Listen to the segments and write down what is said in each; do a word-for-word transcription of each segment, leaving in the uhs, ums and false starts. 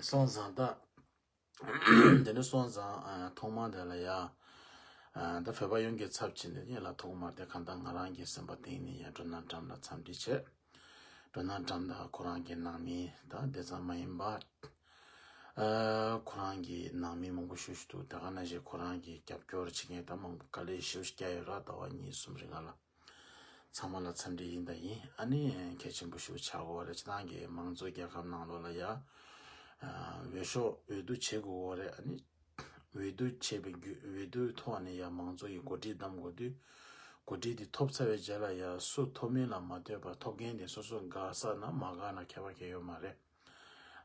སོང་ཙང་ད། དེ་འདྲ་སོང་ཙང་ཨ་ཐོག་མ་དེ་ལ་ཡ། ཨ་ད་བོད་པ་ཡོངས་ཀྱི་ཚབ་བྱས་ནས་ཡིན་ལ། ཐོག་མ་དེ་གང་ལྟར་ང་རང་གི་སེམས་པ་གཏིང་ནས་ཡ་ཌོ་ནལ་ཊམ་ལ་འཚམས་འདྲི་བྱས། ཌོ་ནལ་ཊམ་དང་ཁོ་རང་གི་ནང་མི་དང་དེ་ཙམ་མ་ཡིན་པ། ཨ་ཁོ་རང་གི་ནང་མི་མང་པོ་ཞིག་ཞིག་འདུག་དེ་ག་ནང་བཞིན་ཁོ་རང་གི་རྒྱབ་སྐྱོར་བྱེད་མཁན་དང་མང་པོ་དཀའ་ལས་ཞེ་པོ་ཞིག་བརྒྱབ་ཡོད་ར། ཟླ་བ་གཉིས་གསུམ་རིང་ལ། ཚང་མ་ལ་འཚམས་འདྲི་ཡིན་དང་ཡིན། ཨ་ནི་གལ་ཆེན་པོ་ཞིག་ཆགས་ཀྱི་ཡོད་རེད། སྤྱིར་བཏང་གི་མང་གཙོ་རྒྱལ་ཁབ་ནང་ལོགས་ལ་ཡ། ཨ་འོས་ཤོག་འོས་བསྡུ་བྱེད་དགོས་ཀྱི་ཡོད་རེད། ཨ་ནི་འོས་བསྡུ་བྱས་པའི་རྒྱུ་འོས་བསྡུའི་ཐོག་ནས་ཡ་མང་གཙོ་ཡི་འགོ་ཁྲིད་བདམས་དགོས་དུས། འགོ་ཁྲིད་དེ་ཐོབ་ཚར་བའི་རྗེས་ལ་ཡ་སུ་ཐོབ་མིན་ལ་མ་ལྟོས་པར་ཐོབ་མཁན་དེ་སོ་སོ་དགའ་ས་ན་མ་དགའ་ན་ཁྱད་པར་གང་ཡང་ཡོད་མ་རེད།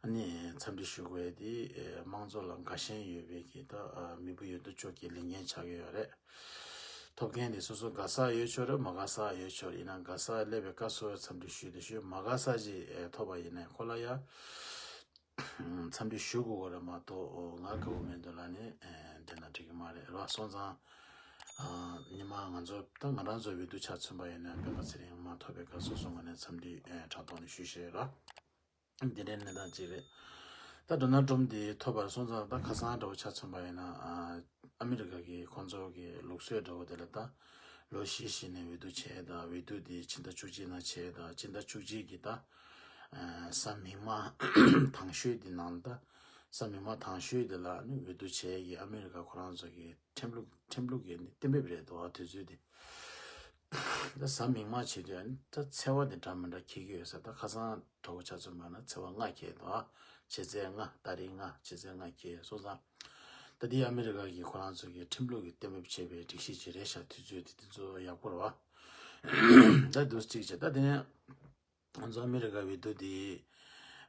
ཨ་ནི་འཚམས་འདྲི་ཞུ་དགོས་དེ་ཨེ་དམངས་གཙོ་ལ་དགའ་ཞེན་ཡོད་པའི་གི་ད་ཨ་མི་བུ་ཡོད་དོ་ཅོག་གི་ལས་འགན་ཆགས་ཀྱི་ཡོད་རེད། ཐོབ་མཁན་དེ་སོ་སོ་དགའ་ས་ཡོད་ཆོག་རེད། མ་དགའ་ས་ཡོད་ཆོག་རེད། ཡིན་ན་དགའ་ས་སླེབས་པའི་སྐབས་སུ་འཚམས་འདྲི་ཞུས་ཏེ་ཞུས། མ་དགའ་ས་ཅིག་ཨེ་ཐོབ་པ་ཡིན་ན་ཁོ་ལ་ཡ་འཚམས་འདྲི་ཞུ་དགོས་རེད་མ་གཏོགས་ང་དགའ་བོ་མེད་འདུག་ལབ་ནས་ཨེ་བསྡད་ན་འགྲིག་གི་མ་རེད་ར། སོང་ཙང་ཨ་ཉི་མ་ང་ཚོ་ད་ང་རང་ཚོ་འོས་བསྡུ་ཆ་མཚོན་པ་ཡིན་ན་སྤེན་པ་ཚེ་རིང་མ་ཐོབ་པའི་སྐབས་སོ་སོ་ངོས་ནས་འཚམས་འདྲི་ཨེ་དྲ་ཐོག་ནས་ཞུས་བཞག་ར། འདི་འདྲའི་གནས་སྟངས་ཅིག་རེད། ད་ཌོ་ནལ་ཊམ་འདི་ཐོབ་པར་སོང་ཙང་ད་ཁ་སང་འདྲ་བོ་ཆ་མཚོན་པ་ཡིན་ན་ཨ་ཨ་མི་རི་ཀ་གི་ཁོང་ཚོ་གི་ལུགས་སྲོལ་འདྲ་བོ་དེ་ལ་ད་ལོ་བཞི་བཞི་ནས་འོས་བསྡུ་བྱས། ད་འོས་བསྡུ་འདི་ཕྱི་ཟླ་བཅུ་གཅིག་ནང་བྱས། ད་ཕྱི་ཟླ་བཅུ་གཅིག་གི་ད་ཨ་གཟའ་མིག་དམར་དང་ཤོས་འདི་ནང་ལ། ད་གཟའ་མིག་དམར་དང་ཤོས་འདི་ལ་ནི་འོས་བསྡུ་བྱས་ཀྱི་ཨ་མི་རི་ཀ་ཁོ་རང་ཚོ་གི་ཁྲིམས་ལུགས་ཁྲིམས་ལུགས་ཀྱི་ནི་གཏན་འབེབས་རེད་འདུག་ཨ་དུས་ཚོད་འདི། ད་གཟའ་མིག་དམར་བྱེད་དུས་ཨ་ནི་ད་ཚེས་པ་དེ་འདྲ་མི་འདྲ་འཁེལ་གྱི་ཡོད་ས། ད་ཁ་སང་འདྲ་བོ་ཆ་མཚོན་པ་ན་ཚེས་པ་ལྔ་འཁེལ་འདུག་ཨ་ཕྱི་ཚེས་ལྔ། ཏ་རིག་ལྔ། ཕྱི་ཚེས་ལྔ་འཁེལ་སོང་ཙང་། ད་འདི་ཨ་མི་རི་ཀ་གི་ཁོ་རང་ཚོ་གི་ཁྲིམས་ལུགས་ཀྱི་གཏན་འབེབས་བྱས་པའི་སྒྲིག་གཞི་ཅིག་རེད་ཤག་དུས་ཚོད་དེ་དེ་ཚོ་ཡག་པོ་རེད་བ། ད་འདུག་གཅིག་བྱས། ད་དེ་ནས་ང་ཚོ་ཨ་མི་རི་ཀ་འོས་བསྡུ་དེ།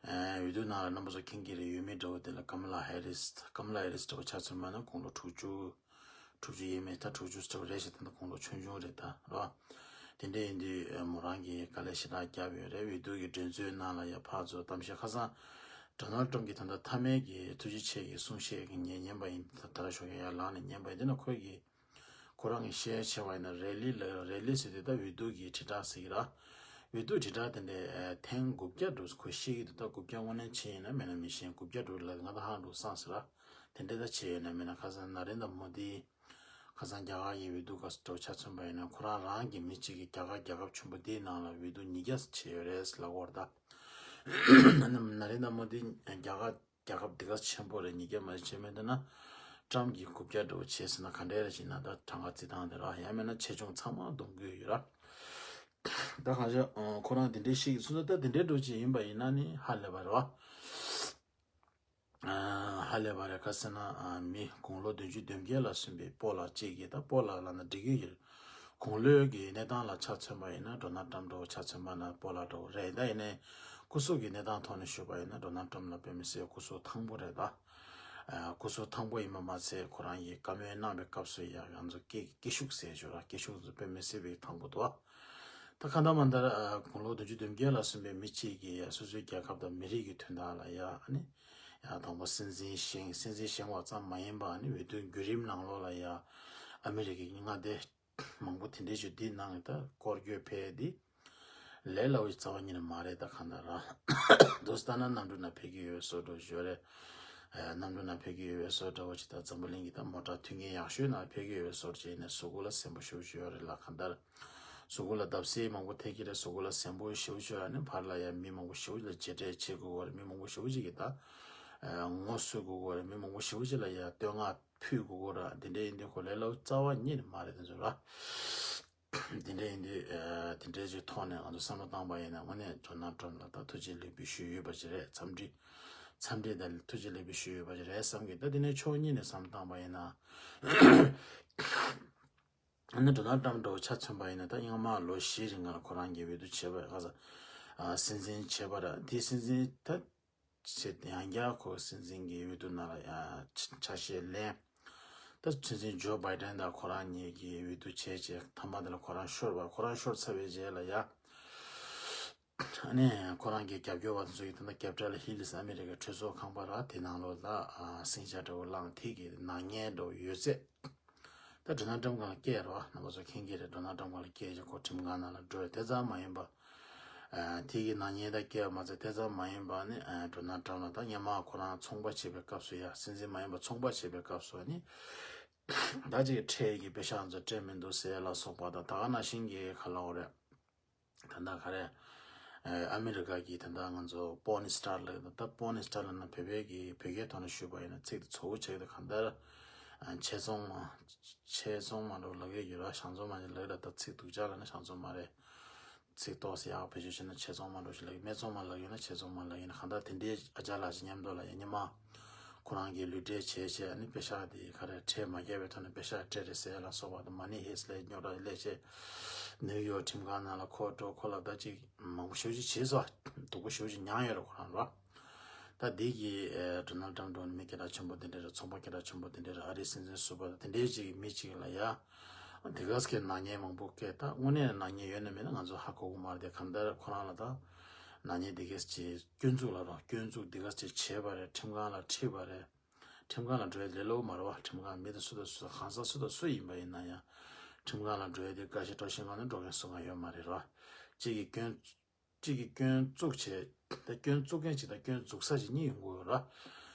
ཨ་འོས་བསྡུ་ནང་ལ་རྣམ་པ་ཚོ་མཁྱེན་གྱི་རེད། འོས་མི་འདྲ་བོ་དེ་ལ་ཀ་མ་ལ་ཧེ་རིས། ཀ་མ་ལ་ཧེ་རིས་འདྲ་བོ་ཆ་མཚོན་པ་ན་དགུང་ལོ་དྲུག་ཅུ། དྲུག་ཅུ་ཡས་མས། ད་དྲུག་ཅུ་ཙམ་རེད་ཤག་ད་ལྟ་དགུང་ལོ་ཆུང་ཆུང་རེད་ད་རོ། དེ་འདྲ་ཡིན་དུས་མོ་རང་གིས་དཀའ་ལས་ཞེ་དྲག་བརྒྱབ་ཡོད་རེད། འོས་བསྡུ་གི་འགྲན་རྩོད་ནང་ལ་ཡ་ཕར་ཚུར་གཏམ་བཤད། ཁ་སང་ཌོ་ནལ་ཊམ་གྱི་ད་ལྟ་མཐའ་མའི་གི་ཐུགས་རྗེ་ཆེ་གི་གསུང་བཤད་ཀྱི་ཉན་ཉན་པ་ཡིན། ད་ད་ལྟ་ཞོགས་ཀས་ཡར་ལངས་ནས་ཉན་པ་ཡིན། དེ་ན་ཁོས་གི་ཁོ་རང་གི་བཤད་བྱས་པ་ཡིན་ན་རེ་ལི་ལ། རེ་ལི་ཟེར་དུས་ད་འོས་བསྡུ་གི་དྲིལ་བསྒྲགས་ཟེར་གི་ར། འོས་བསྡུ་དྲིལ་བསྒྲགས་དེ་འདྲ་ཐེངས་དགུ་བརྒྱ་འགྲོ་ཁོས་བཤད་ཀྱི་འདུག་ད་དགུ་བརྒྱ་དངོས་གནས་བྱས་ཡིན་ན་མེད་ན་མི་ཤེས། དགུ་བརྒྱ་འགྲོ་ལ་ང་ད་ཧང་འགྲོ་སང་ཟེར་ར། དེ་འདྲ་ད་བྱས་ཡོད་ན་མེད་ན། ཁ་སང་ན་རེན་དྲ་མོ་དི། ཁ་སང་རྒྱ་གར་གྱི་འོས་བསྡུ་སྐབས་སུ་འདྲ་བོ་ཆ་མཚོན་པ་ཡིན་ན་ཁོ་རང་རང་གི་མི་གཅིག་གིས་རྒྱ་གར་རྒྱལ་ཁབ་ཆེན་པོ་འདིའི་ནང་ལ་འོས་བསྡུ་ཉིས་བརྒྱ་བྱས་ཡོད་རེད་ལབ་ཀྱི་ཡོད་རེད་ད། ན་རེན་དྲ་མོ་དི་རྒྱ་གར་རྒྱལ་ཁབ་འདི་ག་ཆེན་པོ་རེད། ཉིས་བརྒྱ་མ་བྱས་མེད་ན་ཊམ་གྱིས་དགུ་བརྒྱ་འདྲ་བོ་བྱས་ཟིན་ན་ག་འདྲ་རེད་ཅེ་ན། ད་གྲངས་ཀ་རྩིས་སྟངས་དེ་ར། ཡང་མིན་ན་ཆེ་ཆུང་ཚང་མ་བསྡོམས་དགོས་ཡོད་ར། ད་གང་ཤེས་ཁོ་རང་དེ་འདྲའི་ཤེས་ཀྱི་སོང་ཙང་། ད་དེ་འདྲའི་འདྲ་བོ་ཅིག་ཡིན་པ་ཡིན་ན་ནི་ཧ་ལས་པ་རེད་བ། ཧ་ལས་པ་རེད། ག་ཟེར་ན་མི་དགུང་ལོ་བདུན་ཅུ་དོན་བརྒྱད་ལ་སོན་པའི་སྤོ་ལགས་གཅིག་གིས། ད་སྤོ་ལགས་ལབ་ན་འགྲིག་གི་ཡོད། དགུང་ལོའི་གི་གནས་སྟངས་ལ་ཆ་མཚོན་པ་ཡིན་ན་ཌོ་ནལ་ཊམ་འདྲ་བོ་ཆ་མཚོན་པ་ན་སྤོ་ལགས་འདྲ་བོ་རེད། ད་ཡིན་ནའི་སྐུ་གཟུགས་ཀྱི་གནས་སྟངས་ཐོག་ནས་ཞུས་པ་ཡིན་ན་ཌོ་ནལ་ཊམ་ལ་དཔེ་མི་སྲིད་སྐུ་གཟུགས་ཐང་པོ་རེད་ད། སྐུ་གཟུགས་ཐང་པོ་ཡིན་པ་མ་ཚད་ཁོ་རང་གིས་བཀའ་མོལ་གནང་བའི་སྐབས་སུ་ཡང་ང་ཚོ་སྐད་སྐད་ཤུགས་ཟེར་ཞོར་ར། སྐད་ཤུགས་དེ་དཔེ་མི་སྲིད་པའི་ཐང་པོ་འདུག་ད་གང་ལྟར་མ་ལྟར་དགུང་ལོ་བདུན་ཅུ་དོན་བརྒྱད་ལ་སོན་པའི་མི་གཅིག་གིས་ཡ་སོ་སོའི་རྒྱལ་ཁབ་དང་མི་རིགས་ཀྱི་དོན་དག་ལ་ཡ་ཨ་ནི་ཡ་དང་པོ་སྲིད་འཛིན་བཞེངས། སྲིད་འཛིན་བཞེངས་པ་ཙམ་མ་ཡིན་པ་ཨ་ནི་འོས་བསྡུའི་བརྒྱུད་རིམ་ནང་ལོགས་ལ་ཡ་ཨ་མི་རི་ཀའི་མངའ་སྡེ་མང་པོ་དེ་འདྲའི་ཅིག་འདི་ནང་གི་ད་སྐོར་སྐྱོད་ཕེབས་འདི་ལས་སླ་བོའི་རྩ་བ་ཉིད་ནས་མ་རེད། ད་གང་ལྟར་ར་འདུག་སེ་ལྟ་ན་གནམ་གྲུ་ནང་ཕེབས་ཀྱི་ཡོད་བཟོ་འདྲ་ཞོར་རེད། གནམ་གྲུ་ནང་ཕེབས་ཀྱི་ཡོད་བཟོ་འདྲ་བོ་ཅིག་ད་འཛམ་བུ་གླིང་གི་ད་མོ་ཊ་མཐུན་རྐྱེན་ཡག་ཤོས་ནང་ཕེབས་ཀྱི་ཡོད་བཟོ་འདྲ་བྱས་ནས་གཟུགས་པོ་ལ་གཟན་པོ་ཞེ་པོ་ཅིག་ཡོད་རེད་ལ། གང་ལྟར་གཟུགས་པོ་ལ་བརྡབ་གསིག་མང་པོ་ཐེབས་ཀྱི་རེད། གཟུགས་པོ་ལ་གཟན་པོ་ཞེ་པོ་ཅིག་ཡོད་རེད། ཨ་ནི་བར་ལ་ཡ་མི་མང་པོ་ཞེ་པོ་ཅིག་ལ་མཇལ་འཕྲད་བྱེད་དགོས་པ་རེད། མི་མང་པོ་ཞེ་པོ་ཅིག་གིས་ད་ངོ་གསོད་དགོས་པ་རེད། མི་མང་པོ་ཞེ་པོ་ཅིག་ལ་ཡ་བསྟོད་བསྔགས་ཕུལ་དགོས་པ་རེད། དེ་འདྲ་ཡིན་དུས་ཁོ་ལས་སླ་བོ་རྩ་བ་ཉིད་ནས་མ་རེད། དེ་ཚོ་ར། དེ་འདྲ་ཡིན་དུས་ཨ་དེ་འདྲའི་ཅིག་ཐོག་ནས་ང་ཚོ་བསམ་བློ་བཏང་པ་ཡིན་ན་དངོས་གནས་ཌོ་ནལ་ཊམ་ལ་ད་ཐུགས་རྗེ་ལེགས་འབུལ་ཞུས་ཡོད་པ་ཅིག་རེད། འཚམས་འདྲི་འཚམས་འདྲི་དང་ཐུགས་རྗེ་ལེགས་འབུལ་ཞུས་ཡོད་པ་ཅིག་རེད་བསམ་གི། ད་དེ་ནས་ཕྱོགས་གཉིས་ནས་བསམ་བློ་བཏང་པ་ཡིན་ན་ཨ་ནི་ཌོ་ནལ་ཊམ་འདྲ་བོ་ཆ་མཚོན་པ་ཡིན་ན། ད་སྔོན་མ་ལོ་བཞི་རིང་ལ་ཁོ་རང་གིས་འོས་བསྡུ་བྱས་པ་ག་ས་ཨ་སྲིད་འཛིན་བྱས་པ་ར། དེ་སྲིད་འཛིན་ད་བྱས་ཡང་བསྐྱར་ཁོ་སྲིད་འཛིན་གྱི་འོས་བསྡུ་ནང་ལ་ཡ་ཆ་ཆ་ཤས་ལེན། ད་སྲིད་འཛིན་ཇོ་བྷའི་ཌེན་དང་ཁོ་རང་གཉིས་ཀྱིས་འོས་བསྡུ་བྱས་རྗེས་མཐའ་མ་དེ་ལ་ཁོ་རང་ཤོར་བ། ཁོ་རང་ཤོར་ཚར་བའི་རྗེས་ལ་ཡ་ཨ་ནི་ཁོ་རང་གི་རྒྱབ་སྐྱོར་བ་དེ་ཚོ་གིས་ད་ལྟ་ཀེ་པི་ཊལ་ཧི་ལི་ཨ་མི་རི་ཀའི་གྲོས་ཚོགས་ཁང་པ་ར་དེ་ནང་ལོགས་ལ་ཨ་ཟིང་ཆ་འདྲ་བོ་བསླངས། དེ་གི་ནག་ཉེས་འདྲ་བོ་ཡོད་ཚད། ད་ཌོ་ནལ་ཊམ་སྒང་ལ་བསྐྱལ་རོ། རྣམ་པ་ཚོ་མཁྱེན་གྱི་རེད། ཌོ་ནལ་ཊམ་སྒང་ལ་བསྐྱལ་རྗེས་ཁོ་ཁྲིམས་ཁང་ནང་ལ་འགྲོ་ཡ་དེ་ཙམ་མ་ཡིན་པ། ཨ་དེ་གི་ནག་ཉེས་ད་བཀལ་བ་མ་ཚད་དེ་ཙམ་མ་ཡིན་པ་ནི་ཨ་ཌོ་ནལ་ཊམ་ལ་ད་སྔོན་མ་ཁོ་རང་ཚོང་པ་བྱེད་པའི་སྐབས་སུ་ཡ་སྲིད་འཛིན་མ་ཡིན་པ་ཚོང་པ་བྱེད་པའི་སྐབས་སུ་ནི་ད་ཅིག་ཁྲལ་གྱི་པེ་ཤག་ཚོ་སྤྲད་མི་འདུག་ཟེར་ལ་སོགས་པ་དང་ད་ག་ནང་བཞིན་གྱི་ག་ལབ་དགོས་རེད། ད་ལྟ་ག་རེ། ཨ་ཨ་མི་རི་ཀ་གི་ད་ལྟ་ང་ཚོ་པོརན་སི་ཊར་ལབ་ད་པོརན་སི་ཊར་ལབ་ན་བོད་པའི་གི་བོད་སྐད་ཐོག་ནས་ཞུས་པ་ཡིན་ན་ཚིག་དེ་ཚོ་བོ་ཆེ་གི་གང་ལྟར་ཨ་ཆེད་ཚོང་མ་ཆེད་ཚོང་མ་འགྲོ་ལབ་ཀྱི་ཡོད་ར། ཞང་ཚོང་མ་ལབ་ཀྱི་ར། ད་ཚིག་སྡུག་ཅག་ལབ་ན་ཞང་ཚོང་མ་རེད། ཚིག་ཏོག་ཙམ་ཡག་བེད་སྤྱོད་བྱས་ན་ཆེད་ཚོང་མ་འགྲོ་ཞིག་ལབ་ཀྱི། སྨད་འཚོང་མ་ལབ་ཀྱི་ཡོད་ན་ཆེད་ཚོང་མ་ལབ་ཀྱི་ཡིན་ན་གང་ལྟར་དེ་འདྲའི་ཨ་ཅག་ལགས་ཀྱི་མཉམ་དུ་ལ་ཡ་སྔོན་མ་ཁོ་རང་གི་ལུས་འབྲེལ་བྱས་བྱས་ཨ་ནི་པེ་ཤག་དེ་ག་རེ་ཁྲལ་མ་བརྒྱབ་པའི་ཐོག་ནས་པེ་ཤག་སྤྲད་རེད་ཟེར་ལ་སོགས་པ་དང་མ་ཎི་ཧེས་ལས་རྙོག་དྲ་སླེབས་བྱས་ནིའུ་ཡོག་ཁྲིམས་ཁང་ནང་ལ་ཁོ་འགྲོ། ཁོ་ལ་ད་ཅིག་མང་པོ་ཞེ་པོ་ཅིག་བྱས་སོང་། སྡུག་པོ་ཞེ་པོ་ཅིག་མྱངས་ཡོད་རེད་ཁོ་རང་ར། ད་འདི་གི་ཨ་ཌོ་ནལ་ཊམ་འགྲོ་ནི་མི་སྐད་གྲགས་ཆེན་པོ་དེ་འདྲ་རེད། ཚོང་པ་སྐད་གྲགས་ཆེན་པོ་དེ་འདྲ་རེད། ཨ་རིའི་སྲིད་འཛིན་ཟུར་པ་དེ་འདྲའི་ཅིག་མི་ཅིག་ལ་ཡ་དེ་ག་ཙམ་གྱི་ནག་ཉེས་མང་པོ་བཀལ། ད་དངོས་གནས་ནག་ཉེས་ཡོད་ན་མེད་ན་ང་ཚོ་ཧ་གོ་གི་མ་རེད་དེ། གང་ལྟར་ཁོ་རང་ལ་ད་ནག་ཉེས་དེ་ག་ཙམ་གྱི་སྐྱོན་འཛུགས་ལ་རོགས་སྐྱོན་འཛུགས་དེ་ག་ཙམ་གྱི་བྱས་པ་རེད། ཁྲིམས་ཁང་ལ་ཁྲིད་པ་རེད། ཁྲིམས་ཁང་ལ་འགྲོ་ཡ་ལས་སླ་པོ་མ་རེད་བ། ཁྲིམས་ཁང་མི་དེ་སུ་དང་སུ་གང་ཟག་སུ་དང་སུ་ཡིན་པ་ཡིན་ན་ཡང་ཁྲིམས་ཁང་ལ་འགྲོ་ཡ་དེ་བཀའ་ཤག་སྤྲོ་ཤིང་ཁང་ནས་འགྲོ་མཁན་སུ་གང་ཡོད་མ་རེད་ར། གཅིག་གིས་སྐྱོན་གཅིག་གིས་སྐྱོན་བཙུགས་བྱས། ད་སྐྱོན་བཙུགས་མཁན་གཅིག་དང་སྐྱོན་འཛུགས་ས་གཅིག་གཉིས་ཡོང་གི་ཡོད་ར།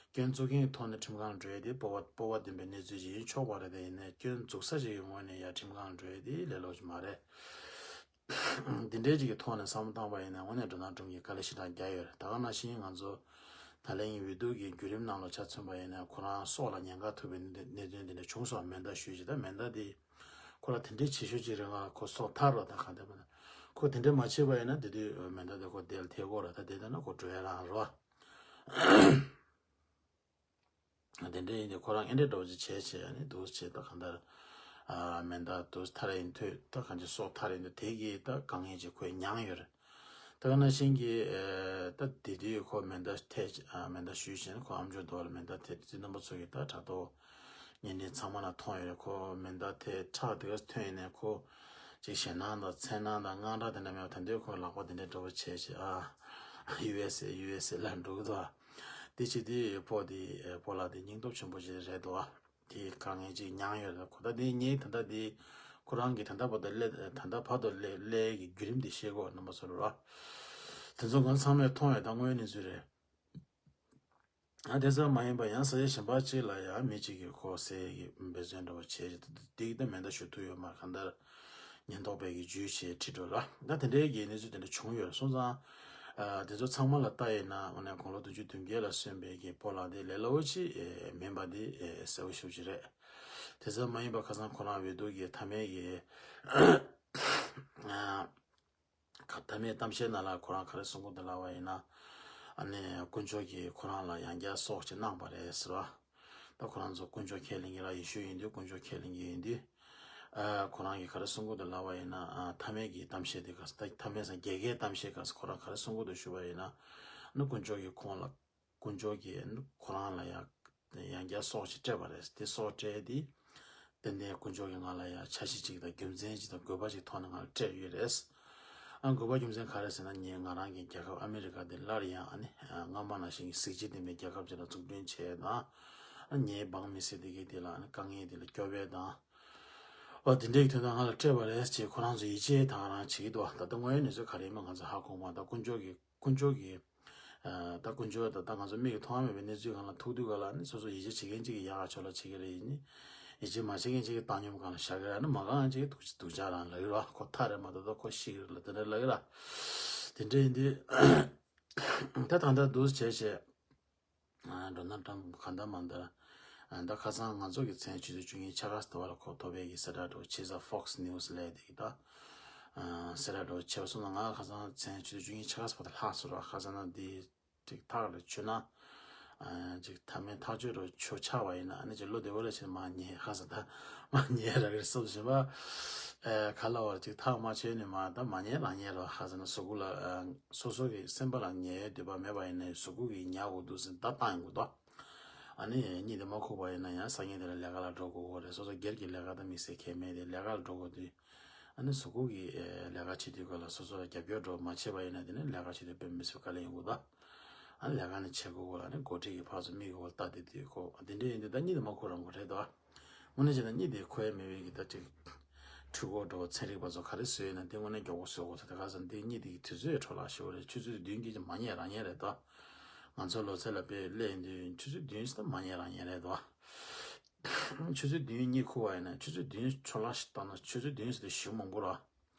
སྐྱོན་བཙུགས་མཁན་གྱི་ཐོག་ནས་ཁྲིམས་ཁང་ལ་འགྲོ་ཡ་དེ་སྤོབས་པ་སྤོབས་པ་ལྡན་པའི་གནས་ཚུལ་ཅིག་ཡིན་ཆོག་པ་རེད། དེ་ཡིན་ནའི་སྐྱོན་འཛུགས་ས་གཅིག་གི་ངོས་ནས་ཡ་ཁྲིམས་ཁང་ལ་འགྲོ་ཡ་དེ་ལས་སླ་པོ་ཅིག་མ་རེད། འདི་འདྲའི་ཅིག་གི་ཐོག་ནས་བསམ་བློ་བཏང་པ་ཡིན་ན་དངོས་གནས་ཌོ་ནལ་ཊམ་གྱིས་དཀའ་ལས་ཞེ་དྲག་རྒྱག་ཡོད་རེད། ད་ག་ནང་བཞིན་ང་ཚོ་ད་ལན་འོས་བསྡུ་གི་བརྒྱུད་རིམ་ནང་ལ་ཆ་མཚོན་པ་ཡིན་ན་ཁོ་རང་སྲོག་ལ་ཉེན་ཁ་ཐུག་པའི་གནད་དོན་དེ་འདྲ་བྱུང་སོང་། མེ་མདའ་གཞུས་བྱས། ད་མེ་མདའ་དེ་ཁོ་ལ་དེ་འདྲའི་བྱེད་ཤུགས་ཅིག་རེད། ང་ཁོ་སྲོག་ཐར་རོགས་དང་གང་ལྟར་མ་ན་ཁོ་དེ་འདྲ་མ་བྱས་པ་ཡིན་ན་དེ་དུས་མེ་མདའ་དེ་ཁོ་དེ་ལ་ཐེབས་ཀྱི་ཡོད་རེད། ད་དེ་ལྟ་ན་ཁོ་འགྲོ་ཡ་རང་རེད་བ། དེ་འདྲ་ཡིན་དུས་ཁོ་རང་ཨེ་འདྲ་འདྲ་བོ་ཅིག་བྱས་བྱས་ནས་འདུག་བྱས། ད་གང་ལྟར་ཨ་མེ་མདའ་འདུག་ཐར་ཡིན་དུས་ད་གང་ཅི་སྲོག་ཐར་ཡིན་དུས་དེ་གི་ད་དཀའ་ངལ་ཅིག་ཁོས་མྱངས་ཡོད་རེད། ད་ག་ནང་བཞིན་གྱི་ཨ་ད་དེ་དུས་ཁོ་མེ་མདའ་ཐེབས་ཨ་མེ་མདའ་གཞུས་བྱས་ནས་ཁོ་ཨ་མཆོག་རྡོ་ལ་མེ་མདའ་ཐེབས་དུས་རྣམ་པ་ཚོ་གི་ད་དྲ་ཐོག་བརྙན་འཕྲིན་ཚང་མ་ལ་མཐོང་ཡོད་རེད། ཁོ་མེ་མདའ་དེ་ཁྲག་དེ་ག་ཐོན་ཡིན་ནས་ཁོ་ཅིག་ཞེད་སྣང་དང་འཚེར་སྣང་དང་དངངས་སྐྲག་དེ་འདྲ་མེད་པ། ད་འདོད་ཁོ་ལག་པ་དེ་འདྲ་འདྲ་བོ་བྱས་བྱས་ཨ་ཡུ་ཨེས་ཨེ་ཡུ་ཨེས་ཨེ་ལ་འགྲོ་གི་འདུག་ཨ། དེ་བྱེད་དུས་ཕོ་དེ་ཕོ་ལགས་དེ་སྙིང་སྟོབས་ཆེན་པོ་ཞིག་རེད་འདུག་ཨ། དེ་དཀའ་ངལ་ཅིག་མྱངས་ཡོད་རེད། ཁོ་ད་དེ་ངས་ད་ལྟ་དེ་ཁོ་རང་གི་ད་ལྟ་བར་དུ་སླེབས་ད་ལྟ་བར་དུ་སླེབས་སླེབས་ཀྱི་བརྒྱུད་རིམ་དེ་ཤེས་གོ་རྣམ་པ་ཚོ་ར། དེ་ཚོ་ང་ཚང་མས་མཐོང་ཡོད། ད་དངོས་ཡོད་གནས་ཚུལ་རེད། ཨ་དེ་ཙམ་མ་ཡིན་པ་ཡང་ས་ཆ་གཞན་པ་ཅིག་ལ་ཡང་མི་གཅིག་གིས་ཁོ་ཟས་ཀྱི་འབད་བརྩོན་འདྲ་བོ་བྱས་ཏེ་དེ་གི་ད་མེ་མདའ་གཞུ་ཐུབ་ཡོད་མ་རེད། གང་ལྟར་ཉེན་རྟོག་པས་ཀྱི་འཇུས་བྱས་ཁྲིད་འགྲོ་ར། ད་དེ་འདྲའི་གི་གནས་ཚུལ་དེ་འདྲ་བྱུང་ཡོད་རེད། སོང་ཙང་ཨ་དེ་ཚོ་ཚང་མ་ལ་ལྟ་ཡིན་ན་དངོས་གནས་དགུང་ལོ་བདུན་ཅུ་དོན་བརྒྱད་ལ་སོན་པའི་གི་ཕོ་ལགས་དེ་ལས་སླ་པོ་ཅིག་ཨེ་མིན་པ་དེ་ཨེ་གསལ་པོ་ཞེ་པོ་ཅིག་རེད། དེ་ཙམ་མ་ཡིན་པ་ཁ་སང་ཁོ་རང་འོས་བསྡུ་གི་མཐའ་མའི་གི་ཨ། མཐའ་མའི་གཏམ་བཤད་ནང་ལ་ཁོ་རང་ག་རེ་གསུང་གི་འདུག་ལབ་པ་ཡིན་ན། ཨ་ནི་དཀོན་མཆོག་གིས་ཁོ་རང་ལ་ཡང་བསྐྱར་སྲོག་ཅིག་གནང་པ་རེད་ཟེར་བ། ད་ཁོ་རང་ཚོ་དཀོན་མཆོག་ཁས་ལེན་གྱི་ར་ཡེ་ཤུ་ཡིན་དུས་དཀོན་མཆོག་ཁས་ལེན་གྱི་ཡིན་དུས། ཨ་ཁོ་རང་གིས་ག་རེ་གསུང་གི་འདུག་ལབ་པ་ཡིན་ན། ཨ་མཐའ་མའི་གི་གཏམ་བཤད་དེ་ག་ས་ད་མཐའ་མའི་སང་རྒྱལ་ཁའི་གཏམ་བཤད་ག་ས་ཁོ་རང་ག་རེ་གསུང་གི་འདུག་ཞུ་བ་ཡིན་ན། ཨ་ནི་དཀོན་མཆོག་གིས་ཁོང་ལ། དཀོན་མཆོག་གིས་ཁོ་རང་ལ་ཡང་ཡང་བསྐྱར་སྲོག་ཅིག་སྤྲད་པ་རེད། དེ་སྲོག་སྤྲད་དེ་ཏན་ཏན་དཀོན་མཆོག་གིས་ང་ལ་ཡང་འཆར་གཞི་ཅིག་དང་རྒྱུ་མཚན་ཅིག་དང་དགོས་པ་ཅིག་ཐོག་ནས་ང་ལ་སྤྲད་ཡོད་རེད། ཨ་དགོས་པ་རྒྱུ་མཚན་ག་རེ་ཟེར་ན། ངས་ང་རང་གི་རྒྱལ་ཁབ་ཨ་མི་རི་ཀ་འདི་སླར་ཡང་ཨ་ནི་སྔ་མ་ནང་བཞིན་གྱི་གཟི་བརྗིད་ལྡན་པའི་རྒྱལ་ཁབ་ཅིག་ལ་འཛུགས་སྐྲུན་བྱས་དང་། ཨ་ངའི་འབངས་མི་སེར་དེ་གའི་དེ་ལ་ཨ་ནི་དཀའ་ངལ་དེ་ལ་སྐྱོབ་པའི་དང་། ཨོ་དེ་འདྲའི་དོན་དག་ང་ལ་སྤྲད་པ་རེད་ཅེས་ཁོ་རང་ཚོ་ཡིད་ཆེས་དང་རང་བྱེད་ཀྱི་འདུག་ད་ལྟ་དངོས་ཡོད་གནས་ཚུལ་ག་རེ་ཡིན་མིན་ང་ཚོ་ཧ་གོ་མ། ད་དཀོན་མཆོག་གིས་དཀོན་མཆོག་གིས། ཨ་ད་དཀོན་མཆོག་ད་ད་ང་ཚོ་མིག་གིས་མཐོང་བ་མེད་པའི་གནས་ཚུལ་སྒང་ལ་ཐུག་དུས་སྒང་ལ་ནི་སོ་སོ་ཡིད་ཆེས་བྱེད་མཁན་གཅིག་གིས་ཡག་ག་ཕྱོགས་ལ་བྱེད་ཀྱི་རེད། ཡིན་ནི་ཡིད་ཆེས་མ་བྱེད་མཁན་གཅིག་གིས་བཏང་སྙོམས་སྒང་ལ་བཞག་གི་རེད། ཨ་ནི་མ་དགའ་མཁན་གཅིག་གིས་སྡུག་སྡུག་ཅག་རང་ལབ་ཀྱི་རེད་བ། ཁོ་ཐག་རེད་མ་གཏོགས་ད་ཁོ་ཤི་གི་རེད་ལབ་དེ་འདྲ་ལབ་ཀྱི་རེད། དེ་འདྲ་ཡིན་དུས་ད་ད་ལྟ་འདུག་བྱས་བྱས། ཨ་ཌོ་ནལ་ཊམ་གང་ལྟར་མང་ལྟར། ཨ་ད་ཁ་སང་ང་ཚོ་གི་མཚན་ཆུ་ཚོད་བཅུ་གཉིས་ཕྱེད་ཀ་ཙམ་ལ་ཁོ་ཐོ་བས་ཀྱི་གསལ་བསྒྲགས་འདྲ་བོ་བྱས་ཙང་Fox News་ལབ་དེ་གི་ད། ཨ་གསལ་བསྒྲགས་འདྲ་བོ་བྱས་པ་སོང་ཙང་ང་ཁ་སང་མཚན་ཆུ་ཚོད་བཅུ་གཉིས་ཕྱེད་ཀ་ཙམ་ལ་ལྷག་སོང་ར། ཁ་སང་ན་འདི་ཅིག་ཐག་རེ་ཆོད་ན། ཨ་ཅིག་མཐའ་མའི་ཐག་གཅོད་འདྲ་བོ་ཆོད་ཆགས་པ་ཡིན་ན་ཨ་ནི་ཅིག་བློ་བདེ་བོ་རེ་བྱས་ནས་མར་ཉལ་ཧ་ཟེར། ད་མར་ཉལ་ར་གི་རེད་བསམ་བཞིན་པ། ཨེ་ག་ལབ་དགོས་རེད། ཅིག་ཐག་མ་ཆོད་ནས་མར་ད་མར་ཉལ་རང་ཉལ་རོགས་ཧ་ཟེར་ན་གཟུགས་པོ་ལ་ཨ་སོ་སོ་གི་སེམས་པ་ལ་ཉལ་ཡའི་འདོད་པ་མེད་པ་ཡིན་ན་གཟུགས་པོ་གིས་ཉལ་དགོས་འདུག་ཟེར་ད་བཏང་ཡོང་གི་འདུག་ཨ་ནི་གཉིད་དེ་མ་ཁུག་པ་ཡིན་ན་ཡང་སང་ཉིན་དེ་ལ་ལས་ཀ་ལ་འགྲོ་དགོས་ཀྱི་རེད། སོ་སོ་སྒེར་གྱི་ལས་ཀ་དང་དམིགས་བསལ་གང་མེད་དེ་ལས་ཀ་ལ་འགྲོ་དགོས་དུས། ཨ་ནི་གཟུགས་པོ་གིས་ཨེ་ལས་ཀ་བྱེད་དུས་སྐབས་ལ་སོ་སོ་ལ་རྒྱབ་སྐྱོར་འདྲ་བོ་མ་བྱས་པ་ཡིན་ན་དེ་ནི་ལས་ཀ་བྱེད་དུས་དཔེ་མི་སྲིད་དཀའ་ལས་ཡོང་གི་འདུག་ཨ་ནི་ལས་ཀ་ནི་བྱེད་དགོས་ཀྱི་རེད། ཨ་ནི་འགོ་ཁྲིད་ཀྱིས་ཕར་ཚུར་མིག་གི་འོག་ལ་ལྟ་བསྡད་དུས་ཁོ་དེ་འདྲ་ཡིན་དུས་ད་གཉིད་དེ་མ་ཁུག་རང་ཁོ་རེད་དོ། དངོས་གནས་བྱས་ན་གཉིད་དེ་ཁུག་ཡ་མེད་པའི་གི་ད་ཅིག་འཕྲུལ་འཁོར་འགྲོ་བ་ཚན་རིག་པ་ཚོ་ག་རེ་བཟོས་ཡོད་ན་དེ་དངོས་གནས་མགྱོགས་པོ་བཟོ་དགོས་ཚོད་དེ་ག་ཚོད་འདི་གཉིད་དེ་དུས་ཚོད་འཕྲོ་བརླག་ཞེ་པོ་རེད། ཆུ་ཚོད་བདུན་གྱི་མ་ཉལ་རང་ཉལ་རེད་དོ། ང་ཚོ་ལོ་ཚད་ལ་དཔེ་སླེབས་དུས་ཆུ་ཚོད་བདུན་ཙམ་མ་ཉལ་རང་ཉལ་རེད་དོ། ཆུ་ཚོད་བདུན་གཉིད་ཁུག་པ་ཡིན་ན་ཆུ་ཚོད་བདུན་འཕྲོ་བརླག་ཞིག་བཏང་ན་ཆུ་ཚོད་བདུན་ཟེར་དུས་ཞེ་པོ་མང་པོ་རེད།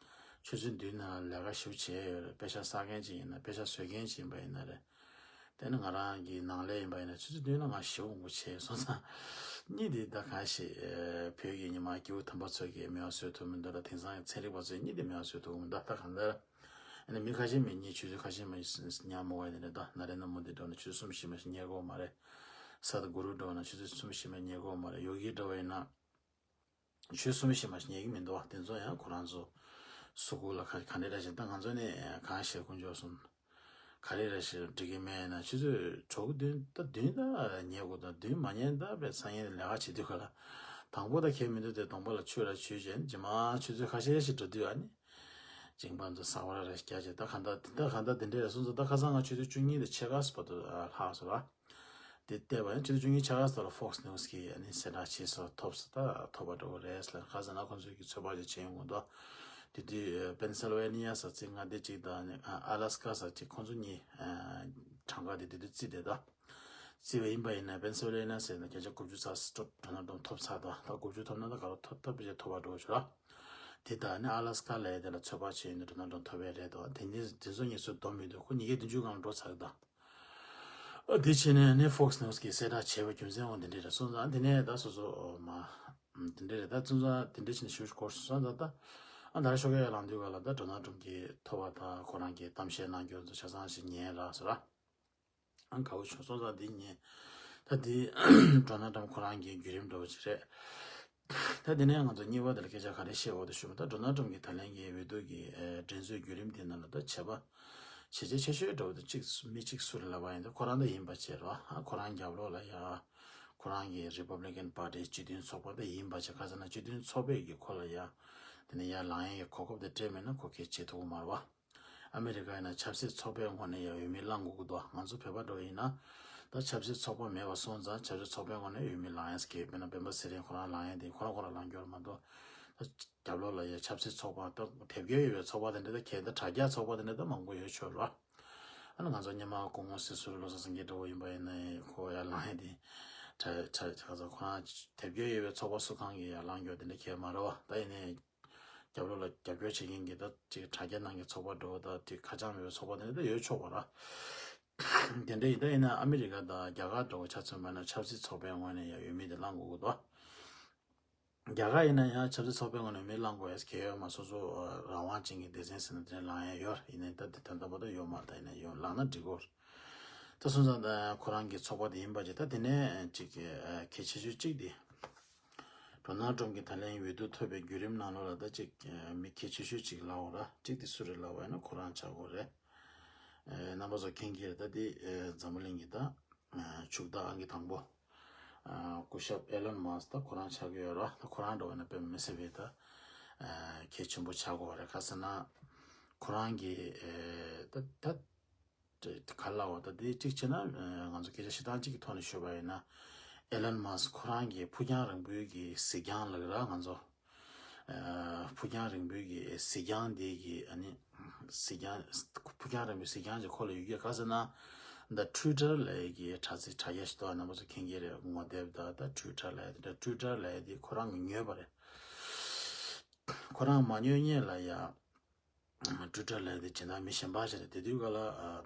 ཆུ་ཚོད་བདུན་ནང་ལས་ཀ་ཞེ་པོ་བྱས་ཡོད་རེད། དཔེ་ཆ་བསགས་མཁན་ཅིག་ཡིན་ན་དཔེ་ཆ་བཟོ་མཁན་ཅིག་ཡིན་པ་ཡིན་ན་རེད། དེ་ནི་ང་རང་གི་ནང་ལས་ཡིན་པ་ཡིན་ན་ཆུ་ཚོད་བདུན་ལ་ང་ཞེ་པོ་མང་པོ་བྱས་སོང་ཙང་། གཉིད་དེ་ད་གང་ཞིག་བོད་ཀྱི་ཉི་མ་སྐྱེ་བོ་དམ་པ་ཚོ་གིས་མེད་པ་བཟོ་ཐུབ་མི་འདུག་ལ། དེང་སང་གི་ཚན་རིག་པ་ཚོས་གཉིད་དེ་མེད་པ་བཟོ་ཐུབ་མི་འདུག་ད་གང་ལྟར་ཨ་ནི་མི་ཁ་ཤས་མི་གཉིད་ཆུ་ཚོད་ཁ་ཤས་མ་ཉལ་མོ་བ་ཡིན་རེད། ད་ན་རེ་ན་མོ་དེ་འགྲོ་ན་ཆུ་ཚོད་གསུམ་བཞི་མ་ཞིག་ཉལ་དགོས་མ་རེད། སད་གུ་རུ་འགྲོ་ན་ཆུ་ཚོད་གསུམ་བཞི་མ་ཉལ་དགོས་མ་རེད། ཡོ་གི་འགྲོ་བ་ཡིན་ན། ཆུ་ཚོད་གསུམ་བཞི་མ་ཞིག་ཉལ་གི་མི་འདུག་བ། དེ་ཚོ་ཡང་ཁོ་རང་ཚོ་སུ་གུ་ལ་ག་ག་འདྲ་འདྲ་ཞིག་ད་ང་ཚོ་ནས་གང་ཞིག་ཀུན་སྤྱོད་སོང་། ག་རེ་ར་ཞིག་འགྲིག་གི་མེད་ན་ཆུ་ཚོད་དྲུག་བདུན་ད་བདུན་ད་ཉལ་དགོས་ད་བདུན་མ་ཉལ་ད་པའི་སང་ཉིན་ལས་ཀ་བྱེད་དུས་ག་ལ་དང་པོ་ད་ཁྱད་མི་འདུག་དེ་གདོང་པ་ལ་ཆུ་ར་ཆུ་བྱས་རྗེས་མ་ཆུ་ཚོད་ཁ་ཤས་ཤིག་འགྲོ་དུས་ཨ་ནི་ཇིང་པ་ཚོ་ཟ་བ་ར་ར་ཞིག་རྒྱག་བྱས་ད་ག་ད་དེ་ད་ག་ད་དེ་འདྲས་ར་སོང་ཚོ་ད་ཁ་སང་ང་ཆུ་ཚོད་བཅུ་གཉིས་དང་ཕྱེད་ཀ་སུ་བར་དུ་ལྷག་སོང་ར། དེ་བལྟས་པ་ཡང་ཆུ་ཚོད་བཅུ་གཉིས་ཆ་ག་ཙམ་ལ་Fox News་གིས་ཨ་ནི་གསལ་བསྒྲགས་བྱས་སོ། ཐོབ་སོ་ད་ཐོབ་པ་འགྲོ་གི་རེད་ཟེར་ལ་ཁ་སང་ན་ཁོང་ཚོས་ཀྱི་ཚོད་དཔག་ཅིག་བྱས་ཡོང་གི་འདུག་དེ་དུས་Pennsylvania་ས་ཚིགས་མངའ་སྡེ་གཅིག་དང་ཨ་ནི་Alaska་ས་གཅིག་ཁོང་ཚོ་གཉིས་གྲངས་ཀ་དེ་དེ་དུས་བརྩིས་ཏེ་ད་བརྩིས་པ་ཡིན་པ་ཡིན་ན་Pennsylvania་ཟེར་ན་བརྒྱ་ཆ་དགུ་བཅུ་ཚ་སི་ཊོབ་Donald Trump་ཐོབ་ཚར་ད་ད་དགུ་བཅུ་ཐོབ་ན་ད་ག་རོ་ཐོབ་ཐོབ་པའི་ཆ་ཐོབ་པ་འགྲོ་ཆོག་ར། དེ་ད་ཨ་ནི་Alaska་ལ་ཡ་དེ་ལ་ཚོད་དཔག་བྱས་ཡོང་དུས་Donald Trump་ཐོབ་པའི་རེད་དོ། དེ་ནི་དེ་ཚོ་གཉིས་སུ་བསྡོམས་ཡོང་དུས་ཁོ་ཉིས་བརྒྱ་བདུན་ཅུ་སྒང་ལ་འགྲོ་ཚར་གི་ད། ཨ་དེ་བྱས་ནས་ནི་Fox News་གིས་གསལ་བསྒྲགས་བྱས་པ་རྒྱུ་མཚན་འོ་འདི་འདྲས་རེད་སོང་ཙང་དེ་ནས་ད་སོ་སོ་མ་འདི་འདྲས་རེད་ད་སོང་ཙང་དེ་འདྲས་བྱས་ནས་ཞུ་སྐོར་སོང་ཙང་ད་ཨ་ད་ར་ཤོག་ཡ་ལང་དུས་ག་ལ་ད་Donald Trump་གིས་ཐོབ་པ་ད་ཁོ་རང་གིས་གཏམ་བཤད་གནང་རྒྱུ་ཚོ་ཆ་ཚང་ཞིག་ཉན་ར་ཟེར་ར། ཨ་དགའ་བོ་བྱུང་སོང་ཙང་འདི་ཉན་ད་འདི་Donald Trump་ཁོ་རང་གི་བརྒྱུད་རིམ་འདྲ་བོ་ཅིག་རེད། ད་དེ་ནས་ང་ཚོ་གཉིས་པ་དེ་ལ་སྐད་ཆ་ག་རེ་བཤད་འོ་དེ་ཞུ་མ་ད་Donald Trump་གི་ད་ལན་གྱི་འོས་བསྡུ་གི་ཨེ་འགྲན་རྩོད་བརྒྱུད་རིམ་དེ་ནང་ལ་ད་བྱས་པ་བྱས་རྗེས་ཆེ་ཤོས་འདྲ་བོ་ད་གཅིག་མི་གཅིག་སུ་རེད་ལབ་པ་ཡིན་ད་ཁོ་རང་ད་ཡིན་པ་བྱས་རོ། ཨ་ཁོ་རང་རྒྱབ་ལོགས་ལ་ཡ་ཁོ་རང་གི་Republican Party་སྤྱི་མཐུན་ཚོགས་པ་ད་ཡིན་པ་བྱས་ག་ཟེར་ན་སྤྱི་མཐུན་ཚོགས་པས་ཀྱི་ཁོ་ལ་ཡ་དེ་ནས་ཡ་ལངས་ཡས་ཀྱི་གོ་སྐབས་དེ་སྤྲད་མེད་ན་ཁོ་གལ་བྱེད་ཐུབ་ཀྱི་མ་རེད་བ། ཨ་མི་རི་ཀ་ཡིན་ན་ཆབ་སྲིད་ཚོགས་པའི་ངོས་ནས་ཡང་འོས་མི་བླང་དགོས་ཀྱི་འདུག་ང་ཚོ་བོད་པ་འདྲ་བོ་ཡིན་ན་ད་ཆབ་སྲིད་ཚོགས་པ་མེད་པ་སོང་ཙང་ཆབ་སྲིད་ཚོགས་པའི་ངོས་ནས་འོས་མི་ལངས་ཡས་ཀྱི་དཔེར་ན་སྤེན་པ་ཚེ་རིང་ཁོ་རང་ལངས་ཡས་དེ་ཁོ་རང་ཁོ་རང་ལངས་རྒྱུ་མ་གཏོགས་ད་རྒྱབ་ལོགས་ལ་ཡང་ཆབ་སྲིད་ཚོགས་པ་ད་དེབ་སྐྱེལ་ཡོད་པའི་ཚོགས་པ་དེ་འདྲ་ད་གལ་ད་དྲ་རྒྱ་ཚོགས་པ་དེ་འདྲ་ད་མང་པོ་ཡོད་ཆོག་ར། ཨ་ནི་ང་ཚོ་སྔོན་མ་སྐུ་ངོ་སྲིད་ཟུར་བློ་བཟང་སེང་གེ་འདྲ་བོ་ཡིན་པ་ཡིན་ན་ཁོ་ཡང་ལངས་ཡས་དེ་དྲ་དྲ་ཁ་ཚ་ཁོ་རང་དེབ་སྐྱེལ་ཡོད་པའི་ཚོགས་པ་སུ་གང་གིས་ཡང་ལངས་རྒྱུ་དེ་འདྲ་གལ་མ་རེད་བ། ད་ཡིན་ནའི་རྒྱབ་ལོགས་ལ་རྒྱབ་སྐྱོར་བྱེད་མཁན་གྱི་ད་ཅིག་དྲ་རྒྱ་ནང་གི་ཚོགས་པ་འགྲོ་བ་ད་ཅིག་ཁ་བྱང་མེད་པའི་ཚོགས་པ་དེ་འདྲ་ད་ཡོད་ཆོག་པ་ར། དེ་འདྲ་ཡིན་ད་ཡིན་ན་ཨ་མི་རི་ཀ་དང་རྒྱ་གར་འདྲ་བོ་ཆ་མཚོན་པ་ན་ཆབ་སྲིད་ཚོགས་པའི་ངོས་ནས་ཡང་འོས་མི་དེ་བླང་དགོས་ཀྱི་འདུག་རྒྱ་གར་ཡིན་ན་ཡང་ཆབ་སྲིད་ཚོགས་པའི་ངོས་ནས་འོས་མི་བླང་དགོས་ཡ་གལ་ཡོད་མ་སོ་སོ་རང་དབང་ཅན་གྱི་སྡེ་ཚན་ཟེར་ན་དེ་འདྲ་ལངས་ཡ་ཡོད་ཡིན་ནའི་ད་དེ་ད་ལྟ་བར་དུ་ཡོད་མ་རེད་ད་ཡིན་ན་ཡོད་ལངས་ན་འགྲིག་གོ་ད་སོང་ཙང་ད་ཁོ་རང་གི་ཚོགས་པ་དེ་ཡིན་པ་ཅིག་ད་དེ་ནས་ཅིག་གལ་ཆེ་ཤོས་གཅིག་དེ། ཌོ་ནལ་ཊམ་གྱི་ད་ལན་འོས་བསྡུ་ཐོབ་པའི་བརྒྱུད་རིམ་ནང་ལོགས་ལ་ད་ཅིག་མི་གལ་ཆེ་ཤོས་ཅིག་ལབ་དགོས་ར། གཅིག་དེ་སུ་རེད་ལབ་པ་ཡིན་ན་ཁོ་རང་ཆགས་དགོས་རེད། རྣམ་པ་ཚོ་མཁྱེན་གྱི་རེད། ད་དེ་འཛམ་བུ་གླིང་གི་ད་ཕྱུག་བདག་ཨང་ཀི་དང་པོ་སྐུ་ཞབས་ཨེ་ལོན་མཱ་སི་ད་ཁོ་རང་ཆགས་ཀྱི་ཡོད་ར། ད་ཁོ་རང་འདྲ་བ་ཡིན་ན་དཔེ་མི་སྲིད་པའི་ད་གལ་ཆེན་པོ་ཆགས་དགོས་རེད། ག་ཟེར་ན་ཁོ་རང་གི་ད་ད། ག་ལ་བ་ད་དེ་གཅིག་བྱས་ན་ང་ཚོ་སྐད་ཆ་བཤད་སྟངས་གཅིག་གི་ཐོག་ནས་ཞུས་པ་ཡིན་ན་ཨེ་ལོན་མཱ་སི་ཁོ་རང་གི་ཕུགས་རྒྱང་རིང་པོའི་གི་གཟིགས་རྒྱང་ལབ་ཀྱི་ར། ང་ཚོ་ཕུགས་རྒྱང་རིང་པོའི་གི་གཟིགས་རྒྱང་དེ་གི་ཨ་ནི་གཟིགས་རྒྱང་ཕུགས་རྒྱང་རིང་པོའི་གཟིགས་རྒྱང་ཅིག་ཁོ་ལ་ཡོད་ཀྱི་ག་ཟེར་ན་ད་ཊུའི་ཊར་ལབ་ཡས་གི་དྲ་ཚིགས་དྲ་རྒྱ་ཞིག་འདུག་རྣམ་པ་ཚོ་མཁྱེན་གྱི་རེད། ངོ་དེབ་ད་ད་ཊུའི་ཊར་ལབ་ཡས་དེ་ཊུའི་ཊར་ལབ་ཡས་དེ་ཁོ་རང་གི་ཉོས་པ་རེད། ཁོ་རང་མ་ཉོས་སྔོན་ལ་ཡ། ཊུའི་ཊར་ལབ་དེ་སྦྱིན་བདག་མི་གཞན་པ་ཞིག་རེད། དེ་དུས་ག་ལ་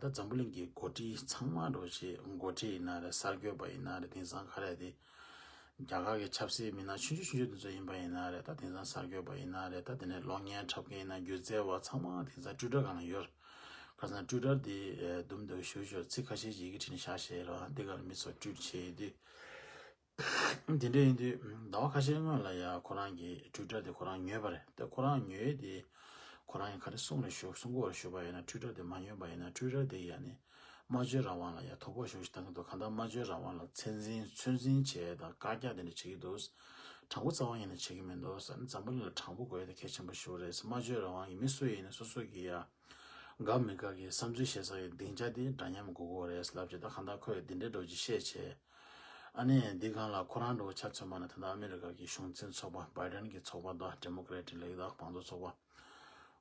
ད་འཛམ་བུ་གླིང་གི་འགོ་ཁྲིད་ཚང་མ་འགྲོ་ཆེད་འགོ་ཁྲིད་ཡིན་ན་རེད། གསར་འགོད་པ་ཡིན་ན་རེད། དེང་སང་ག་རེ་དེ་རྒྱ་གར་གྱི་ཆབ་སྲིད་མི་སྣ་ཆུང་ཆུང་ཆུང་ཆུང་དེ་ཚོ་ཡིན་པ་ཡིན་ན་རེད། ད་དེང་སང་གསར་འགོད་པ་ཡིན་ན་རེད། ད་དེ་ནས་གློག་བརྙན་འཁྲབ་མཁན་ཡིན་ན་སྒྱུ་རྩལ་བ་ཚང་མ་དེང་སང་ཊུའི་ཊར་སྒང་ལ་ཡོད། ག་ཟེར་ན་ཊུའི་ཊར་དེ་དུམ་དུ་ཞུ་ཞུ་ཚིག་ཁ་ཤས་ཡི་གེ་བྲིས་ནས་བཞག་བཞག་རེད། འདི་ག་ལ་མི་ཚོ་ཊུའིཊ་བྱེད་ཡོད་དུས། དེ་འདྲ་ཡིན་དུས་ཟླ་བ་ཁ་ཤས་སྔོན་ལ་ཡ་ཁོ་རང་གི་ཊུའི་ཊར་དེ་ཁོ་རང་ཉོས་པ་རེད། དེ་ཁོ་རང་ཉོས་དེ་ཁོ་རང་གི་ག་རེ་གསུང་རེད་ཞུ་གསུང་གི་ཡོད་རེད་ཞུས་པ་ཡིན་ན་ཊུའི་ཊར་དེ་མ་ཉོས་པ་ཡིན་ན་ཊུའི་ཊར་དེ་ཡ་ནི་སྨྲ་བརྗོད་རང་དབང་ལ་ཡ་དོ་ཕོག་ཞེ་པོ་ཞིག་བཏང་གི་འདུག་གང་ལྟར་སྨྲ་བརྗོད་རང་དབང་ལ་ཚད་འཛིན་ཚོད་འཛིན་བྱས་དང་བཀག་རྒྱ་དེ་འདྲ་བྱེད་ཀྱི་འདུག་དྲང་པོ་རྩ་བ་ཉིད་ནས་བྱེད་ཀྱི་མི་འདུག་ཟེར་ནས་འཛམ་བུ་གླིང་ལ་དྲང་པོ་དགོས་ཡ་དེ་གལ་ཆེན་པོ་ཞིག་རེད། སྨྲ་བརྗོད་རང་དབང་གི་མི་སུ་ཡིན་ན་སོ་སོ་གི་ཡ། དགའ་མི་དགའ་གི་བསམ་ཚུལ་བཤད་ས་གི་སྡིངས་ཆ་དེ་འདྲ་མཉམ་དགོས་ཀྱི་རེད་ལབ་བྱས། ད་གང་ལྟར་ཁོས་འདི་འདྲའི་འགྲོ་ཅིག་བཤད་བྱས། ཨ་ནི་འདི་སྒང་ལ་ཁོ་རང་འདྲ་བོ་ཆ་མཚོན་པ་ན་ད་ལྟ་ཨ་མི་རི་ཀ་གི་གཞུང་འཛིན་ཚོགས་པ་བྷའི་ཌེན་གྱི་ཚོགས་པ་དང་ཌེ་མོ་ཀེ་རེ་ཊི་ལབ་ཀྱི་ད་བང་མཛོད་ཚོགས་པ།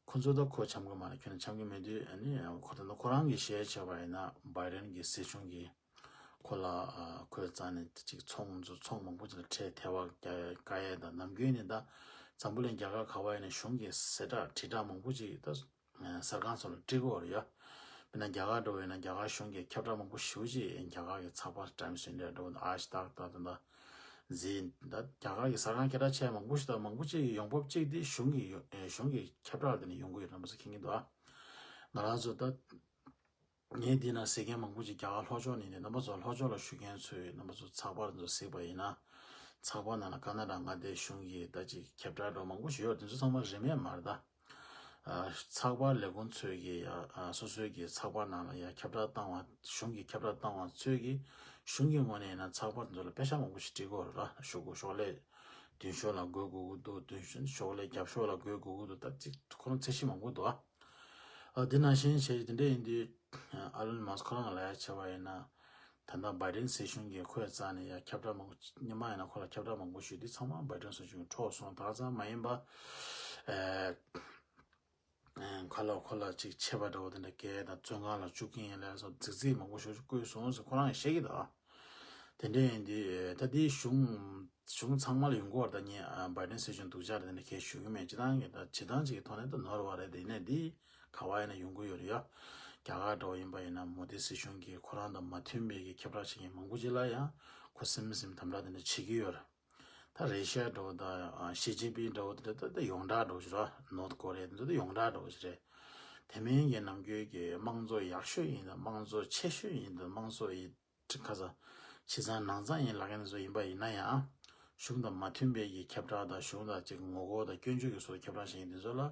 ཁོ་ཚོ་ད་ཁོ་འཆམ་གི་མ་རེད། ཁྱོད་ནི་འཆམ་གི་མེད་དུས་ཨ་ནི་ཁོ་ད་ལྟ་ཁོ་རང་གི་ཤེས་བྱ་བ་ཡིན་ན་བྷའི་ཌེན་གྱི་སྲིད་གཞུང་གི་ཁོ་ལ་ཨ་ཁོའི་རྩ་ནས་ཅིག་ཚོང་ཚོང་མང་པོ་ཅིག་ལ་ཁྲལ་ཐེ་བ་བཀལ་ཡས་དང་ནམ་རྒྱུན་ནས་ད་འཛམ་བུ་གླིང་རྒྱལ་ཁབ་ག་བ་ཡིན་ན་གཞུང་གི་གསལ་བསྒྲགས་དྲིལ་བསྒྲགས་མང་པོ་ཅིག་ད་གསར་ཁང་ཚོ་ལ་སྤྲད་ཀྱི་ཡོད་རེད་ཡ། དཔེར་ན་རྒྱ་གར་འདྲ་བོ་ཡིན་ན་རྒྱ་གར་གཞུང་གི་ཁྱབ་བསྒྲགས་མང་པོ་ཞེ་པོ་ཅིག་རྒྱ་གར་གྱི་ཚགས་པར་ཊའིམ་སི་ཨིན་ཌི་ཡ་འདྲ་བོ་དང་ཨ་ཇི་དག་དང་དེ་འདྲ་ཟིན་ད་རྒྱ་གར་གྱི་གསར་ཁང་སྐད་གྲགས་ཆེ་མང་པོ་ཞིག་དང་མང་པོ་ཅིག་གི་ཡོང་འབབ་གཅིག་དེ་གཞུང་གི་ཡོ་ཨེ་གཞུང་གི་ཁྱབ་བསྒྲགས་དེ་ནས་ཡོང་གི་ཡོད་རྣམ་པ་ཚོ་མཁྱེན་གྱི་འདུག་ཨ། ང་རང་ཚོ་ད་ངས་འདི་ན་ཟེར་མཁན་མང་པོ་ཅིག་རྒྱ་གར་ལྷོ་ཕྱོགས་ནས་ནས་རྣམ་པ་ཚོ་ལྷོ་ཕྱོགས་ལ་བཞུགས་མཁན་ཚོས་རྣམ་པ་ཚོ་ཚགས་པར་ཚོ་གཟིགས་པ་ཡིན་ན། ཚགས་པར་ནང་ལ་ཀ་ན་ཌ་མངའ་སྡེའི་གཞུང་གི་ད་ཅིག་ཁྱབ་བསྒྲགས་འདྲ་མང་པོ་ཞིག་ཡོད། དེ་ཚོ་ཚང་མ་རིན་མེད་མ་རེད་ད། ཨ་ཚགས་པར་ལས་ཁུངས་ཚོས་ཀྱི་ཡ་ཨ་སོ་སོའི་གི་ཚགས་པར་ནང་ལ་ཡ་ཁྱབ་བསྒྲགས་བཏང་བ་གཞུང་གི་ཁྱབ་བསྒྲགས་བཏང་བ་ཚོས་ཀྱི་གཞུང་གི་ངོས་ནས་ཡིན་ན་ཚགས་པར་ཚོ་ལ་པེ་ཤག་མང་པོ་ཞིག་སྤྲད་ཀྱི་ཡོད་རེད་ལ། ཤོག་གུ་ཤོག་ལྷེ་མདུན་ཤོག་ལ་དགོས་དགོས་ཀྱི་འདུག་མདུན་ཤོག་ལྷེ་རྒྱབ་ཤོག་ལ་དགོས་དགོས་ཀྱི་འདུག་ད་ཅིག་ཁོ་རང་ཚད་གཞི་མང་པོ་འདུག་ཨ། ཨ་འདི་ནང་བཞིན་བྱས་དེ་འདྲ་ཡིན་དུས་ཨ་ལོན་མཱ་སི་ཁོ་རང་ལ་ཡ་བྱས་པ་ཡིན་ན། ད་ལྟ་བྷའི་ཌེན་སྲིད་གཞུང་གིས་ཁོའི་རྩ་ནས་ཡ་ཁྱབ་བསྒྲགས་མང་པོ་སྔོན་མ་ཡིན་ན་ཁོ་ལ་ཁྱབ་བསྒྲགས་མང་པོ་ཞུས་དུས་ཚང་མ་བྷའི་ཌེན་སྲིད་གཞུང་གིས་འཕྲོག་སོང་། ད་ག་ཙམ་མ་ཡིན་པ། ཨེ། ཁ་ལོ་ཁོ་ལ་ཅིག་ཆད་པ་འདྲ་བོ་དེ་འདྲ་བཀལ་དང་བཙོན་ཁང་ལ་བཅུག་གིན་ཡིན་ལབ་སོགས་རྫིག་རྫིག་མང་པོ་ཞིག་བཀོད་སོང་ཟེར་ཁོ་རང་ཡང་བཤད་ཀྱི་འདུག་ཨ། དེ་འདྲ་ཡིན་དུས་ད་འདིའི་གཞུང་གཞུང་ཚང་མ་ལ་ཡོང་གི་ཡོད་རེད། ད་ངས་བྷའི་ཌེན་སྲིད་གཞུང་སྡུག་ཅག་རེད་དེ་འདྲ་གས་ཞུ་གི་མེད། སྤྱི་བཏང་གི་ད་བྱེད་སྟངས་ཅིག་གི་ཐོག་ནས་ད་ནོར་བ་རེད། དེ་ཡིན་ནའི་འདི་ག་བ་ཡིན་ན་ཡོང་གི་ཡོད་རེད་ཡ། རྒྱ་གར་འདྲ་བོ་ཡིན་པ་ཡིན་ན་མོ་དི་སྲིད་གཞུང་གིས་ཁོ་རང་དང་མ་མཐུན་པའི་གི་ཁྱབ་བསྒྲགས་བྱེད་མཁན་མང་པོ་ཅིག་ལ་ཡང་ཁོ་སིམ་སིམ་དམ་དྲག་དེ་འདྲ་བྱེད་ཀྱི་ཡོད་རེད། ད་རེ་ཤ་འདྲ་བོ་དང་ཞི་ཅིན་ཕིང་འདྲ་བོ་དེ་འདྲ་ད་ཡོངས་གྲགས་འདྲ་བོ་ཞིག་རེད། ནོར་ཐ་ཀོ་རི་ཡ་དེ་ཚོ་ད་ཡོངས་གྲགས་འདྲ་བོ་ཞིག་རེད། དེ་མིན་གྱི་ནམ་རྒྱུན་གྱི་དམངས་གཙོ་ཡག་ཤོས་ཡིན་དང་དམངས་གཙོ་ཆེ་ཤོས་ཡིན་དང་དམངས་གཙོ་ཡི་ཁ་ས་ཕྱི་གཙང་ནང་གཙང་ཡིན་ལབ་མཁན་དེ་ཚོ་ཡིན་པ་ཡིན་ན་ཡང་གཞུང་དང་མ་མཐུན་པའི་གི་ཁྱབ་བསྒྲགས་དང་གཞུང་དང་ཅིག་ངོ་རྒོལ་དང་སྐྱོན་བརྗོད་ཀྱི་བཟོ་ཁྱབ་བསྒྲགས་བྱེད་མཁན་དེ་ཚོ་ལ་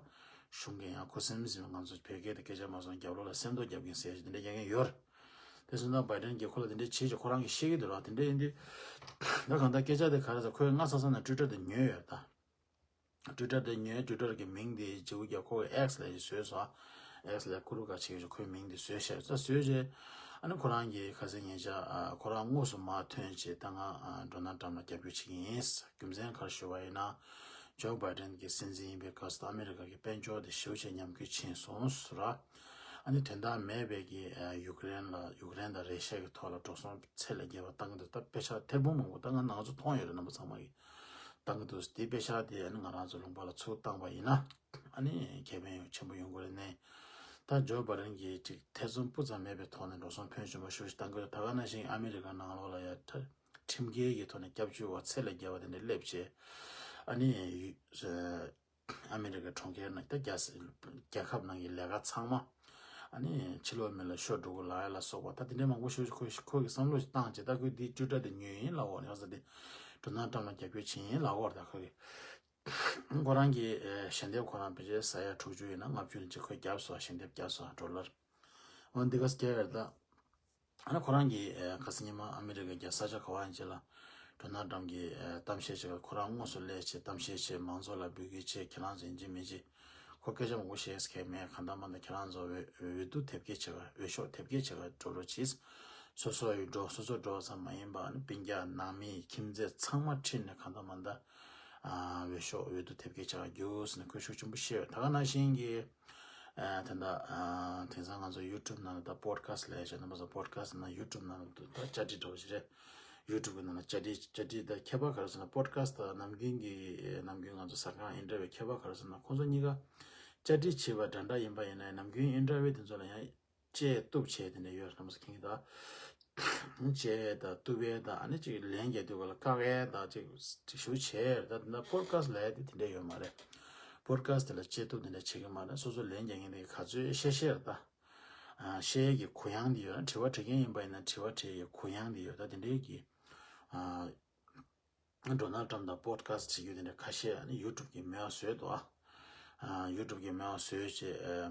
གཞུང་གིས་ཡང་ཁོ་སེམས་སེམས་ང་ཚོ་བོད་སྐད་དང་སྐད་ཆ་མ་གསུངས་རྒྱབ་ལོགས་ལ་སེམས་གཏོད་རྒྱབ་མཁན་ཟེར་ཞིག་དེ་འདྲ་རྒྱག་མཁན་ཡོད་རེད། དེ་སོང་ཙང་བྷའི་ཌེན་གྱིས་ཁོ་ལ་དེ་འདྲའི་བྱེད་ཅིག་ཁོ་རང་གིས་ཤེས་ཀྱི་འདུག་ར། དེ་འདྲ་ཡིན་དུས་ད་གང་ལྟར་སྐད་ཆ་དེ་ག་རེ་ཟེར་ཁོས་སྔ་ས་ས་ནས་ཊུ་ཊར་དེ་ཉོས་ཡོད་ད། ཊུ་ཊར་དེ་ཉོས། ཊུ་ཊར་གྱི་མིང་དེ་བརྗེ་པོ་རྒྱག་ཁོ་གིས་ཨེགས་ལབ་ཅིག་བཟོས་སོང་། ཨེགས་ལབ་ཀུ་རུ་ཀ་བྱེད་ཀྱི་ཁོའི་མིང་དེ་བཟོས་བཞག་ད་བཟོས་རྗེས་ཨ་ནི་ཁོ་རང་གིས་ཁ་སང་ཉེ་ཆར་ཨ་ཁོ་རང་དངོས་སུ་མར་ཐོན་བྱས་ད་ང་ཨ་ཌོ་ནལ་ཊམ་ལ་རྒྱབ་སྐྱོར་བྱེད་ཀྱི་ཡིན། རྒྱུ་མཚན་ག་རེ་ཞུ་བ་ཡིན་ན། ཇོ་བྷའི་ཌེན་གྱི་སྲིད་འཛིན་ཡིན་པའི་སྐབས་སུ་ཨ་མི་རི་ཀ་གི་དཔལ་འབྱོར་དེ་ཞེ་པོ་ཅིག་ཉམས་རྒུད་ཕྱིན་སོང་ཟེར་ར། ཨ་ནི་དོན་དག་མེད་པའི་གི་ཡུཀ་རེན་ལ་ཡུཀ་རེན་དང་རེ་ཤ་གི་ཐོག་ལ་འགྲོ་སོང་ཚད་ལས་བརྒལ་བ་བཏང་གི་འདུག་ད་པེ་ཤག་ཐེར་འབུམ་མང་པོ་ད་ང་ང་ཚོ་མཐོང་ཡོད་རེད། རྣམ་པ་ཚང་མ་གིས་བཏང་གི་འདུག་དེ་པེ་ཤག་དེ་ཨ་ནི་ང་རང་ཚོ་ལུང་པ་ལ་ཚུར་བཏང་པ་ཡིན་ན་ཨ་ནི་ཁེ་ཕན་ཡང་ཆེན་པོ་ཡོང་གི་རེད་ནས། ད་ཇོ་བྷའི་ཌེན་གྱིས་ཅིག་ཐེ་ཚོམ་སྤུ་ཙམ་མེད་པའི་ཐོག་ནས་འགྲོ་སོང་ཕོན་ཆེན་པོ་ཞེ་པོ་ཞིག་བཏང་གི་རེད། ད་ག་ནང་བཞིན་ཨ་མི་རི་ཀ་ནང་ལོགས་ལ་ཡ་ཁྲིམས་འགལ་གྱི་ཐོག་ནས་སྐྱབས་བཅོལ་བ་ཚད་ལས་བརྒལ་བ་དེ་འདྲ་སླེབས་བྱས་ཨ་ནི་ཨ་མི་རི་ཀའི་གྲོང་ཁྱེར་ནང་ད་རྒྱ་རྒྱལ་ཁབ་ནང་གི་ལས་ཀ་ཚང་མ་ཨ་ནི་ཕྱི་ལོགས་མི་ལ་ཤོར་འགྲོ་གི་ལབ་ཡ་ལ་སོགས་པ་ད་དེ་འདྲའི་མང་པོ་ཞིག་ཁོ་ཁོ་གིས་བསམ་བློ་ཞིག་བཏང་བྱས་ད་ཁོས་འདི་ཊུ་ཊར་དེ་ཉོས་ཡིན་ལབ་ཡོད་རེད། ཡང་ས་དེ་ཌོ་ནལ་ཊམ་ལ་རྒྱབ་སྐྱོར་བྱེད་ཡིན་ལབ་ཡོད་རེད། ད་ཁོ་གིས་ཁོ་རང་གི་ཞལ་འདེབས་ཁོ་རང་ཕལ་ཆེར་ས་ཡ་དྲུག་ཅུ་ཡིན་ན་ལྔ་བཅུ་ནས་ཅིག་ཁོས་བརྒྱབ་སོང་། ཞལ་འདེབས་བརྒྱབ་སོང་ཌོ་ལར། འོ་འདི་ག་སྐྱེལ་ཡོད་རེད་ད། ཨ་ནི་ཁོ་རང་གིས་ཨེ་ཁ་སང་ཉི་མ་ཨ་མི་རི་ཀའི་རྒྱལ་ས་ཆ་ག་བ་ཡིན་ཅིག་ལ་ཌོ་ནལ་ཊམ་གྱིས་ཨེ་གཏམ་བཤད་བྱེད་ཀ་ཁོ་རང་དངོས་སུ་སླེབས་བྱས་གཏམ་བཤད་བྱས་མང་ཚོགས་ལ་འབོད་སྐུལ་བྱས་ཁྱེད་རང་ཚོ་ཡིན་གཅིག་མིན་གཅིག་ཁོ་སྐད་ཆ་མང་པོ་བཤད་ས་གང་ཡང་མེད། གང་ལྟར་མ་ལྟར་ཁྱེད་རང་ཚོ་འོས་འོས་བསྡུ་དེབ་སྐྱེལ་བྱེད་ཀ་འོས་ཤོག་དེབ་སྐྱེལ་བྱེད་ཀ་འགྲོ་རོགས་གྱིས། སོ་སོ་ཡི་འགྲོ་སོ་སོ་འགྲོ་ཙམ་མ་ཡིན་པ་ཨ་ནི་སྤུན་ཀྱག་ནང་མི་ཁྱིམ་མཚེས་ཚང་མ་ཁྲིད་ནས་གང་ལྟར་མ་ལྟར་ཨ་འོས་ཤོག་འོས་བསྡུ་དེབ་སྐྱེལ་བྱེད་ཀ་རྒྱུགས་ཟེར་ནས་ཁོས་ཤུགས་ཆེན་པོ་བཤད་ཡོད། ད་ག་ནང་བཞིན་གྱི། ཨ་དེ་འདྲ་ཨ་དེང་སང་ང་ཚོ་ཡུ་ཊུབ་ནང་ལ་ད་པོ་ཌི་ཁ་སི་ཊི་ལབ་ཡ་ཅིག་རྣམ་པ་ཚོ་པོ་ཌི་ཁ་སི་ཊི་ནང་ཡུ་ཊུབ་ནང་ལ་ད་བཅར་འདྲི་འདྲ་བོ་ཞིག་རེད། ཡུ་ཊུབ་གི་ནང་ལ་བཅར་འདྲི་བཅར་འདྲི་ད་ཁྱད་པར་ག་རེ་ཟེར་ན་པོ་ཌི་ཁ་སི་ཊི་དང་ནམ་རྒྱུན་གྱི་ནམ་རྒྱུན་ང་ཚོ་གསར་ཁང་ཨིན་ཊར་བིའུ་ཁྱད་པར་ག་རེ་ཟེར་ན་ཁོང་ཚོ་གཉིས་ཀ་བཅར་འདྲི་བྱེད་པ་འདྲ་འདྲ་ཡིན་པ་ཡིན་ན་ནམ་རྒྱུན་ཨིན་ཊར་བིའུ་དེ་ཚོ་ལ་ཡང་དཔྱད་གཏུབ་བྱས་དེ་འདྲ་ཡོད་རེད། རྣམ་པ་ཚོ་མཁྱེན་གྱི་ད། བྱས་དང་གཏུབ་པའི་དང་ཨ་ནི་ཅིག་ལན་རྒྱག་དུས་ག་ལ་བཀག་ཡས་དང་ཅིག་ཅིག་ཞུ་བྱས་ད་དེ་འདྲ་པོ་ཌི་ཁ་སི་ཊི་ལབ་ཡས་དེ་དེ་འདྲ་ཡོད་མ་རེད། པོ་ཌི་ཁ་སི་ཊི་དེ་ལ་དཔྱད་གཏུབ་དེ་འདྲ་བྱེད་ཀྱི་མ་རེད། སོ་སོ་ལན་རྒྱག་མཁན་དེ་ག་ཚོད་བཤད་བཤད་རེད་ད། ཨ་བཤད་ཡས་ཀྱི་གུ་ཡངས་དེ་ཡོད་ན་དྲི་བ་དྲི་མཁན་ཡིན་པ་ཡིན་ན་དྲི་བ་དྲི་ཡས་གུ་ཡངས་དེ་ཡོད་ད་དེ་འདྲའི་གི་ཨ། ཌོ་ནལ་ཊམ་དང་པོ་ཌི་ཁ་སི་ཊི་བྱེད་རྒྱུ་དེ་འདྲ་ཁ་ཤས་ཨ་ནི་ཡུ་ཊུབ་ཀྱིས་མེད་པ་བཟོས་འདུག་ཨ། ཡུ་ཊུབ་ཀྱིས་མེད་པ་བཟོས་བྱས་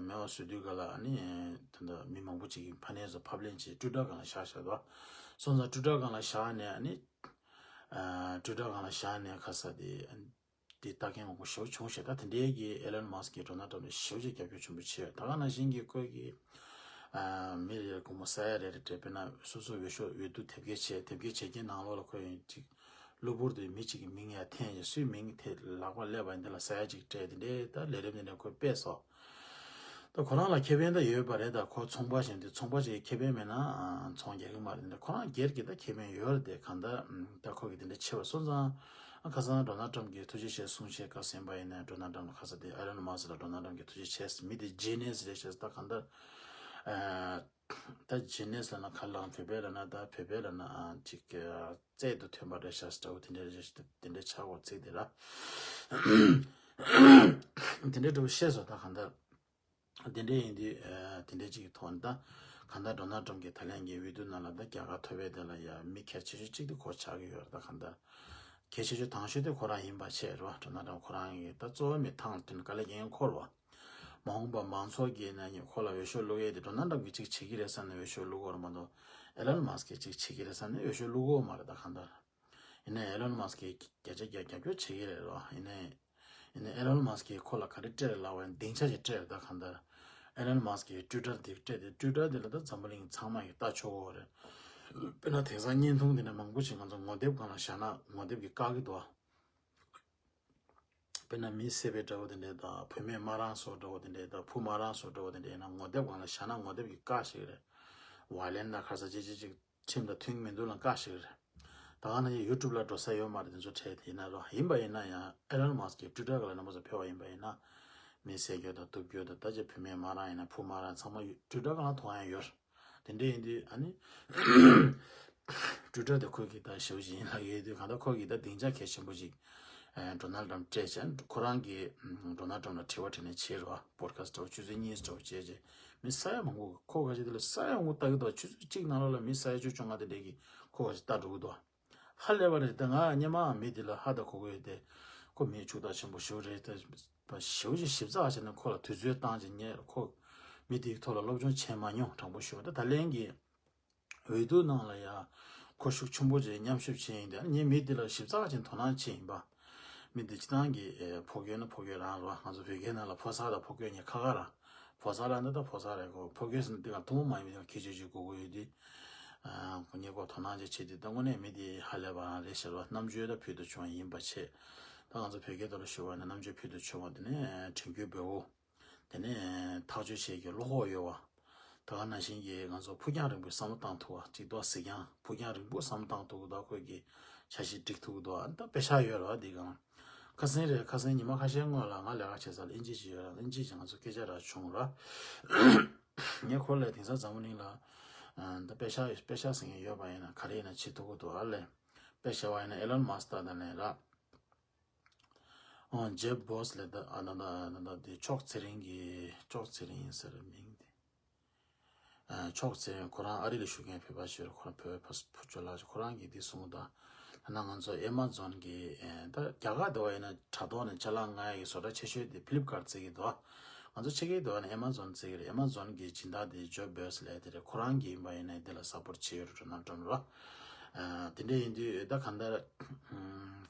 མེད་པ་བཟོས་དུས་ག་ལ་ཨ་ནི་ད་ལྟ་མི་མང་པོ་ཅིག་གིས་ཕ་ནས་ཚོ་ཕབ་ལེན་བྱས་ཊུ་ཊར་སྒང་ལ་བཞག་བཞག་འདུག་ཨ། སོང་ཙང་ཊུ་ཊར་སྒང་ལ་བཞག་ནས་ཨ་ནི་ཊུ་ཊར་སྒང་ལ་བཞག་ནས་ཁ་ས་དེ་དེ་ལྟ་མཁན་མང་པོ་ཞེ་པོ་བྱུང་ཞེས་ད་དེ་འདྲའི་གི་ཨེ་ལོན་མཱ་སི་ཀི་གིས་ཌོ་ནལ་ཊམ་ལ་ཞེ་པོ་ཅིག་རྒྱབ་སྐྱོར་ཆེན་པོ་བྱས་ཡོད། ད་ག་ནང་བཞིན་གྱི་ཁོས་གི་ ཨ། མི་རེ་རེ་སྒོར་མོ་ས་ཡ་རེ་རེ་སྤྲད། དཔེར་ན་སོ་སོ་འོས་ཤོག་འོས་བསྡུ་དེབ་སྐྱེལ་བྱས། དེབ་སྐྱེལ་བྱེད་ཀྱི་ནང་ལོགས་ལ་ཁོ་ཡིན་ཅིག་གློ་བུར་དུ་མི་གཅིག་གི་མིང་ཡར་འཐེན་བྱས། སུའི་མིང་དེ་ལག་པ་སླེབས་པ་ཡིན་དེ་ལ་ས་ཡ་གཅིག་སྤྲད། དེ་འདྲའི་ད་ལས་རིམ་དེ་འདྲ་ཁོས་སྤེལ་སོང་། ད་ཁོ་རང་ལ་ཁེ་ཕན་ད་ཡོད་པ་རེད། ད་ཁོ་ཚོང་པ་བྱས་ཏེ་ཚོང་པ་ཞིག་ཁེ་ཕན་མེད་ན་ཨ་ཚོང་རྒྱག་གི་མ་རེད། དེ་འདྲ་ཁོ་རང་སྒེར་གྱི་ད་ཁེ་ཕན་ཡོད་རེད། དེ་གང་ལྟར་ཨ་ད་ཁོ་གིས་དེ་འདྲ་བྱས་པ་སོང་ཙང་། ཨ་ཁ་སང་ཌོ་ནལ་ཊམ་གྱིས་ཐུགས་རྗེ་ཆེ་གསུང་བཤད་སྐབས་ཟིན་པ་ཡིན་ན། ཌོ་ནལ་ཊམ་ལ་ཁ་ས་དེ་ཨེ་ལོན་མཱ་སི་ལ་ཌོ་ནལ་ཊམ་གྱིས་ཐུགས་རྗེ་ཆེ། མི་དེ་ཇི་ནི་ཡས་རེད་ཤག་ད་གང་ལྟར་ཨ་ད་ཇི་ནི་ཡས་ལབ་ན་ག་ལབ། བོད་པའི་ལབ་ན་ད་བོད་པའི་ལབ་ན་ཨ་ཅིག་ཨ་རྩལ་དུ་ཐོན་པ་རེད་ཤག་འདྲ་བོ་དེ་འདྲ་རེད་ཤག་དེ་འདྲ་ཆགས་འགོ་ཚིག་དེ་ར། དེ་འདྲ་འདྲ་བོ་བཤད་སོང་། ད་གང་ལྟར་དེ་འདྲ་ཡིན་དུས་ཨ་དེ་འདྲ་ཅིག་གི་ཐོག་ནས་ད་གང་ལྟར་ཌོ་ནལ་ཊམ་གྱིས་ད་ལན་གྱི་འོས་བསྡུ་ནང་ལ་ད་རྒྱལ་ཁ་ཐོབ་པའི་དེ་ལ་ཡ་མི་གལ་ཆེ་ཤོས་གཅིག་དེ་ཁོ་ཆགས་ཀྱི་ཡོད་རེད། ད་གང་ལྟར་གལ་ཆེ་ཤོས་དང་ཤོས་དེ་ཁོ་རང་ཡིན་པ་བྱས་རེད་བ། ཌོ་ནལ་ཊམ་ཁོ་རང་གིས་ད་གཙོ་བོ་མི་ཐང་ལ་བསྟུན་དཀའ་ལས་རྒྱག་མཁན་ཁོ་རེད་བ། མ་འོངས་པ་མང་ཚོགས་ཀྱིས་ནས་ཁོ་ལ་འོས་ཤོག་བླུག་ཡས་དེ་ཌོ་ནལ་ཊམ་གྱིས་གཅིག་བྱེད་ཀྱི་རེད་བསམ་ནས་འོས་ཤོག་བླུག་གི་ཡོད་རེད་མ་གཏོགས། ཨེ་ལོན་མཱ་སི་ཀྱིས་གཅིག་བྱེད་ཀྱི་རེད་བསམ་ནས་འོས་ཤོག་བླུག་གི་ཡོད་མ་རེད། ད་གང་ལྟར་ཡིན་ནའི་ཨེ་ལོན་མཱ་སི་ཀྱིས་བརྒྱ་ཆ་བརྒྱ་རྒྱབ་སྐྱོར་བྱེད་ཀྱི་རེད་རོ། ཡིན་ནའི་ཡིན་ནའི་ཨེ་ལོན་མཱ་སི་ཀྱིས་ཁོ་ལ་ག་རེ་སྤྲད་རེད་ལབ་པ་ཡིན་ན། སྡིངས་ཆ་ཞིག་སྤྲད་རེད། ད་གང་ལྟར་ཨེ་ལོན་མཱ་སི་ཀྱིས་ཊུའི་ཊར་དེ་སྤྲད་དེ། ཊུའི་ཊར་དེ་ལ་ད་འཛམ་བུ་གླིང་ཚང་མ་གིས་ལྟ་ཆོག་གི་རེད། དཔེར་ན་དེང་སང་བརྙན་ཐུང་དེ་འདྲ་མང་པོ་ཞིག་ང་ཚོ་ངོ་དེབ་སྒང་ལ་བཞག་ན་ངོ་དེབ་ཀྱིས་བཀག་གི་འདུག་དཔེར་ན་མི་བསད་པའི་འདྲ་བོ་དེ་འདྲས་དང་། བུད་མེད་དམར་རང་བཟོ་འདྲ་བོ་དེ་འདྲས་དང་། བུ་དམར་རང་བཟོ་འདྲ་བོ་དེ་འདྲས་ཡིན་ན་ངོ་དེབ་སྒང་ལ་བཞག་ན་ངོ་དེབ་ཀྱིས་བཀག་བཞག་གི་རེད། ཝའི་ལེན་ཊི་དང་ག་རེ་ཟེར་ཅིག་ཅིག་ཅིག་ཁྲིམས་དང་མཐུན་མི་འདུག་ལབ་བཀག་བཞག་གི་རེད། ད་ག་ནང་བཞིན་ཡུ་ཊུབ་ལ་འགྲོ་ས་ཡོད་མ་རེད། དེ་ཚོ་ཁྲལ་དེ་ཡིན་ན་རོ། ཡིན་པ་ཡིན་ན་ཡང་ཨེ་ལོན་མཱ་སི་ཀྱིས་ཊུའི་ཊར་སྒང་ལ་རྣམ་པ་ཚོ་ཕེབས་པ་ཡིན་པ་ཡིན་ན། མི་བསད་རྒྱུ་དང་གཏུབ་རྒྱུ་དང་། ད་ཅིག་བུད་མེད་དམར་རང་ཡིན་ན་བུ་དམར་རང་ཚང་མ་ཊུའི་ཊར་སྒང་ལ་མཐོང་ཡ་ཡོད་རེད། དེ་འདྲ་ཡིན་དུས་ཨ་ནི་ཊུའི་ཊར་དེ་ཁོ་གིས་ད་ཞེ་པོ་ཅིག་ཡིན་ལབ་ཡོད་དུས། གང་ལྟར་ཁོ་གིས་ད་སྡིངས་ཆ་གལ་ཆེན་པོ་ཅིག་ཨ་ཌོ་ནལ་ཊམ་སྤྲད་བྱས། ཁོ་རང་གིས་ཨ་ཌོ་ནལ་ཊམ་ལ་དྲི་བ་དྲིས་ལན་བྱས་རེད་བ། པོ་ཌི་ཁ་སི་ཊི་འདྲ་བོ་ཆུ་ཚོད་གཉིས་འདྲ་བོ་བྱས་རྗེས་མི་ས་ཡ་མང་པོ་ཁོ་ག་ཅིག་དེ་ལ་ས་ཡ་མང་པོ་ལྟ་གི་འདུག་ཆུ་ཚོད་གཅིག་ནང་ལོགས་ལ་མི་ས་ཡ་བཅུ་བཅོ་ལྔ་དེ་འདྲས་ཀྱིས་ཁོ་ག་ཅིག་ལྟ་འགྲོ་གི་འདུག་ཧ་ལས་པ་རེད། ད་ང་སྔོན་མའང་མི་དེ་ལ་ཧ་ད་གོ་གི་ཡོད་དེ། ཁོ་མི་ཕྱུག་དར་ཆེན་པོ་ཞེ་པོ་རེད་དེ། ཞེ་པོ་ཅིག་ཞིབ་ཚགས་བྱས་ནས་ཁོ་ལ་དུས་ཚོད་བཏང་བྱས། ངས་ཁོ་མི་དེའི་ཐོག་ལ་སློབ་སྦྱོང་བྱས་མ་མྱོང་། དྲང་པོ་ཞུ་བ། ད་ད་ལན་གྱི་འོས་བསྡུ་ནང་ལ་ཡ་ཁོ་ཤུགས་ཆེན་པོ་ཅིག་མཉམ་ཞུགས་བྱས་ཡིན་ཏེ། ངས་མི་དེ་ལ་ཞིབ་ཚགས་ཅིག་དོ་སྣང་བྱས་ཡིན་པ། མི་དེ་སྤྱིར་བཏང་གི་ཨེ་ཕོ་རྒོད་ནི་ཕོ་རྒོད་རང་རེད་བ། ང་ཚོ་བོད་སྐད་ནང་ལ་ཕོ་གསར་དང་ཕོ་རྒོད་གཉིས་ཁ་ཁ་ར། ཕོ་གསར་ལབ་ན་ད་ཕོ་གསར་རེད། ཁོ་ཕོ་རྒོད་ཟེར་ན་འདི་ག་ཐུན་མོང་མ་ཡིན་པའི་སྐད་ཆ་ཅིག་གོ་གི་ཡོད་དུས། ཨ་ཁོ་ངས་ཁོ་དོ་སྣང་ཅིག་བྱས་དུས། ད་དངོས་གནས་མི་དེ་ཧ་ལས་པ་རང་རེད་ཤག་ར། རྣམ་དཔྱོད་ད་ཕུལ་དུ་བྱུང་བ་ཡིན་པ་བྱས། ད་ང་ཚོ་བོད་སྐད་ཐོག་ལ་ཞུ་བ་ཡིན་ན་རྣམ་དཔྱོད་ཕུལ་དུ་བྱུང་བ། དེ་ནས་དྲན་རྒྱུ་འབེལ་པོ། དེ་ནས་ཐག་གཅོད་བྱེད་རྒྱུ་བློ་ཁོག་ཡོད་པ། ད་ག་ནང་བཞིན་གྱི་ང་ཚོ་ཕུགས་རྒྱང་རིང་པོའི་བསམ་བློ་བཏང་ཐུབ་པ། གཅིག་ཏུ་གཟིགས་རྒྱང་ཕུགས་རྒྱང་རིང་པོ་བསམ་བློ་བཏང་ཐུབ་ཀྱི་འདུག་ཁོས་ཀྱི་འཆར་གཞི་སྒྲིག་ཐུབ་ཀྱི་འདུག་ཨ་ནི་ད་པེ་ཤག་ཡོད་རེད་བ། འདི་གང་ཁ་སང་རེད། ཁ་སང་ཉི་མ་ཁ་ཤས་སྔོན་ལ་ང་ལས་ཀ་བྱེད་ས་ལ་ཨིན་ཇི་ཅིག་ཡོད་ར། ཨིན་ཇི་ཅིག་ང་ཚོ་སྐད་ཆ་ར་བྱུང་ར། ངས་ཁོ་ལ་དེང་སང་འཛམ་བུ་གླིང་ལ་ཨ་ད་པེ་ཤག་པེ་ཤག་ཟེར་མཁན་ཡོད་པ་ཡིན་ན་ག་རེ་ཡིན་ན་བྱེད་ཐུབ་ཀྱི་འདུག་ཨ་ལས། པེ་ཤག་པ་ཡིན་ན་ཨེ་ལོན་མཱ་སི་ཀི་ད་ལན་ར། ཨོ་ཇེབ་བོས་ལབ་ད། ཨ་ད་ད་ད་ད་དེ་ཕྱོགས་ཚེ་རིང་གི། ཕྱོགས་ཚེ་རིང་ཟེར་མིང་དེ། ཨ་ཕྱོགས་ཚེ་རིང་ཁོ་རང་ཨ་རི་ལ་བཞུགས་མཁན་བོད་པ་ཞིག་རེད། ཁོ་རང་བོད་པ་ཕ་བུ་ཅོ་ལགས་ཁོ་རང་གིས་འདི་གསུངས་ད། ད་ང་ཚོ་ཨེ་མ་ཛོན་གི་ཨེ་ད་རྒྱ་གར་དེ་བ་ཡིན་ན་དྲ་ཐོག་ནས་ཅ་ལག་མངག་ཡག་གི་བཟོ་གྲྭ་ཆེ་ཤོས་དེ་ཕི་ལིབ་ཀར་བརྩི་གི་འདུག་ང་ཚོ་ཕྱི་རྒྱལ་དེ་བ་ནས་ཨེ་མ་ཛོན་བརྩི་གི་རེད། ཨེ་མ་ཛོན་གི་སྦྱིན་བདག་དེ་ཇེབ་བོས་ལབ་དེ་རེད། ཁོ་རང་གིས་ཡིན་པ་ཡིན་ན་དེ་ལ་སབ་པོར་བྱེད་ཡོད་རེད། ཌོ་ནལ་ཊམ་ར། ཨ་དེ་འདྲ་ཡིན་དུས་ད་གང་ལྟར་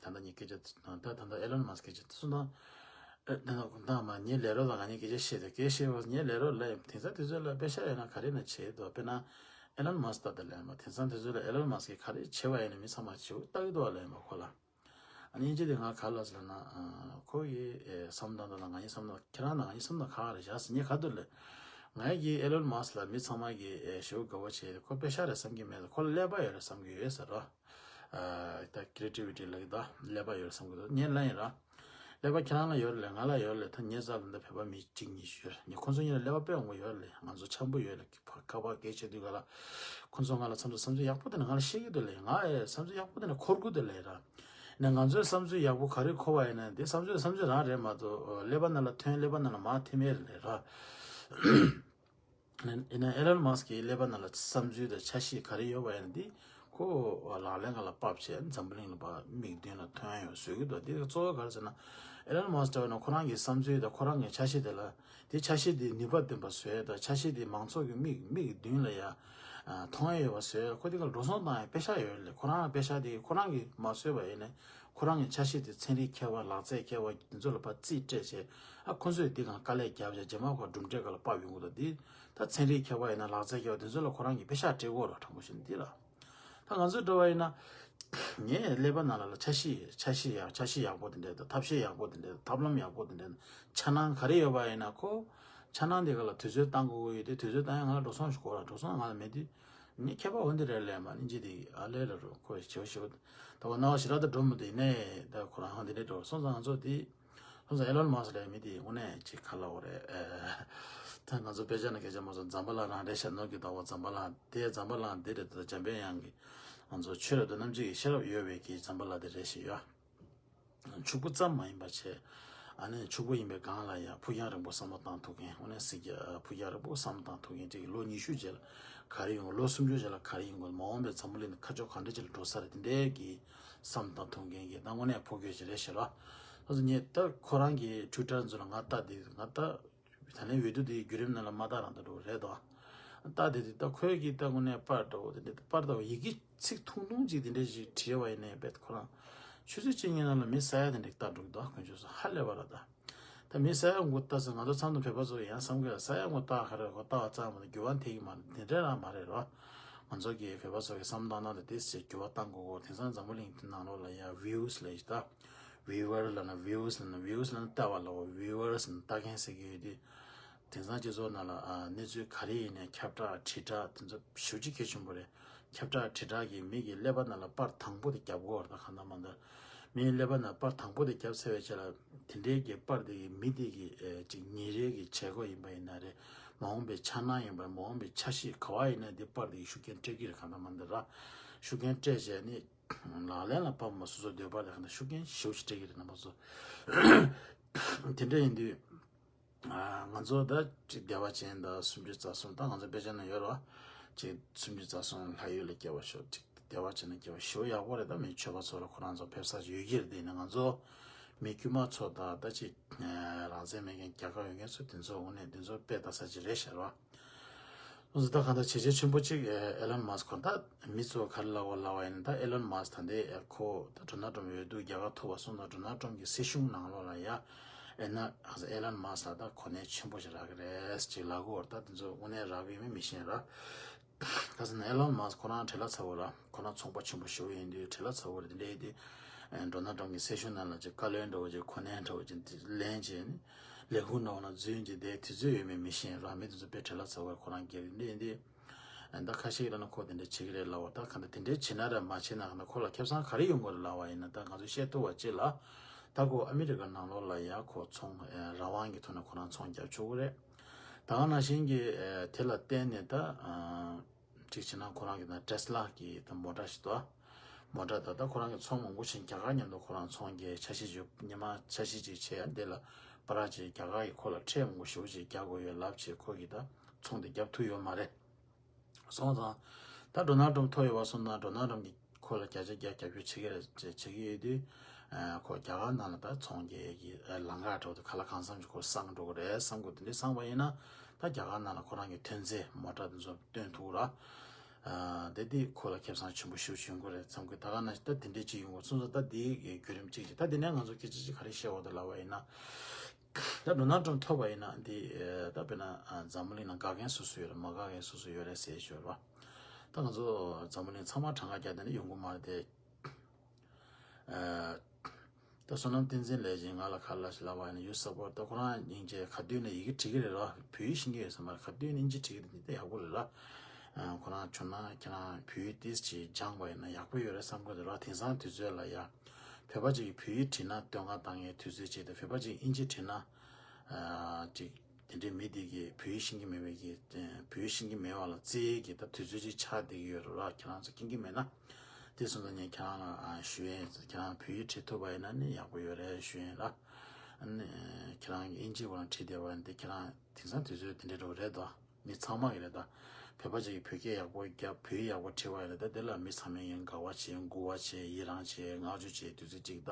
ད་ལྟ་ངས་སྐད་ཆ་ད་ད་ལྟ་ཨེ་ལོན་མཱ་སི་ཀི་སྐད་ཆ་དེ་གསུངས་ན། ཨེ་ད་ད་མ་ངའི་ལས་རོགས་དང་ང་གཉིས་སྐད་ཆ་བཤད་དུས། སྐད་བཤད་པ་ངའི་ལས་རོགས་ལ་དེང་སང་དུས་ཚོད་ལ་པེ་ཤག་ཡོད་ན་ག་རེ་ན་བྱེད་དོ། དཔེར་ན་ཨེ་ལོན་མཱ་སི་ཀི་ད་ལྟ་ལས་མ་དེང་སང་དུས་ཚོད་ལ་ཨེ་ལོན་མཱ་སི་ཀི་ག་རེ་བྱེད་པ་ཡིན་ན་མི་ཚང་མ་བྱེད་ལྟ་གི་འདུག་བ་ལས་མ་ཁོ་ལ། ཨ་ནི་ཅི་དེ་ང་ག་ལ་ཟེར་ན། ཨ་ཁོ་ཡི་ཨེ་བསམ་སྟངས་དང་ང་གཉིས་བསམ་སྟངས། ཁྱེད་རང་དང་ང་གཉིས་བསམ་སྟངས་ག་རེ་བཞག་ཟེར་ངས་ག་དུས་ལས། ང་གིས་ཨེ་ལོན་མཱ་སི་ཀི་ལ་མི་ཚང་མ་གིས་ཨེ་ཞེ་པོ་དགའ་པོ་བྱས། ཁོ་པེ་ཤག་རེད་བསམ་གྱི་མེད། ཁོ་ལ་ཀླད་པ་ཡོད་རེད་བསམ་གྱི་ཡོད་ཟེར་རོ། ཨ་ད་ཀི་རི་ཨེ་ཊི་ཝི་ཊི་ལབ་ཀྱི་འདུག་ཀླད་པ་ཡོད་རེད་བསམ་གྱི་འདུག་ངས་ལབ་ཡིན་ར། ཀླད་པ་ཁྱེད་རང་ལ་ཡོད་རེད་ལས། ང་ལ་ཡོད་རེད་ལས། ད་ངའི་རྩ་ལ་འདི་བོད་པ་མི་གཅིག་གཉིས་ཤིག་ཡོད་རེད། ངས་ཁོང་ཚོ་གཉིས་ལ་ཀླད་པ་དཔེ་ཡག་པོ་ཡོད་རེད་ལས། ང་ཚོ་འཆམ་པོ་ཡོད་རེད། ཁ་པར་སྐད་ཆ་དུས་ག་ལ་ཁོང་ཚོ་ང་ལ་བསམ་ཚུལ་བསམ་ཚུལ་ཡག་པོ་དེ་ནི་ང་ལ་བཤད་ཀྱི་འདུག་ལས། ང་ཨེ་བསམ་ཚུལ་ཡག་པོ་དེ་ནི་འཁོར་གྱི་འདུག་ལས་ར། ནས་ང་ཚོའི་བསམ་ཚུལ་ཡག་པོ་ག་རེ་འཁོར་བ་ཡིན་ན་དེ་བསམ་ཚུལ་བསམ་ཚུལ་རང་རེད་མ་གཏོགས་ཀླད་པ་ནང་ལ་ཐོན། ཀླད་པ་ནང་ལ་མར་ཐིམ་ཡས་རེད་ལས་ར། ཡིན་ན་ཨེ་ལོན་མཱ་སི་ཀིའི་ཀླད་པ་ནང་ལ་བསམ་ཚུལ་དང་འཆར་གཞི་ག་རེ་ཡོད་པ་ཡིན་ན་འདི་ཁོ་ལག་ལེན་སྒང་ལ་ཕབ་བྱས་འཛམ་བུ་གླིང་ལ་ཕར་མིག་མདུན་ལ་ཐོན་ཡོང་བཟོ་གི་འདུག་འདི་གཙོ་བོ་ག་རེ་ཟེར་ན། ཨེ་ལོན་མཱ་སི་ཀི་ལྟ་བུ་ན་ཁོ་རང་གི་བསམ་ཚུལ་དང་ཁོ་རང་གི་འཆར་གཞི་དེ་ལ། དེ་འཆར་གཞི་དེ་ནུས་པ་ལྡན་པ་བཟོ་ཡས་དང་། འཆར་གཞི་དེ་མང་ཚོགས་ཀྱི་མིག་མིག་མདུན་ལ་ཡ་མཐོང་ཡས་ཡོད་པ་བཟོ་ཡས། ཁོ་དེ་ག་འགྲོ་སོང་བཏང་ཡས་པེ་ཤག་ཡོད་ལས། ཁོ་རང་པེ་ཤག་དེ་ཁོ་རང་གིས་མ་བཟོས་པ་ཡིན་ནའི། ཁོ་རང་གི་འཆར་གཞི་དེ་ཚན་རིག་མཁས་པ་ལག་རྩལ་མཁས་པ་འདི་ཚོ་ལ་ཕར་རྩིས་སྤྲད་བྱས། ཨ་ཁོ་ཚོས་འདི་སྒང་དཀའ་ལས་བརྒྱབ་བྱས་རྗེས་མ་ཁོ་གྲུབ་འབྲས་སྒང་ལ་ཕབ་ཡོང་གི་འདུག་འདི་ ད་ཚན་རིག་མཁས་པ་ཡིན་ན་ལག་རྩལ་མཁས་པ་དེ་ཚོ་ལ་ཁོ་རང་གིས་དཔེ་ཤག་སྤྲད་དགོས་ར། དྲང་པོ་བཤད་ན་འདི་ལ། ད་ང་ཚོའི་འགྲོ་བ་ཡིན་ན། ངས་ཀླད་པ་ནང་ལ་ལ་འཆར་གཞི་འཆར་གཞི་ཡག་འཆར་གཞི་ཡག་པོ་དེ་འདྲས་དང་ཐབས་ཤེས་ཡག་པོ་དེ་འདྲས་དང་ཐབས་ལམ་ཡག་པོ་དེ་འདྲས་དང་འཆར་སྣང་ག་རེ་ཡོད་པ་ཡིན་ན་ཁོ། འཆར་སྣང་དེ་ག་ལ་དུས་ཚོད་བཏང་དགོས་ཀྱི་ཡོད་དེ་དུས་ཚོད་བཏང་ཡ་ང་ལ་འགྲོ་སོང་ཞིག་དགོས་ར། འགྲོ་སོང་ང་ལ་མེད་དུས། ངས་མཁས་པ་འོ་འདི་རེད་ལས་མ་ནི་ཅི་དེ་ཨ་ལས་ར་རོ་ཁོ་ཞེ་བོ་ཞེ་བོ། ད་བ་ན་བ་ཞེ་དྲག་ད་འགྲོ་མི་འདུག་ཡིན་ནའི་ད་ཁོ་རང་ཧང་དེ་འདྲས་འགྲོ་སོང་ཙང་ང་ཚོ་དེ། ཁོང་ཚོ་ཨེ་ལོན་མཱ་སི་ལབ་མི་དེ་དངོས་གནས་ཅིག་ག་ལབ་དགོས་རེད། ཨེ། ད་ང་ཚོ་དཔེ་ཆ་ནང་སྐད་ཆ་མ་སོང་ཛམ་བྷ་ལ་རང་རེད་ཤག་ནོར་གྱི་ཟླ་བ་ཛམ་བྷ་ལ་དེ་ཛམ་བྷ་ལ་འདི་རེད་དོ། འཇམ་དཔལ་དབྱངས་ཀྱི་ང་ཚོ་ཆོས་རབ་ཏུ་རྣམ་འབྱེད་ཀྱི་ཤེས་རབ་ཡོད་པའི་གི་ཛམ་བྷ་ལ་དེ་རེད་ཤག་ཡོད། ཕྱུག་པོ་ཙམ་མ་ཡིན་པ་བྱས། ཨ་ནི་ཕྱུག་པོ་ཡིན་པའི་སྒང་ལ་ཡང་ཕུགས་རྒྱང་རིང་པོ་བསམ་བློ་བཏང་ཐུབ་མཁན་དངོས་གནས་གཟིགས་རྒྱ་ཕུགས་རྒྱང་རིང་པོ་བསམ་བློ་བཏང་ཐུབ་མཁན་ཅིག་ལོ་ཉི་ཤུ་རྗེས་ལ་ག་རེ་ཡོང་ལོ་སུམ་ཅུ་རྗེས་ལ་ག་རེ་ཡོང་དགོས་མ་འོངས་པའི་འཛམ་བུ་གླིང་ནང་ཁ་ཕྱོགས་ག་འདྲ་ཅིག་ལ་འགྲོ་ས་རེད་དེ་འདྲའི་གི་བསམ་བཏང་ཐུབ་མཁན་གྱི་ད་དངོས་གནས་ཕོ་རྒྱས་ཅིག་རེད་ཤག་ར། ཨ་ཙི་ངས་ད་ཁོ་རང་གི་ཊུའི་ཊར་ཚོ་ལ་ང་ལྟ་དེ་ང་ལྟ་ད་ལན་འོས་བསྡུ་དེའི་བརྒྱུད་རིམ་ནང་ལ་མ་ལྟ་རང་ལྟ་འགྲོ་རེད་དོ། ལྟ་དེ་དེ་ད་ཁོས་ཀྱི་ད་དངོས་གནས་པར་འདྲ་བོ་དེ་འདྲ་པར་འདྲ་བོ་ཡི་གེ་ཚིག་ཐུང་ཐུང་ཅིག་དེ་འདྲ་ཞིག་བྲིས་པ་ཡིན་ནའི་རྦད་ཁོ་རང་ཆུ་ཚོད་གཅིག་གཉིས་ནང་ལ་མི་ས་ཡ་དེ་འདྲ་ལྟ་འགྲོ་གི་འདུག་དཀོན་མཆོག་གསུམ་ཧ་ལས་པ་ར་ད། ད་མི་ས་ཡ་དགུ་ལྟ་ས་ང་ཚོ་ཚང་དུ་བོད་པ་ཚོ་ཡང་བསམ་གི་ས་ཡ་དགུ་ལྟ་ག་རེ་གོ་ལྟ་བ་ཙམ་མ་གཏོགས་འགྱུར་བ་འཐེབས་ཀྱི་མ་རེད། དེ་འདྲ་རང་མ་རེད་རོ། ང་ཚོ་གི་བོད་པ་ཚོ་གི་བསམ་བློ་བཏང་སྟངས་དེ་ཏོག་ཙམ་འགྱུར་བ་བཏང་དགོས་གོ་དེང་སང་འཛམ་བུ་གླིང་དེ་ནང་ལོགས་ལ་ཡང་views་ལབ་ཡོད་ད། viewer་ལབ་ན་views་ལབ་ན་views་ལབ་ན་ལྟ་བ་ལ་འོ་viewers་ལབ་ན་ལྟ་མཁན་ཟེར་གི་ཡོད་དུས། དེང་སང་སྤྱི་ཚོགས་ནང་ལ་ཨ་གནས་ཚུལ་ག་རེ་ཡིན་ནའི་ཁྱབ་བསྒྲགས་དྲིལ་བསྒྲགས་དེ་ཚོ་ཞེ་པོ་ཅིག་གལ་ཆེན་པོ་རེད། ཁྱབ་བསྒྲགས་དྲིལ་བསྒྲགས་ཀྱིས་མི་གི་ཀླད་པ་ནང་ལ་པར་དང་པོ་དེ་རྒྱབ་དགོས་རེད་ད་གང་ལྟར་མང་ལྟར། མིའི་ཀླད་པ་ནང་པར་དང་པོ་དེ་བརྒྱབ་ཚར་བའི་རྗེས་ལ་དེ་འདྲའི་གི་པར་དེ་གི་མི་དེ་གི་ཨེ་ཅིག་ཉིན་རེའི་གི་བྱེད་སྒོ་ཡིན་པ་ཡིན་ན་རེད། མ་འོངས་པའི་འཆར་སྣང་ཡིན་པ་མ་འོངས་པའི་འཆར་གཞི་ག་བ་ཡིན་ན་དེ་པར་དེ་གི་ཤུགས་རྐྱེན་སྤྲད་ཀྱི་རེད་གང་ལྟར་མང་ལྟར་ར། ཤུགས་རྐྱེན་སྤྲད་བྱས་ནི། ལག་ལེན་ལ་ཕབ་མ་སོ་སོ་འདོད་པ་ལས་ཁ་ཤུགས་རྐྱེན་ཞེ་པོ་ཞིག་སྤྲད་ཀྱི་རེད་རྣམ་པ་ཚོ། དེ་འདྲ་ཡིན་དུས། ང་ཚོ་ད་ཅིག་བདེ་བ་ཅན་དང་སུམ་ཅུ་རྩ་གསུམ་ད་ང་ཚོ་དཔེ་ཆ་ན་ཡོད་རོ། ཅིག་སུམ་ཅུ་རྩ་གསུམ་ལྷ་ཡུལ་ལ་སྐྱེ་བ་ཤོག་ཅིག་བདེ་བ་ཅན་ལ་སྐྱེ་བ་ཞེ་པོ་ཡག་པོ་རེད། ད་མི་ཆོས་པ་ཚོ་ལ་ཁོ་རང་ཚོ་ཕེབས་ས་ཅིག་ཡོད་ཀྱི་རེད། དེ་ནི་ང་ཚོ་མི་དཀྱུས་མ་ཚོ་དང་ད་ཅིག་རང་བཙན་མེད་མཁན་རྒྱལ་ཁབ་ཡོད་མཁན་ཚོ་དེ་ཚོ་དངོས་གནས་དེ་ཚོ་དཔེ་ལྟ་ས་ཅིག་རེད་ཤག་རོ། ང་ཚོ་ད་གང་ལྟར་བྱས་རྗེས་ཆེན་པོ་གཅིག་ཨེ་ལོན་མཱ་སི་ཁོ་ད་མི་ཚོ་ག་རེ་ལབ་དགོས་ལབ་པ་ཡིན་ན་ད་ཨེ་ལོན་མཱ་སི་ད་ལྟའི་ཨེ་ཁོ་ད་ཌོ་ནལ་ཊམ་འོས་བསྡུ་རྒྱལ་ཁ་ཐོབ་པ་སོང་ཙང་ཌོ་ནལ་ཊམ་གྱི་སྲིད་གཞུང་ནང་ལོགས་ལ་ཡ་ཨེ་ན་ཨེ་ལོན་མཱ་སི་ལ་ད་གོ་གནས་ཆེན་པོ་ཞིག་རག་གི་རེད་ཅིག་ལབ་དགོས་ད་དེ་ཚོ་དངོས་གནས་རག་གི་ཡོད་མེད་མི་ཤེས་ར། ག་ཟེར་ན་ཨེ་ལོན་མཱ་སི་ཁོ་རང་བྲེལ་བ་ཚ་བོ་ར་ཁོ་རང་ཚོང་པ་ཆེན་པོ་ཞེ་པོ་ཡིན་དུས་བྲེལ་བ་ཚ་བོ་རེད། དེ་འདྲ་ཡིན་དུས་ཨེ་ཌོ་ནལ་ཊམ་གྱི་སྲིད་གཞུང་ནང་ལ་ཅིག་བཀའ་བློན་འདྲ་བོ་ཅིག་གོ་གནས་འདྲ་བོ་ཅིག་ལེན་བྱས་ནས། ལས་ཁུངས་ནང་ན་འཛུལ་གྱི་དེ་དུས་ཚོད་ཡོད་མེད་མི་ཤེས་ར། མི་དེ་ཚོ་དཔེ་བྲེལ་བ་ཚ་བོ་ཁོ་རང་སྒེར་འདི་ཡིན་དེ། ད་ཁ་ཤས་ལ་ན་ཁོ་དེ་འདྲ་བྱེད་ཀྱི་རེད་ལབ་པ་ད་ག་འདྲ་དེ་འདྲ་བྱེད་ན་ར་མ་བྱེད་ན་ག་འདྲ་ཁོ་ལ་ཁེ་བཟང་ག་རེ་ཡོང་གི་རེད་ལབ་པ་ཡིན་ན་ད་ང་ཚོས་བཤད་ཐུབ་པ་ཅིག་ལ། ད་ཁོ་ཨ་མི་རི་ཀ་ནང་ལོགས་ལ་ཡ་ཁོ་ཚོང་རང་དབང་གི་ཐོག་ནས་ཁོ་རང་ཚོང་རྒྱབ་ཆོག་གི་རེད། ད་ག་ནང་བཞིན་གྱི་དེ་ལ་བརྟེན་ནས་ད། གཅིག་བྱས་ན་ཁོ་རང་གི་ན་ཊེ་སི་ལ་གི་ད་མོ་ཊ་ཞིག་འདུག་མོ་ཊ་ད་ལྟ་ཁོ་རང་གི་ཚོང་མང་པོ་ཕྱིན། རྒྱ་གར་མཉམ་དུ་ཁོ་རང་ཚོང་རྒྱག་འཆར་གཞི་བརྗོད་སྔོན་མ་འཆར་གཞི་ཅིག་བྱས་ཡ་འདི་ལ་པ་ར་ཅིག་རྒྱ་གར་གྱིས་ཁོ་ལ་ཁྲལ་མང་པོ་ཞེ་པོ་ཅིག་རྒྱག་དགོས་ཡོད་ལབ་བྱས་ཁོ་གིས་ད་ཚོང་དེ་རྒྱབ་ཐུབ་ཡོད་མ་རེད། སོང་ཙང་ད་ཌོ་ནལ་ཊམ་ཐོབ་ཡོད་པ་སོང་ཙང་ཌོ་ནལ་ཊམ་གྱིས་ཁོ་ལ་བརྒྱ་ཆ་བརྒྱ་རྒྱབ་སྐྱོར་བྱེད་ཀྱི་རེད་བྱེད་ཀྱི་ཡོད་དུས། ཁོ་རྒྱ་གར་ནང་ལ་ད་ཚོང་རྒྱག་གི་ལམ་ཁ་འགྲོ་དུས་ག་ལ་གང་འཚམ་ཅིག་ཁོ་སང་འགྲོ་གི་རེད་བསམ་གི་འདུག་དེ་འདྲ་བསམ་པ་ཡིན་ན་ད་རྒྱ་གར་ནང་ལ་ཁོ་རང་གི་ཐོན་རྫས་མོ་ཊ་དེ་ཚོ་སྟོན་ཐུབ་ར། ཨ་དེ་དེ་ཁོ་ལ་ཁེ་བཟང་ཆེན་པོ་ཞེ་པོ་ཅིག་ཡོང་གི་རེད་བསམ་གི། ད་ག་ན་ད་དེ་འདྲས་ཅིག་ཡོང་གི་སོང་ཙང་ད་དེའི་བརྒྱུད་རིམ་གཅིག་ཅིག་ད་དེ་ནས་ང་ཚོ་སྐད་ཆ་ཅིག་ག་རེ་བཤད་འོ་དེ་ལབ་པ་ཡིན་ན། ད་ཌོ་ནལ་ཊམ་ཐོབ་པ་ཡིན་ན་འདི་ད་དཔེར་ན་འཛམ་བུ་གླིང་ནང་དགའ་མཁན་སུ་སུ་ཡོད་རེད་མ་དགའ་མཁན་སུ་སུ་ཡོད་རེད་ཟེར་ཞོར་བ། ད་ང་ཚོ་འཛམ་བུ་གླིང་ཚང་མ་གྲངས་ཀ་རྒྱག་དེ་ནི་ཡོང་གི་མ་རེད་དེ། ད་བསོད་ནམས་བསྟན་འཛིན་ལས་ཀྱིས་ང་ལ་ཁ་ལ་ཞིག་ལབ་པ་ཡིན་ན་ཡུ་སབ་པོར་ད་ཁོ་རང་སྙིང་རྗེ་ག་དུས་ནས་ཡི་གེ་བྲིས་ཀྱི་རེད་ར། བོད་ཡིག་ཤེས་ཀྱི་ཡོད་ས་མ་རེད། ག་དུས་ནས་སྙིང་རྗེ་བྲིས་ཀྱི་འདི་ད་ཡག་པོ་རེད་ར། ཁོ་རང་བྱུང་ན་ཁྱེད་རང་བོད་ཡིག་ཏིས་ཅིག་སྦྱངས་པ་ཡིན་ན་ཡག་པོ་ཡོད་རེད་བསམ་གྱི་འདུག་ར། དེང་སང་དུས་ཚོད་ལ་ཡ། བོད་པ་ཅིག་གིས་བོད་ཡིག་བྲིས་ན་བསྟོད་བསྔགས་བཏང་ཡས་དུས་ཚོད་ཅིག་དང་བོད་པ་ཅིག་ཨིན་ཇི་བྲིས་ན། ཅིག་དེ་འདྲའི་མི་དེ་གིས་བོད་ཡིག་ཤེས་ཀྱི་མེད་པའི་གི་བོད་ཡིག་ཤེས་ཀྱི་མེད་པ་ལ་བརྩི་ཡས་ཀྱི་ད་དུས་ཚོད་ཅིག་ཆགས་བསྡད་ཀྱི་ཡོད་རེད་ར། ཁྱེད་རང་ཚོ་མཁྱེན་གྱི་མེད་ན། དེ་སོང་ཙང་ངས་ཁྱེད་རང་ལ་ཞུ་ཡས་ཡིན། ཁྱེད་རང་བོད་ཡིག་བྲིས་ཐུབ་པ་ཡིན་ན་ནི་ཡག་པོ་ཡོད་རེད་ཞུ་ཡས་ཡིན་ལ། ཨ་ནི་ཁྱེད་རང་གིས་ཨིན་ཇིའི་སྐོར་ལ་བྲིས་བསྡད་པ་ཡིན་དེ་ཁྱེད་རང་དེང་སང་དུས་ཚོད་དེ་འདྲའི་འགྲོ་རེད་དོ། མི་ཚང་མ་གི་རེད་ད། བོད་པ་ཅིག་གིས་བོད་སྐད་ཡག་པོ་རྒྱབ་བོད་ཡིག་ཡག་པོ་བྲིས་པ་ཡིན་ན་ད་དེ་ལ་མི་ཚང་མས་ཡང་དགའ་བ་བྱེད་མགུ་བ་བྱེད་ཡི་རང་བྱེད་བསྔགས་བརྗོད་བྱེད་དུས་ཚོད་ཅིག་ད།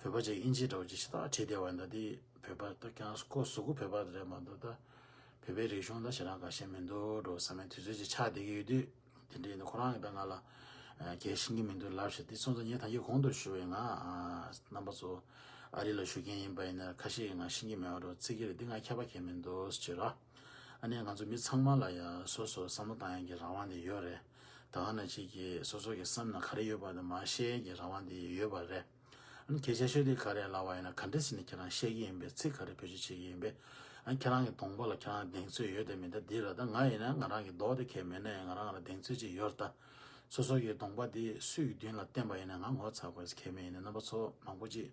བོད་པ་ཅིག་ཨིན་ཇི་འདྲ་བོ་ཅིག་ཞེ་དྲག་བྲིས་བསྡད་པ་ཡིན་ད་དེ་བོད་པ་ད་ཀྱང་ཁོ་གཟུགས་པོ་བོད་པ་རེད་མ་གཏོགས་ད། བོད་པའི་རིག་གཞུང་ད་ཞེ་དྲག་དགའ་ཞེན་མི་འདུག་འགྲོ་བསམ་པའི་དུས་ཚོད་ཅིག་ཆགས་བསྡད་ཀྱི་ཡོད་དུས། དེ་འདྲ་ཡིན་ན་ཁོ་རང་གིས་ད་ང་ལ་གལ་ཤེས་ཀྱི་མི་འདུག་ལབ་ཤག་དེ་སོང་ཙང་ངས་ད་ཡིག་གོང་དུ་ཞུ་བའི་ང་རྣམ་པ་ཚོ་ཨ་རི་ལ་བཞུགས་མཁན་ཡིན་པ་ཡིན་ན་ཁ་ཤས་ཀྱིས་ང་ཤེས་ཀྱི་མེད་པ་འགྲོ་བརྩི་གི་རེད། འདི་ང་ཁྱད་པར་གང་ཡང་མི་འདུག་ཟེར་ར། ཨ་ནི་ང་ཚོ་མི་ཚང་མ་ལ་ཡང་སོ་སོ་བསམ་བློ་བཏང་ཡག་གི་རང་དབང་དེ་ཡོད་རེད། ད་ག་ནང་བཞིན་གྱི་སོ་སོ་གི་སེམས་ནང་ག་རེ་ཡོད་པ་དེ་མར་བཤད་ཡག་གི་རང་དབང་དེ་ཡོད་པ་རེད། ཨ་ནི་གལ་ཆེ་ཤོས་དེ་ག་རེ་ལབ་པ་ཡིན་ན། ག་འདྲ་ཟེར་ནས་ཁྱེད་རང་བཤད་ཀྱི་ཡིན་པས། ཚིག་ག་རེ་བེད་སྤྱོད་བྱེད་ཀྱི་ཡིན་པས། ཨ་ནི་ཁྱེད་རང་གི་གདོང་པ་ལ་ཁྱེད་རང་གདེང་ཚོད་ཡོད་དེ་མེད་དེ་འདི་རེད། ད་ང་ཡིན་ན་ང་རང་གི་མདོག་དེ་གས་མེད་ན་ཡང་ང་རང་ལ་གདེང་ཚོད་ཅིག་ཡོད་རེད། ད་སོ་སོ་གི་གདོང་པ་དེ་སུ་ཡི་མདུན་ལ་བསྟན་པ་ཡིན་ན་ང་ངོ་ཚ་དགོས་ཟེར་གས་མེད། ཡིན་ན་རྣམ་པ་ཚོ་མང་པོ་ཅིག་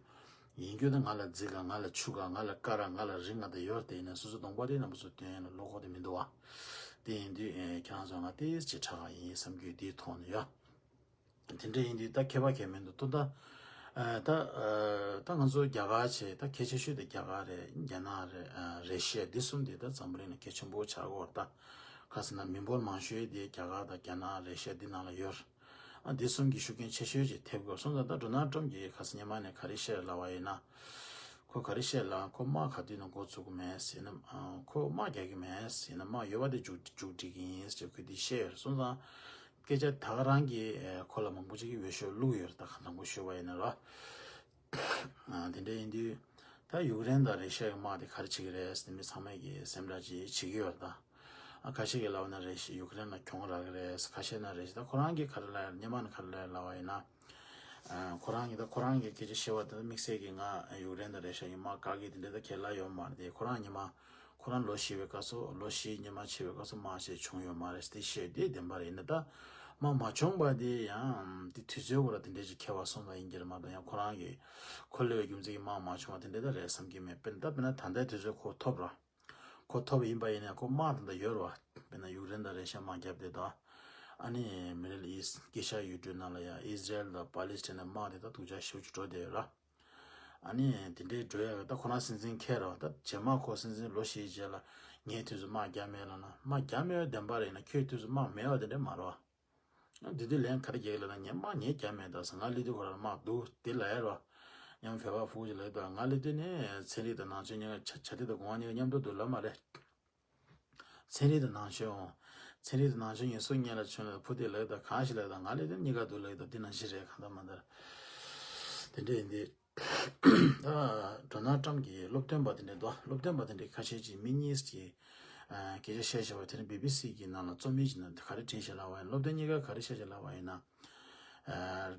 ཡིན་རྒྱུ་ན་ང་ལ་རྫིག་ག་ང་ལ་ཕྱུག་ག་ང་ལ་དཀར་ར་ང་ལ་རིང་ག་དེ་ཡོད་རེད། དེ་ཡིན་ན་སོ་སོ་གདོང་པ་དེ་རྣམ་པ་ཚོ་སྟོན་ཡ་ལ་བློ་ཁོག་དེ་མི་འདུག་བ། དེ་ཡིན་དུས་ཨེ་ཁྱེད་རང་ཚོ་ང་ཏིས་ཅིག་ཁྲག་ག་ཡིན་བསམ་རྒྱུ་དེའི་ཐོག་ནས་ཡོད། དེ་འདྲ་ཡིན་དུས་ད་ཁྱད་པར་གས་མི་འདུག་ཏོ། ད་ཨ་ད་ཨ་ད་ང་ཚོ་རྒྱ་གར་བྱས། ད་གལ་ཆེ་ཤོས་དེ་རྒྱ་གར་རེད། རྒྱ་ནག་རེད། ཨ་རེ་ཤི་ཡ། འདི་གསུམ་དེ་ད་འཛམ་བུ་གླིང་ན་གལ་ཆེན་པོ་ཆགས་ཀྱི་ཡོད་རེད། ད་ག་ཟེར་ན་མི་འབོར་མང་ཤོས་དེ་རྒྱ་གར་དང་རྒྱ་ནག་རེ་ཤི་ཡ་འདི་ནང་ལ་ཡོད་རེད། ཨ་འདི་གསུམ་གྱི་ཤུགས་རྐྱེན་ཆེ་ཤོས་ཅིག་ཐེབས་ཀྱི་ཡོད། སོང་ཙང་ད་ཌོ་ནལ་ཊམ་གྱིས་ག་ཟེར་སྔོན་མ་ནས་ག་རེ་བཤད་ལབ་པ་ཡིན་ན། ཁོ་ག་རེ་བཤད་ལབ། ཁོ་དམག་ག་དུས་ནས་འགོ་བཙུགས་ཀྱི་མེད་ཟེར་ན། ཨ་ཁོ་དམག་རྒྱག་གི་མེད་ཟེར་ན། དམག་ཡོད་པ་དེ་མཇུག་མཇུག་སྒྲིལ་གྱི་ཡིན་ཟེར་ཁོས་དེ་བཤད་ཡོད་རེད། སོང་ཙང་སྐད་ཆ་ད་ག་རང་གིས་ཨེ་ཁོ་ལ་མང་པོ་ཅིག་གིས་འོས་ཤོག་བླུགས་ཡོད་རེད། ད་གང་དྲང་པོ་ཤོད་པ་ཡིན་ན་ར། ཨ་དེ་འདྲ་ཡིན་དུས་ད་ཡུཀ་རེན་དང་རེ་ཤི་ཡ་གི་དམག་དེ་ག་རེ་བྱེད་ཀྱི་རེད་ཟེར་ནས་མི་ཚང་མས་ཀྱིས་སེམས་ཁྲལ་ཅིག་བྱེད་ཀྱི་ཡོད་རེད། ད་ཨ་ཁ་ཤས་ཀྱིས་ལབ་ན་རེ་ཤི་ཡུཀ་རེན་ལ་གྱོང་རག་གི་རེད། ཁ་ཤས་ན་རེ་ཤི། ད་ཁོ་རང་གིས་ག་རེ་ལབ་ཡོད། སྔོན་མ་ནས་ག་རེ་ལབ་ཡོད་ལབ་པ་ཡིན་ན། ཨ་ཁོ་རང་གིས་ད་ཁོ་རང་གི་སྐད་ཆ་བཤད་པ་དེ་དམིགས་བསལ་གྱིས་ང་ཡུཀ་རེན་དང་རེ་ཤི་ཡ་གི་དམག་བཀག་གི་དེ་འདྲ་ད་ག་ལ་ཡོད་མ་རེད། དེ་ཁོ་རང་སྔོན་མ་ཁོ་རང་ལོ་བཞི་པའི་སྐབས་སུ། ལོ་བཞི་སྔོན་མ་ཕྱིན་པའི་སྐབས་སུ་དམག་ཅིག་བྱུང་ཡོད་མ་རེད། དེ་བཤད་དེ་བདེན་པ་རེད། ཡིན་ན་ད་དམག་མ་བྱུང་བ་དེ་ཡང་དེ་དུས་ཚོད་ཁོ་ར་དེ་འདྲ་ཅིག་འཁེལ་བ་སོང་ཙང་ཡིན་གྱི་རེད་མ་གཏོགས། ཡང་ཁོ་རང་གིས་ཁོ་སླེབས་པའི་རྒྱུ་མཚན་གྱིས་དམག་མ་བྱུང་བ་དེ་འདྲ་ད་རེད་བསམ་གྱི་མེད། དཔེར་ན་ད་དཔེར་ན་ད་ལྟའི་དུས་ཚོད་ཁོ་ཐོབ་ར། ཁོ་ཐོབ་ཡིན་པ་ཡིན་ན་ཁོ་དམག་དེ་འདྲ་ཡོད་རེད་བ། དཔེར་ན་ཡུཀ་རེན་དང་རེ་ཤི་ཡ་དམག་རྒྱབ་དེ་དང་། ཨ་ནི་མི་ཌལ་ཨིསྚ། དཀྱིལ་ཤར་ཡུལ་གྲུའི་ནང་ལ་ཡང་ཨིས་ར་ཨེལ་དང་པ་ལི་སི་ཐན་ནི་དམག་དེ་ད་སྡུག་ཅག་ཞེ་པོ་ཅིག་འགྲོ་བསྡད་ཡོད་ར། ཨ་ནི་དེ་འདྲའི་འགྲོ་ཡ་ད་ཁོ་རང་སྲིད་འཛིན་འཁེལ་ར། ད་རྗེས་མ་ཁོ་སྲིད་འཛིན་ལོ་བཞིའི་རྗེས་ལ་ངའི་དུས་སུ་དམག་རྒྱབ་མེད་ལབ་ན། དམག་རྒྱབ་མེད་པ་བདེན་པ་རེད་ན། ཁྱོད་དུས་སུ་དམག་མེད་པ་དེ་འདྲ་མ་རེད་བ། དེ་དུས་ལན་ག་རེ་རྒྱག་གི་ལབ་ན། ངས་དམག་ངས་རྒྱབ་མེད་ད་ཟེར། ང་སླེབས་དུས་ཁོ་རང་དམག་འདུག་དེ་ལབ་ཡ་རེད་བ། ཡང་བོད་པ་ཕྲུ་གུ་ཅིག་ལབ་ཡ་ད། ང་སླེབས་དུས་ནས་ཚན་རིག་དང་ནང་ཆོས་གཉིས་ཀ། བྱ་བྱ་དེ་དང་གོང་བ་གཉིས་ཀ་མཉམ་དུ་འདུག་ལབ་མ་རེད། ཚན་རིག་དང་ནང་ཆོས་འོང་། ཚན་རིག་དང་ནང་ཆོས་ངས་སུ་སྔོན་ལ་བྱུང་ལ་ཕུ་དེ་ལབ་ཡ་ད། གང་ཞིག་ལབ་ཡ་ད། ང་སླེབས་དུས་གཉིས་ཀ་འདུག་ལབ་ཡ་ད། དེ་ནང་བཞིན་རེད། གང་ལྟར་མ་ལྟར། དེ་འདྲ་ཡིན་དུས། ད་ཌོ་ནལ་ཊམ་གྱི་སློབ་སྟོན་པ་དེ་འདྲ་འདུག་སློབ་སྟོན་པ་དེ་འདྲ་ཁ་ཤས་ཅིག་མི་གཉིས་ཀྱིས་ཨ་སྐད་ཆ་བཤད་བྱས་པ་དེ་ནི་བི་བི་སི་གི་ནང་ལ་རྩོམ་ཡིག་ཅིག་ནང་ག་རེ་བྲིས་བྱས་ལབ་པ་ཡིན། སློབ་སྟོན་གཉིས་ཀ་ག་རེ་བཤད་བྱས་ལབ་པ་ཡིན་ན། ཨ་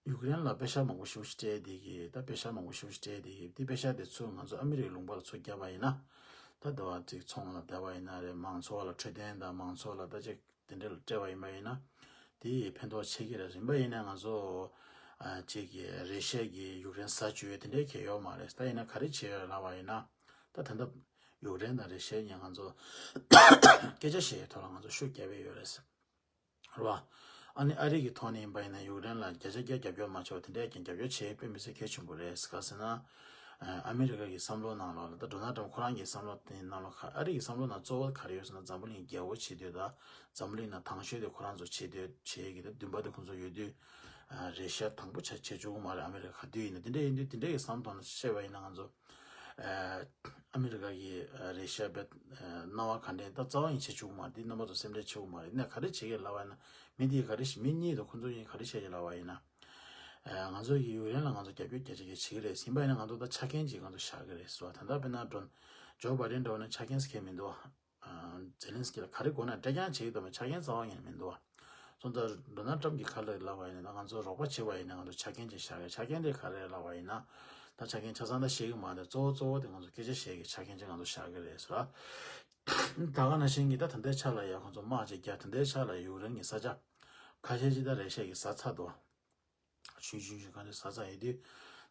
ཡུཀ་རེན་ལ་པེ་ཤག་མང་པོ་ཞེ་པོ་ཞིག་སྤྲད་དེ་གི། ད་པེ་ཤག་མང་པོ་ཞེ་པོ་ཞིག་སྤྲད་དེ་གི། དེ་པེ་ཤག་དེ་ཚུར་ང་ཚོ་ཨ་མི་རི་ཀའི་ལུང་པ་ལ་ཚུར་བརྒྱབ་པ་ཡིན་ན། ད་དེ་བ་ཅིག་ཚོང་ལ་བསྡད་པ་ཡིན་ན་རེད། མང་ཚོགས་ལ་འཕྲོད་བསྟེན་དང་མང་ཚོགས་ལ་ད་ཅིག་དེ་འདྲ་ལ་སྤྲད་པ་ཡིན་པ་ཡིན་ན། དེ་ཡི་ཕན་ཐོགས་ཆེ་གི་རེད། རིམ་པ་ཡིན་ན་ང་ཚོ་ཨ་ཅིག་གི་རེ་ཤ་གི་ཡུཀ་རེན་ཟ་བཅུག་ཡོད་དེ་འདྲའི་གལ་ཡོད་མ་རེད། ད་ཡིན་ན་ག་རེ་བྱས་ཡོད་ལབ་པ་ཡིན་ན། ད་ད་ལྟ་ཡུཀ་རེན་དང་རེ་ཤ་གཉིས་ང་ཚོ་སྐད་ཆ་བཤད་ཡའི་ཐོག་ལ་ང་ཚོ་ཤུགས་རྒྱབ་ཡས་ཡོད་རེད། རེད་བ། ཨ་ནི་ཨ་རི་གི་ཐོག་ནས་ཡིན་པ་ཡིན་ན་ཡུཀ་རེན་ལ་བརྒྱ་ཆ་བརྒྱ་རྒྱབ་སྐྱོར་མ་བྱས་པ་དེ་འདྲའི་རྐྱེན་རྒྱབ་སྐྱོར་བྱེད་དཔེ་མི་སྲིད་གལ་ཆེན་པོ་རེད། ག་ཟེར་ན། ཨ་མི་རི་ཀ་གི་བསམ་བློ་ནང་ལོགས་ལ། ད་ཌོ་ནལ་ཊམ་ཁོ་རང་གི་བསམ་བློ་དེ་ནང་ལོགས་ཁ། ཨ་རི་གི་བསམ་བློ་ནང་གཙོ་བོ་ག་རེ་ཡོད་ཟེར་ན། འཛམ་བུ་གླིང་རྒྱལ་པོ་བྱེད་འདོད་དང་། འཛམ་བུ་གླིང་ནང་དང་ཤོས་དེ་ཁོ་རང་ཚོ་བྱེད་འདོད་བྱེད་ཀྱི། ད་འདུན་པ་དེ་ཁོ་ཚོ་ཡོད་དུས། ཨ་རེ་ཤ་དང་པོ་ཆ་བྱེད་བཅུག་གི་མ་རེད། ཨ་མི་རི་ཀ་ག་དུས་ཡིན་ན། དེ་འདྲ་ཡིན་དུས་དེ་འདྲ་གི་བསམ་བློ་ནང་བཤད་པ་ཡིན་ན་ང་ཚོ། ཨ་ཨ་མི་རི་ཀ་གི་ཨ་རེ་ཤ་བེད་ཨ་སྣང་བ་ག་འདྲ་ད་རྩ་བ་ཡིན་བྱེད་བཅུག་གི་མ་རེད། འདི་རྣམ་པ་ཚོ་སེམས་ཁྲལ་བྱེད་དགོས་མ་རེད། ནས་ག་རེ་བྱེད་ཀྱི་ལབ་པ་ཡིན་ན། མི་འདིས་ག་རེ་ཞིག་མི་གཉིས་དང་ཁོ་ཚོ་གཉིས་ག་རེ་བཤད་ཀྱི་ལབ་པ་ཡིན་ན། ཨ་ང་ཚོ་གི་ཡུཀ་རེན་ལ་ང་ཚོ་རྒྱབ་སྐྱོར་བརྒྱ་ཆ་བརྒྱ་བྱེད་ཀྱི་རེད། ཡིན་པ་ཡིན་ན་ང་ཚོ་ད་ཆ་རྐྱེན་ཅིག་ང་ཚོ་བཞག་གི་རེད་ཟེར་བ། ད་ལྟ་དཔེར་ན་ཌོ་ཇོ་བྷའི་ཌེན་འདྲ་བོ་ན་ཆ་རྐྱེན་ཟེར་མཁན་མི་འདུག་ཨ་ཛེ་ལན་སི་ཀི་ལ་ག་རེ་དགོས་ན་སྤྲད་རྐྱང་བྱེད་ཀྱི་འདུག་མ། ཆ་རྐྱེན་རྩ་བ་ཉིད་ནས་མི་འདུག་བ། སོང་ཙང་ཌོ་ནལ་ཊམ་གྱིས་ག་རེ་ལབ་པ་ཡིན་ན། ད་ང་ཚོ་རོགས་པ་བྱེད་པ་ཡིན་ན་ང་ཚོ་ཆ་རྐྱེན་ཅིག་བཞག་གི། ཆ་རྐྱེན་དེ་ག་རེ་ལབ་པ་ཡིན་ན། ད་ཆ་རྐྱེན་ཆ་ཚང་ད་བཤད་ཀྱི་མ་རེད། གཙོ་བོ་གཙོ་བོ་དེ་ང་ཚོ་སྐད་ཆ་བཤད་ཀྱི་ཆ་རྐྱེན་ཅིག་ང་ཚོ་བཞག་གི་རེད་ཟེར་བ། ད་ག་ནང་བཞིན་གྱི་ད་ད་ལྟའི་ཆ་ལ་ཡ་ཁོང་ཚོ་དམག་ཅིག་རྒྱག་ད་ལྟའི་ཆ་ལ་ཡུཀ་རེན་གྱི་ས་ཆ་ཁ་ཤས་ཅིག་ད་རེ་ཤ་གིས་ཟ་ཚར་འདུག་ཆུང་ཆུང་ཞིག་ག་ནས་ཟ་ཚར་ཡོད་དུས།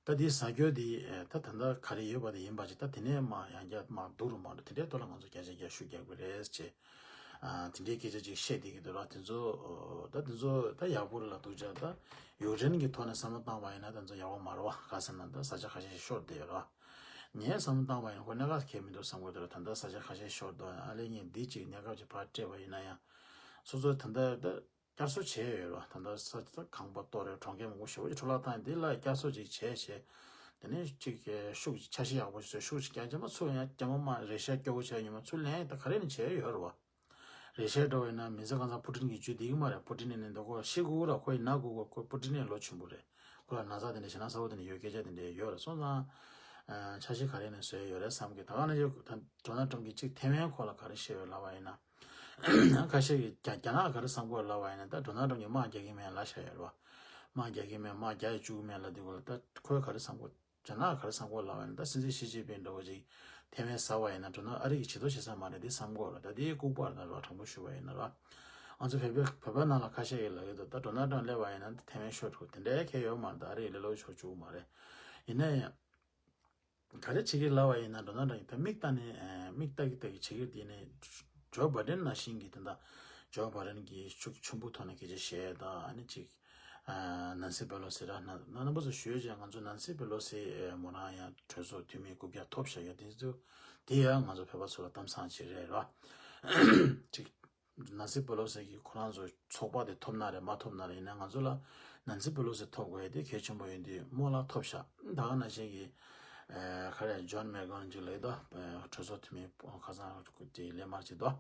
ད་འདི་ཟ་རྒྱུ་འདི་ད་ད་ལྟ་ག་རེ་ཡོད་པ་དེ་ཡིན་པ་ཅིག་ད་དེ་ནས་མར་ཡང་བསྐྱར་མར་བསྡུ་རུ་མ་འགྲོ། དེ་འདྲའི་ཐོག་ལ་ང་ཚོ་བརྒྱ་ཆ་བརྒྱ་ཤུགས་རྒྱག་དགོས་རེད་ཅེས། ཨ་དེ་འདྲའི་སྐད་ཆ་ཅིག་བཤད་བསྡད་ཀྱི་འདུག་ར། དེ་ཚོ་ད་དེ་ཚོ་ད་ཡག་པོ་རེད་ལ། སྡུག་ཅག་ད་ཡུཀ་རེན་གྱི་ཐོག་ནས་བསམ་བློ་བཏང་བ་ཡིན་ན་དེ་ཚོ་ཡག་པོ་མ་རེད་བ། ག་ཟེར་ན་ད་ས་ཆ་ཁ་ཤས་ཤིག་ཤོར་བསྡད་ཡོད་ར། ངས་བསམ་བློ་བཏང་བ་ཡིན་ན་ཁོ་གནད་འགག་གང་ཡང་མི་འདུག་བསམ་གྱི་འདུག་ར། ད་ལྟ་ས་ཆ་ཁ་ཤས་ཤོར་འདུག་ཨ་ལས་ངས་འདི་ཅིག་གནས་སྐབས་ཅིག་ཕར་སྤྲད་པ་ཡིན་ན་ཡང་། སོ་སོ་ད་ལྟ་ད། བསྐྱར་གསོ་བྱས་ཡོད་རེད་བ། ད་ལྟ་ས་ས་ཁང་པ་གཏོར་རེད། གྲོང་ཁྱེར་མང་པོ་ཞེ་པོ་ཅིག་འཕྲོ་བརླག་བཏང་། འདི་ལ་བསྐྱར་གསོ་ཅིག་བྱས་བྱས། དེ་ནས་ཅིག་ཤུགས་ཅིག་འཆར་གཞི་ཡག་པོ་ཞིག་བཟོས། ཤུགས་ཅིག་རྒྱ་ཆེན་པོ་ཚུར་ཡང་རྒྱ་མ་མ་རེ་ཤ་སྐྱོ་བོ་བྱས་ཉི་མ་ཚུར་ལེན་ད་ག་རེ་ནས་བྱས་ཡོད་རེད་བ། རེ་ཤ་འགྲོ་བས་ན་མི་ཚེ་གང་ཚང་པུ་ཏིན་གྱིས་འཇུ་བསྡད་ཀྱི་མ་རེད། པུ་ཏིན་ནས་ནི་འདི་ཁོ་ཤི་དགོས་ར། ཁོ་ཡི་ན་དགོས་གོ། ཁོ་པུ་ཏིན་ནས་ལོ་ཆུང་པོ་རེད། ཁོ་ལ་ན་ཚ་དེ་འདྲ་ཞེ་ན་ཚ་བོ་དེ་འདྲ་ཡོད། སྐད་ཆ་དེ་འདྲ་ཡོད་རེད། སོང་ཙང་ འཆར་གཞི་ག་རེ་ནས་བཟོས་ཡོད་རེད་བསམ་གི། ད་ག་ནང་བཞིན་ད་ཌོ་ནལ་ཊམ་གྱིས་གཅིག་ཐེ་ཝན་སྐོར་ལ་ག་རེ་བཤད་ཡོད་ལབ་པ་ཡིན་ན། ཁ་ཤས་ཀྱིས་རྒྱ་རྒྱ་ནག་ག་རེ་བསམ་གི་ཡོད་ལབ་པ་ཡིན་ན། ད་ཌོ་ནལ་ཊམ་གྱིས་དམག་རྒྱག་གི་མེད་ལབ་བཤད་ཡོད་རེད་བ། དམག་རྒྱག་གི་མེད། དམག་རྒྱག་ཡ་བཅུག་གི་མེད་ལབ་དུས་སྐོར་ལ། ད་ཁོས་ག་རེ་བསམ་གི། རྒྱ་ནག་ག་རེ་བསམ་གི་ལབ་པ་ཡིན་ན། ད་སྲིད་འཛིན་ཞི་ཅིན་ཕིང་འདྲ་བོ་ཅིག་ཐེ་ཝན་ཟ་བ་ཡིན་ན་ཌོ་ནལ་ཨ་རི་གིས་བྱེད་དོ་བྱེད་ས་མ་རེད་འདི་བསམ་གི་ཡོད་རེད། ད་དེའི་ལྐུགས་པ་རེད། ད་ར་དྲང་པོ་ཞུ་བ་ཡིན་ན་ར། ང་ཚོ་བོད་པའི་བོད་པ་ནང་ལ་ཁ་ཤས་ཀྱིས་ལབ་ཡོད་དོ། ད་ཌོ་ནལ་ཊམ་སླེབས་པ་ཡིན་ན་ཐེ་ཝན་ཤོར་འགྲོ་དེ་འདྲའི་གལ་ཡོད་མ་རེད། ད་ཨ་རི་ལེ་ལོ་ཤོར་བཅུག་མ་རེད། ཡིན་ན་ཡང་ག་རེ་བྱེད་ཀྱི་ལབ་པ་ཡིན་ན། ཌོ་ནལ་ཊམ་གྱིས་ད་མིག་ལྟ་ནས་ཨ་མིག་ལྟ་གི་ལྟ་གི་བྱེད་ཀྱི་དེ་ནས་ཇོ་བྷའི་ཌེན་ནང་བཞིན་གྱི་དེ་འདྲ་ཇོ་བྷའི་ཌེན་གྱིས་ཤུགས་ཆེན་པོ་ཐོག་ནས་སྐད་ཆ་བཤད། ད་ཨ་ནི་ཅིག་ཨ་ནན་སི་པེ་ལོ་སི་ར་ན་ན་རྣམ་པ་ཚོ་ཞུས་ཀྱང་ང་ཚོ་ནན་སི་པེ་ལོ་སི་མོ་རང་ཡང་གྲོས་ཚོགས་འཐུས་མི་རྐུབ་བཀྱག་ཐོབ་བཞག་ཡོད། དེ་ཚོ་དེ་ཡང་ང་ཚོ་བོད་པ་ཚོ་ལ་གཏམ་བཟང་ཅིག་རེད་ར། ཅིག་ནན་སི་པེ་ལོ་སི་གིས་ཁོ་རང་ཚོ་ཚོགས་པ་དེ་ཐོབ་ན་རེད། མ་ཐོབ་ན་རེད། ཡིན་ན་ང་ཚོ་ལ་ནན་སི་པེ་ལོ་སི་ཐོབ་དགོས་ཡ་དེ་གལ་ཆེན་པོ་ཡིན་དུས་རྨོ་ལགས་ཐོབ་ཤག་ད་ག་ནང་བཞིན་གྱི་ཨ་ག་རེ་ཇོན་མེག་གྷོན་ཅིག་ལབ་ཡོད་དོ། གྲོས་ཚོགས་འཐུས་མི་ཁ་སང་དེ་ལས་མར་ཅིག་དོ།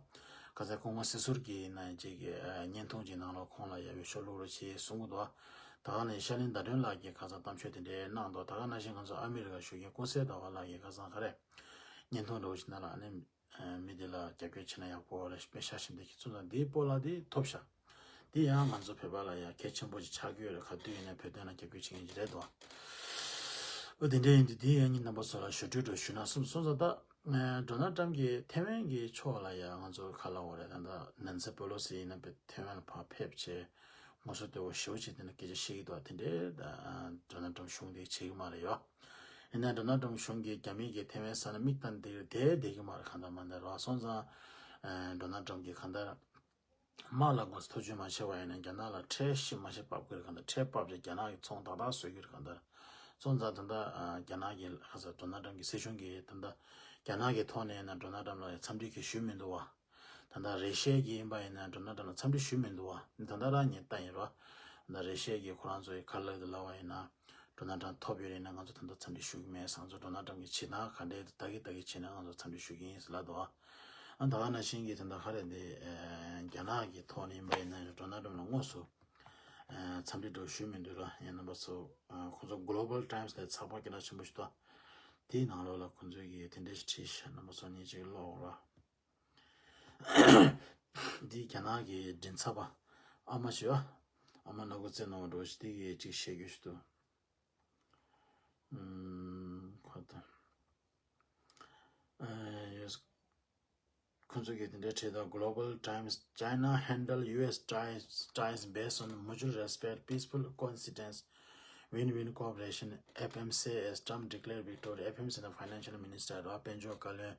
ཁ་སང་སྐུ་ངོ་སྲིད་ཟུར་གྱི་ནང་ཅིག་གི་ཨ་བརྙན་ཐུང་ཅིག་ནང་ལོགས་ཁོང་ལ་ཡ་འོས་ཤོག་བླུག་རོགས་བྱེད་གསུང་གི་འདུག་ད་ག་ནང་བཞིན་ཤར་གླིང་ཟླ་སྒྲོན་ལགས་ཀྱིས་ཁ་སང་གཏམ་བཤད་དེ་འདྲའི་གནང་འདུག་ད་ག་ནང་བཞིན་ང་ཚོ་ཨ་མི་རི་ཀ་བཞུགས་མཁན་ཀུན་གསལ་ཟླ་བ་ལགས་ཀྱིས་ཁ་སང་ག་རེ་བརྙན་ཐུང་འདྲ་བོ་ཞིག་ནང་ལ་ཨ་ནི། མི་དེ་ལ་རྒྱབ་སྐྱོར་བྱེད་ན་ཡག་པོ་རེད། དཔེ་ཤ་ཞིམ་དེ་གི་ཚོད་ཙང་འདིའི་སྤོ་ལགས་དེ་ཐོབ་ཤག་དེ་ཡང་ང་ཚོ་བོད་པ་ལ་ཡང་གལ་ཆེན་པོ་ཅིག་ཆགས་ཀྱི་ཡོད་རེད། ག་དུས་ཡིན་ན་བོད་དོན་ལ་རྒྱབ་སྐྱོར་བྱེད་མཁན་ཅིག་རེད་དོ། འོ་དེ་འདྲ་ཡིན་དུས་དེ་ཡང་ཉིན་རྣམ་པ་ཚོ་ལ་ཞུ་སྤྲོད་འདྲ་ཞུ་ན་སོང་སོང་ཙང་ད་ཌོ་ནལ་ཊམ་གྱིས་ཐེ་ཝན་གྱི་ཕྱོགས་ལ་ཡང་ང་ཚོ་ག་ལབ་དགོས་རེད། ད་ལྟ་ནན་སི་པེ་ལོ་སི་ཡིན་ན་ཐེ་ཝན་ལ་ཕར་ཕེབས་བྱས། ངོ་སོ་ལྟ་བུ་ཞེ་པོ་ཅིག་དེ་ནས་སྐད་ཆ་བཤད་ཀྱི་འདུག་དེ་འདྲའི་ཌོ་ནལ་ཊམ་གཞུང་དེ་བྱེད་ཀྱི་མ་རེད་ཡོ། ཡིན་ན་ཌོ་ནལ་ཊམ་གཞུང་གིས་རྒྱ་མི་གིས་ཐེ་ཝན་ཟ་ན་མིག་ལྟ་བསྡད་བསྡད་ཀྱི་མ་རེད། གང་ལྟར་མ་ལྟར་ར་སོང་ཙང་ཌོ་ནལ་ཊམ་གྱིས་གང་ལྟར་དམག་ལ་ངོ་ཐོ་ཅོ་མ་བྱས་པ་ཡིན་ན་རྒྱ་ནག་ལ་ཁྲལ་ཤི་མ་ཤི་བབས་ཀྱི་རེད། གང་ལྟར་ཁྲལ་བབས་རྗེས་རྒྱ་ནག་གི་ཚོང་ཏག་ཏག་བཟོ་གི་རེད། གང་ལྟར་སོང་ཙང་ད་ལྟ་རྒྱ་ནག་གི་ལྷ་ས་ཌོ་ནལ་ཊམ་གྱི་སྲིད་གཞུང་གིས་ད་ལྟ་རྒྱ་ནག་གི་ཐོག་ནས་ཡིན་ན་ཌོ་ནལ་ཊམ་ལ་འཚམས་འདྲི་གི་ཞུས་མི་འདུག་བ། ད་ལྟ་རེ་ཤི་ཡ་གི་ཡིན་པ་ཡིན་ན་ཌོ་ནལ་ཊམ་ལ་འཚམས་འདྲི་ཞུས་མི་འདུག་བ། ད་ལྟ་རང་ཉིད་ལྟ་ཡིན་རོ། ད་ལྟ་རེ་ཤི་ཡ་གི་ཁོ་རང་ཚོ་ཡི་ག་ལ་དུ་ལབ་པ་ཡིན་ན་ཌོ་ནལ་ཊམ་ཐོབ་ཡོད་རེད་ན་ང་ཚོ་ད་ལྟ་འཚམས་འདྲི་ཞུ་གི་མེད། ང་ཚོ་ཌོ་ནལ་ཊམ་གི་བྱེད་སྟངས་ག་འདྲས་ད་གི་ད་གི་བྱེད་ན་ང་ཚོ་འཚམས་འདྲི་ཞུ་གི་ཡིན་ཟེར་ལབ་འདུག་བ། ཨ་ད་ག་ནང་བཞིན་གྱི་ད་ལྟ་ག་རེ་འདི་རྒྱ་ནག་གི་ཐོག་ནས་ཡིན་པ་ཡིན་ན་ཌོ་ནལ་ཊམ་ལ་དངོས་སུ་འཚམས་འདྲི་འདྲ་ཞུས་མི་འདུག་ར། ཡིན་རྣམ་པ་ཚོ་ཁོང་ཚོ་གོ་ལོ་བལ་ཊའིམ་སི་ལ་ཚགས་པར་སྐད་གྲགས་ཆེན་པོ་ཞིག་འདུག་དེའི་ནང་ལོགས་ལ་ཁོང་ཚོས་ཀྱི་དེ་འདྲས་ཞིག་བྲིས་ཤག་རྣམ་པ་ཚོ་ཉིད་ཅིག་ཀློག་ར། འདི་རྒྱ་ནག་གི་མགྲིན་ཚབ་པ་ཨ་མ་ཞུ་ཨ་མ་ནག་པོ་བཙན་ནོ་འགྲོ་ཞིག་དེ་གི་ཅིག་བཤད་རྒྱུ་ཞིག་འདུག་ཁོ་ད་ཁོ་ཚོ་གི་དེ་འདྲ་བྲིས་དང་། Global Times, China handle U S ties, ties based on mutual respect, peaceful coexistence, win-win cooperation, F M C as Trump declare victory. F M C ནི་Financial Minister ར། དཔལ་འབྱོར་བཀའ་བློན།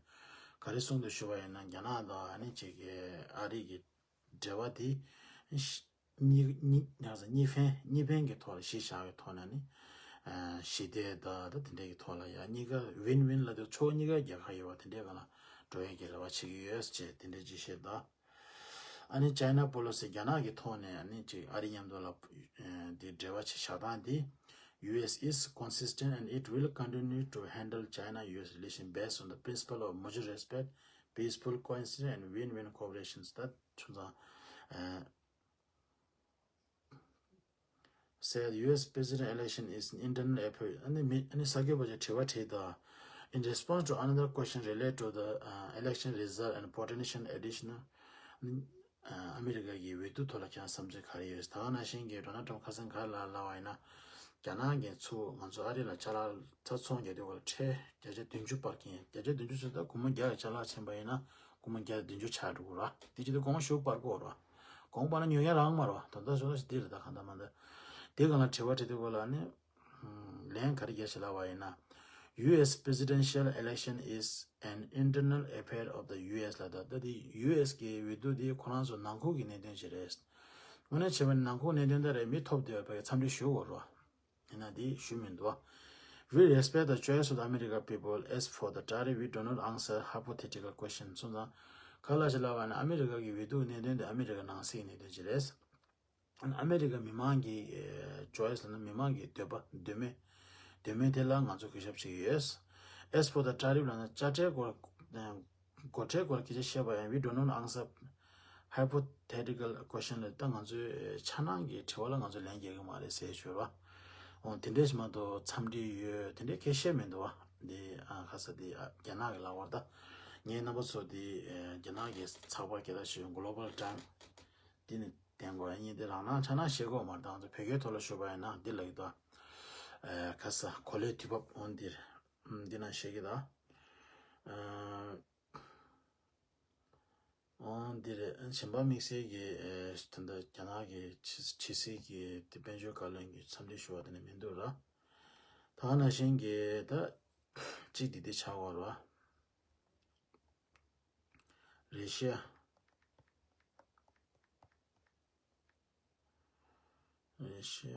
ག་རེ་གསུངས་འདུག་ཞུ་བ་ཡིན་ན་རྒྱ་ནག་དང་ཨ་ནི་ཅིག་གི་ཨ་རི་གི་འབྲེལ་བ་དེ་གཉིས་གཉིས་ཡང་ཟེར་གཉིས་ཕན་གཉིས་ཕན་གྱི་ཐོག་ལ་གཞི་བཞག་པའི་ཐོག་ནས་ནི་ཞི་བདེ་དང་ད་དེ་འདྲའི་གི་ཐོག་ལ་ཡང་གཉིས་ཀ་ཝིན་ཝིན་ལབ་དུས་ཕྱོགས་གཉིས་ཀ་རྒྱལ་ཁ་ཡོད་པ་དེ་འདྲའི་སྒང་ལ་འགྲོ་ཡས་ཀྱི་རེ་བ་བྱེད་ཀྱི་ཡོད་ཅེས་དེ་འདྲའི་ཅིག་བཤད་དང་། ཨ་ནི་China policy རྒྱ་ནག་གི་ཐོག་ནས་ཨ་ནི་ཅིག་ཨ་རི་མཉམ་དུ་ལ་དེ་འབྲེལ་བ་ཅིག་བཞག་སྟངས་དེ། U S is consistent and it will continue to handle China U S relation based on the principle of mutual respect, peaceful coexistence and win-win cooperations. ད་ཆུང་ཙང་said U S president election is internal affair. ཨ་ནི་མི་ཨ་ནི་གསར་འགོད་པ་ཅིག་དྲི་བ་དྲིས་དང་། In response to another question related to the uh, election result and potential additional ཨ་མི་རི་ཀ་གི་འོས་བསྡུ་ཐོག་ལ་ཁྱེད་རང་བསམ་ཚུལ་ག་རེ་ཡོད། ད་ག་ནང་བཞིན་གྱི་ཌོ་ནལ་ཊམ་ཁ་སང་ག་རེ་ལབ་ལབ་པ་ཡིན་ན། རྒྱ་ནག་གིས་ཚུར་ང་ཚོ་ཨ་རི་ལ་ཅ་ལག་ཚ་ཚོང་རྒྱག་དུས་སྐོར་ལ་ཁྲལ་བརྒྱ་ཆ་བདུན་ཅུ་སྤར་གྱིན། བརྒྱ་ཆ་བདུན་ཅུ་ཟེར་ད་སྒོར་མོ་བརྒྱ་ཡི་ཅ་ལག་ཕྱིན་པ་ཡིན་ན་སྒོར་མོ་བརྒྱ་དང་བདུན་ཅུ་ཆགས་འགྲོ་གི་ར། དེ་བྱེད་དུས་གོང་ཞུ་སྤར་དགོས་ར། གོང་སྤར་ན་ཉོ་མཁན་རག་མ་རེད་བ། ད་ལྟ་བཟོ་ལ་ཞིག་འདི་རེད། ད་གང་ལྟར་མ་ལྟར་དེ་གང་ལ་དྲི་བ་དྲི་དུས་སྐོར་ལ་ནི། ལན་ག་རེ་རྒྱག་ཞིག་ལབ་པ་ཡིན་ན། U S presidential election is an internal affair of the U S ལབ། ད་ད་དེ་ཡུ་ཨེ་སི་གི་འོས་བསྡུ་དེ་ཁོ་རང་ཚོ་ནང་ཁུལ་གྱི་གནད་དོན་ཅིག་རེད། དངོས་གནས་བྱས་པ་ནི་ནང་ཁུལ་གནད་དོན་ད་རེད། མི་ཐོབ་བསྡད་པའི་འཚམས་འདྲི་ཞུ་དགོས་རེད་བ། ཡིན་ན་དེ་ཞུ་མི་འདུག We respect the choice of the American people. As for the tariff, we do not answer hypothetical questions. སོང་ཙང་ག་ལ་ཞིག་ལབ་པ་ན་ཨ་མི་རི་ཀ་གི་འོས་བསྡུ་གནད་དོན་དེ་ཨ་མི་རི་ཀ་ནང་སྲིད་གནད་དོན་ཅིག་རེད། ཨ་མི་རི་ཀ་མི་མང་གི་choice ལབ་ན་མི་མང་གི་འདོད་པ་འདོད་མོས། འདོད་མོས་དེ་ལ་ང་ཚོ་གུས་ཞབས་བྱེད་ཀྱི་ཡོད། As for the tariff ལབ་ན་དཔྱ་ཁྲལ་སྐོར་སྒོ་ཁྲལ་སྐོར་སྐད་ཆ་བཤད་པ་ཡང་we do not answer hypothetical question ལ། ད་ང་ཚོའི་འཆར་སྣང་གི་དྲི་བ་ལ་ང་ཚོ་ལན་རྒྱག་གི་མ་རེད་ཟེར་ཞུ་བ། འོ་དེ་འདྲས་མ་གཏོགས་འཚམས་འདྲི་ཡོད་དེ་འདྲས་གལ་བཤད་མི་འདུག་བ། འདི་ཨ་ཁ་ས་འདི་ཨ་རྒྱ་ནག་གི་ལག་པར་ད། ངའི་རྣམ་པ་ཚོ་འདི་ཨ་རྒྱ་ནག་གི་ཚགས་པར་སྐད་གྲགས་ཆེ་བའི་Global Times འདི་ནས་བསྟན་དགོས། ཨ་ནི་འདི་རང་སྣང་ཆ་སྣང་བཤད་དགོས་མ་རེད། ད་ང་ཚོ་བོད་སྐད་ཐོག་ལ་ཞུས་པ་ཡིན་ན་འདི་ལབ་ཀྱི་འདུག་ཨ་ཁ་ས་གོ་ལའི་དུས་བབ་འོ་འདིར་འདི་ན་བཤད་ཀྱི་ད། ཨ། འོ་འདི་རེད། གཞན་པ་དམིགས་བསལ་གྱི་ཨེ་ད་ལྟ་རྒྱ་ནག་གི་ཕྱི་ཕྱི་སྲིད་ཀྱི་དེ་དཔལ་འབྱོར་བཀའ་བློན་གྱི་འཚམས་འདྲི་ཞུ་བ་དེ་ནས་མི་འདུག་ར། ད་ག་ནང་བཞིན་གྱི་ད་གཅིག་འདི་འདི་ཆགས་པ་ར། རེ་ཤ། རེ་ཤ།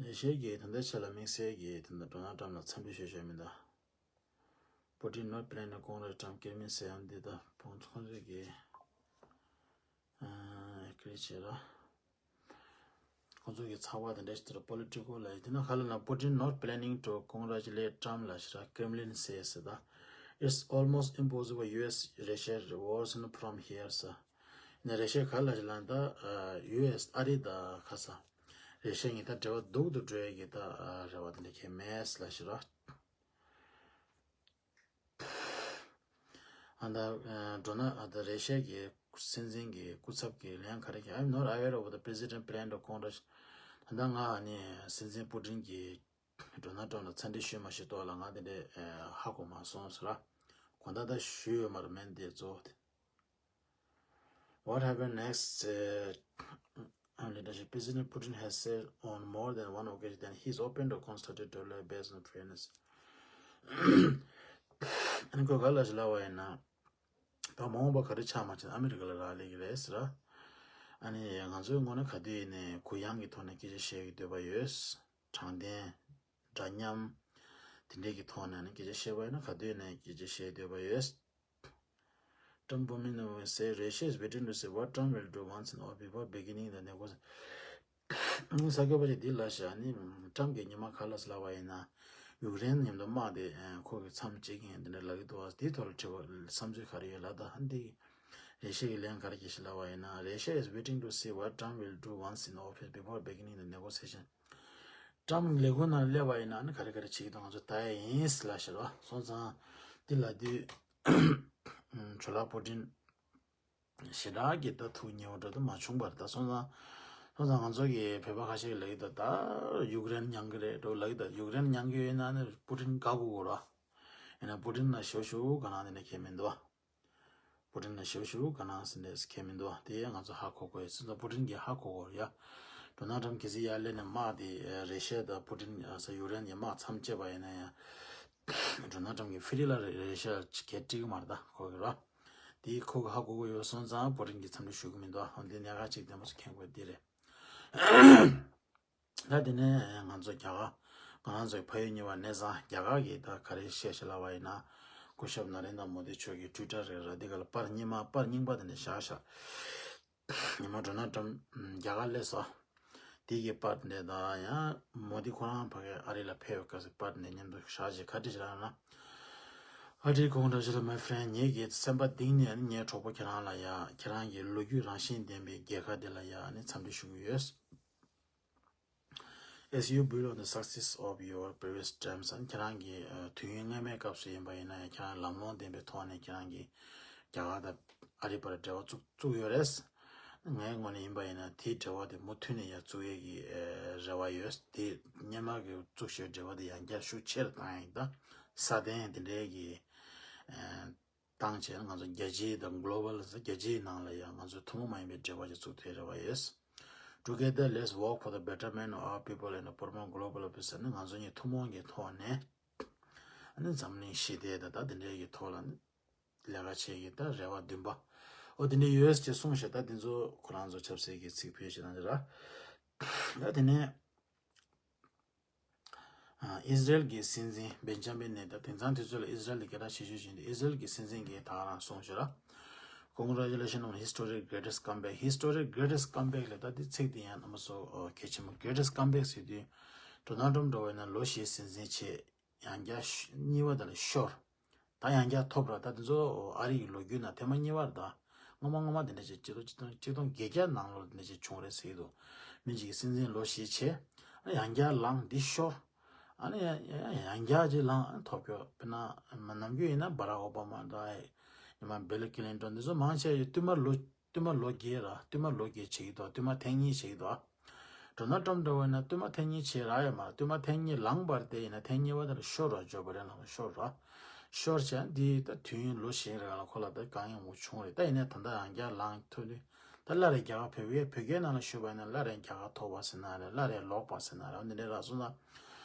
ལས་བྱེད་ཀྱིས་ད་ལྟའི་ཆ་ལ་དམིགས་བསལ་གྱིས་ད་ལྟ་ཌོ་ནལ་ཊམ་ལ་འཚམས་འདྲི་ཞུ་བཞིན་མི་འདུག Putin not planning to congress Trump སྐྱེ་དམན་ཟེར་ཡང་འདི་ད་ཕུང་ཚོང་རེ་གི་ཨ་ཀི་རེ་བྱེད་ར། ཁོང་ཚོ་གི་ཚགས་པར་དེ་འདྲ་ཞིག་དེར་Politico ལ་ཡིན་དེ་ན་ག་ལ་ན། Putin not planning to congratulate Trump ལ་ཞེས་ར་Kremlin says ད། It's almost impossible U S Russia wars from here ཟེར། ནས་རེ་ཤ་ག་ལ་ཞིག་ལ་ད་ཨ་ཡུ་ཨེས་ཨ་རི་ད་ཁ་ས་རེ་ཤ་ངི་ད་འབྲེལ་བ་སྡུག་ཏུ་འགྲོ་ཡ་གི་ད་རེ་བ་དེ་འདྲ་ཁྱེད་མེད་ལ་ཞིག་ར། ཨ་ད་འགྲོ་ན་ཨ་ད་རེ་ཤ་གི་སྲིད་འཛིན་གྱི་སྐུ་ཚབ་ཀྱི་ལན་ག་རེ་གི I'm not aware of the president plan to conduct ད་ད་ང་ཨ་ནི་སྲིད་འཛིན་པུ་ཏིན་གྱི་ཌོ་ནལ་ཊམ་ལ་འཚམས་འདྲི་ཞུས་མ་ཞུས་ཐོག་ལ་ང་དེ་འདྲས་ཧ་གོ་མ་སོང་ཟེར་ར། གོ་ད་ད་ཞུས་ཡོད་མ་རེད་མེད་འདི་གཙོ་བོ་དེ། What happened next? Uh, leadership President Putin has said on more than one occasion that he is open to constructive dialogue based on fairness. ཨ་ནི་ཁོས་ག་ལ་ཞིག་ལབ་པ་ཡིན་ན། ད་མ་འོངས་པ་ག་རེ་ཆགས་མ་ཆགས་ཨ་མི་རི་ཀ་ལ་རག་ལས་ཀྱི་རེད་ཟེར། ཨ་ནི་ང་ཚོའི་ངོས་ནས་ག་དུས་ཡིན་ནའི་གུ་ཡངས་ཀྱི་ཐོག་ནས་སྐད་ཆ་བཤད་ཀྱི་འདོད་པ་ཡོད། དྲང་བདེན། འདྲ་མཉམ། དེ་འདྲས་ཀྱི་ཐོག་ནས་ནི་སྐད་ཆ་བཤད་པ་ཡིན་ན་ག་དུས་ནས་སྐད་ཆ་བཤད་འདོད་པ་ཡོད། Trump women say Russia is waiting to see what Trump will do once and all before beginning the negotiation. ས་སྐྱོ་པ་ཅིག་འདི་ལ་བཞག་ནི་ཊམ་གྱིས་ཉི་མ་ག་ལ་ལབ་པ་ཡིན་ན། ཡུཀ་རེན་མཉམ་དུ་དམག་དེ་ཁོ་གི་མཚམས་བཅད་ཀྱི་ཡིན་འདི་འདྲ་ལབ་ཀྱི་འདུག་བ། དེའི་ཐོག་ལ་དྲི་བ་བསམ་ཚུལ་ག་རེ་ཡོད་ལབ་ད་ཧ་འདི། རེ་ཤ་གི་ལན་ག་རེ་གྱིས་ཤིག་ལབ་པ་ཡིན་ན། Russia is waiting to see what Trump will do once in office before beginning the negotiation. ཊམ་ལས་ཁུངས་ནང་སླེབས་པ་ཡིན་ན་ནི་ག་རེ་ག་རེ་བྱེད་ཀྱི་འདུག་ང་ཚོ་ལྟ་ཡ་ཡིན་ལབ་ཤེར་བ་སོང་ཙང་། འདི་ལ་དུས་ཇོ་ལགས་པོ་ཏིན་ཞེ་དྲག་གི་ད་ཐུགས་མཉེས་པོ་འདྲ་དུ་མ་བྱུང་བར་ད་སོང་ཙང་། སོང་ཙང་ང་ཚོ་གི་བོད་པ་ཁ་ཤས་ལབ་ཀྱི་འདུག་ད་ཡུཀ་རེན་མྱངས་ཀྱི་རེད་འགྲོ་ལབ་ཀྱི་འདུག་ཡུཀ་རེན་མྱངས་ཀྱི་ཡོད་ན་ནི་པུ་ཏིན་དགའ་དགོས་གོ་ར། ཡིན་ན་པུ་ཏིན་ན་ཞོ་ཞུ་ག་ན་དེ་འདྲ་ཁྱད་མི་འདུག་པུ་ཏིན་ལ་ཞེ་པོ་ཞེ་པོ་དགའ་སྣང་ཟིན་ནས་ཁྱད་མི་འདུག་དེ་ཡང་ང་ཚོ་ཧ་གོ་དགོས་ཡོད། སོང་ཙང་པུ་ཏིན་གྱིས་ཧ་གོ་དགོས་ཡ། ཌོ་ནལ་ཊམ་གལ་སྲིད་ཡར་སླེབས་ནས་དམག་དེ་རེ་ཤ་དང་པུ་ཏིན་ས་ཡུཀ་རེན་གྱི་དམག་མཚམས་བཅད་པ་ཡིན་ན་ཡང་། ཌོ་ནལ་ཊམ་གྱི་ཕི་རི་ལ་རེ་ཤ་གས་སྤྲད་ཀྱི་མ་རེད་ད་ཁོ་གི་ར། དེ་ཁོ་གི་ཧ་གོ་དགོས་ཡོད་སོང་ཙང་པུ་ཏིན་གྱིས་འཚམས་འདྲི་ཞུ་གི་མི་འདུག་འོན་ཏེ་གནད་འགག་གཅིག་བདེན་པ་ཚོ་མཁྱེན་དགོས་འདི་རེད། ད་དེ་ནས་ང་ཚོ་རྒྱ་གར་ང་རང་ཚོའི་ཕ་ཡུལ་གཉིས་པ་གནས་ཚང་རྒྱ་གར་གྱི་ད་ག་རེ་བཤད་ཤེས་ལབ་པ་ཡིན་ན། སྐུ་ཞབས་ན་རེན་དྲ་མོ་དི་མཆོག་གི་ཊུའི་ཊར་རེད་ར་འདི་ག་ལ་པར་རྙིང་མ་པར་རྙིང་པ་དེ་འདྲ་བཞག་ཤག་ཉི་མ་ཌོ་ནལ་ཊམ་རྒྱ་གར་སླེབས་སོ། དེ་གི་པར་འདི་དང་ཡང་མོ་དི་ཁོ་རང་ཕ་གི་ཨ་རི་ལ་ཕེབས་སྐབས་སུ་པར་འདི་མཉམ་དུ་བཞག་ཅིག་ག་འདྲ་ཞིག་ལབ་ན། ཨ་རིའི་གོང་འདྲ་ཞིག་ལ་My friend ངེད་ཀྱི་སེམས་པ་གཏིང་ནས་ངའི་གྲོགས་པོ་ཁྱེད་རང་ལ་ཡ་ཁྱེད་རང་གི་ལོ་རྒྱུས་རང་བཞིན་ལྡན་པའི་རྒྱལ་ཁབ་འདི་ལ་ཡ་ནི་འཚམས་འདྲི་ཞུ་གི་ཡོད། As you build on the success of your previous terms ཁྱེད་རང་གི་དུས་ཡུན་སྔ་མའི་སྐབས་སུ་ཡིན་པ་ཡིན་ན་ཡང་ཁྱེད་རང་ལམ་ལྷོང་ལྡན་པའི་ཐོག་ནས་ཁྱེད་རང་གི་རྒྱ་གར་དང་ཨ་རི་བར་འབྲེལ་བ་བཙུགས་བཙུགས་ཡོད་རེད། ངའི་ངོས་ནས་ཡིན་པ་ཡིན་ན་དེའི་འབྲེལ་བ་དེ་མུ་མཐུད་ནས་ཡང་བཙུགས་ཡས་ཀྱི་རེ་བ་ཡོད། དེ་སྔོན་མ་གི་བཙུགས་བཞག་འབྲེལ་བ་དེ་ཡང་བསྐྱར་ཤུགས་ཆེ་རུ་བཏང་ཡས་ཡིན། ད་སྲ་བརྟན་དེ་འདྲའི་གི་བཏང་བྱས་ང་ཚོ་རྒྱལ་སྤྱིའི་དང་Global ཟེར་རྒྱལ་སྤྱིའི་ནང་ལ་ཡང་ང་ཚོ་ཐུན་མོང་མ་ཡིན་པའི་འབྲེལ་བ་ཅིག་བཙུགས་ཐུབ་རེ་བ་ཡོད། Together let's work for the betterment of our people and promote global peace ནི་ང་ཚོ་གཉིས་ཐུན་མོང་གི་ཐོག་ནས་ཨ་ནི་འཛམ་གླིང་ཞི་བདེ་དང་ད་དེ་འདྲའི་གི་ཐོག་ལ་ནི་ལས་ཀ་བྱེད་ཀྱི་ད་རེ་བ་བདུན་པ་ཨོ་དེ་འདྲའི་ཡོད་ཅེས་གསུངས་ཤག་ད་དེ་ཚོ་ཁོ་རང་ཚོ་ཆབ་སྲིད་ཀྱི་ཚིག་ཕུལ་ཞིག་ན་འདི་ར། ད་དེ་ནས། ཨིས་རལ་གྱི་སྲིད་འཛིན་བེན་ཇ་མིན་ནེ་ད་དེང་སང་དུས་ཚོད་ལ་ཨིས་རལ་གྱི་སྐད་གྲགས་ཆེ་ཤོས་ཅིག་འདི་ཨིས་རལ་གྱི་སྲིད་འཛིན་གྱིས་ད་རང་གསུངས་ཤག་ར། Congratulations on historic greatest comeback. Historic greatest comeback ལས་ད་འདི་ཚིག་འདི་ཡང་རྣམ་པ་ཚོ་གལ་ཆེན་པོ། greatest comeback ཟེར་དུས་ཌོ་ནལ་ཊམ་འགྲོ་བས་ན་ལོ་བཞི་སྲིད་འཛིན་བྱས་ཡང་བསྐྱར་གཉིས་པ་དེ་ལ་ཤོར། ད་ཡང་བསྐྱར་ཐོབ་ར། ད་དེ་ཚོ་ཨ་རི་གི་ལོ་རྒྱུས་ནང་ཐེངས་མ་གཉིས་པ་རེད། ད་ སྔོན་མ་སྔོན་མ་དེ་འདྲ་ཅིག་ཆིག་སྟོང་ཆིག་སྟོང་ཆིག་སྟོང་བརྒྱད་བརྒྱ་ནང་ལོགས་དེ་འདྲ་ཅིག་བྱུང་རེད་ཟེར་གྱི་འདུག་མི་གཅིག་གིས་སྲིད་འཛིན་ལོ་བཞི་བྱས། ཨ་ནི་ཡང་བསྐྱར་ལངས་འདི་ཤོར། ཨ་ནི་ཡང་ཡང་ཡང་བསྐྱར་ཅིག་ལངས། ཨ་ནི་ཐོབ་སྐྱོ་དཔེར་ན་མ་ནམ་རྒྱུན་ཡིན་ན་བྷ་རག་ཨོ་བྷ་མ་དང་ཨེ་ཉི་མ་བྷིལ་ཀི་ལིན་ཊོན་འདི་ཚོ་མང་ཆེ་བས་བསྟུད་མར་ལོ་བསྟུད་མར་ལོ་བརྒྱད་ར་བསྟུད་མར་ལོ་བརྒྱད་བྱེད་ཀྱི་འདུག་བསྟུད་མར་ཐེངས་གཉིས་བྱེད་ཀྱི་འདུག་ཌོ་ནལ་ཊམ་འདྲ་བོ་ཡིན་ན་བསྟུད་མར་ཐེངས་གཉིས་བྱས་རག་ཡོད་མ་རེད། བསྟུད་མར་ཐེངས་གཉིས་ལངས་པ་རེད་དེ་ཡིན་ན་ཐེངས་གཉིས་པ་དེ་ལ་ཤོར་ར། ཇོ་བྷ་ཌེན་ལ་ཤོར་ར། ཤོར་བྱས་འདི་ད་དུས་ཡུན་ལོ་བཞིའི་རིང་ལ་ཁོ་ལ་ད་དཀའ་ངལ་མང་པོ་བྱུང་རེད། ད་ཡིན་ནའི་ད་ལྟ་ཡང་བསྐྱར་ལངས་ཐུབ་དུས་ད་སླར་ཡང་རྒྱ་གར་བོད་པའི་བོད་སྐད་ནང་ལ་ཞུས་པ་ཡིན་ན་སླར་ཡང་རྒྱ་གར་ཐོབ་པ་ཟེར་ན་རེད། སླར་ཡང་ལོག་པ་ཟེར་ན་རེད། འོ་འདི་འདྲའི་རག་སོང་ཙང་།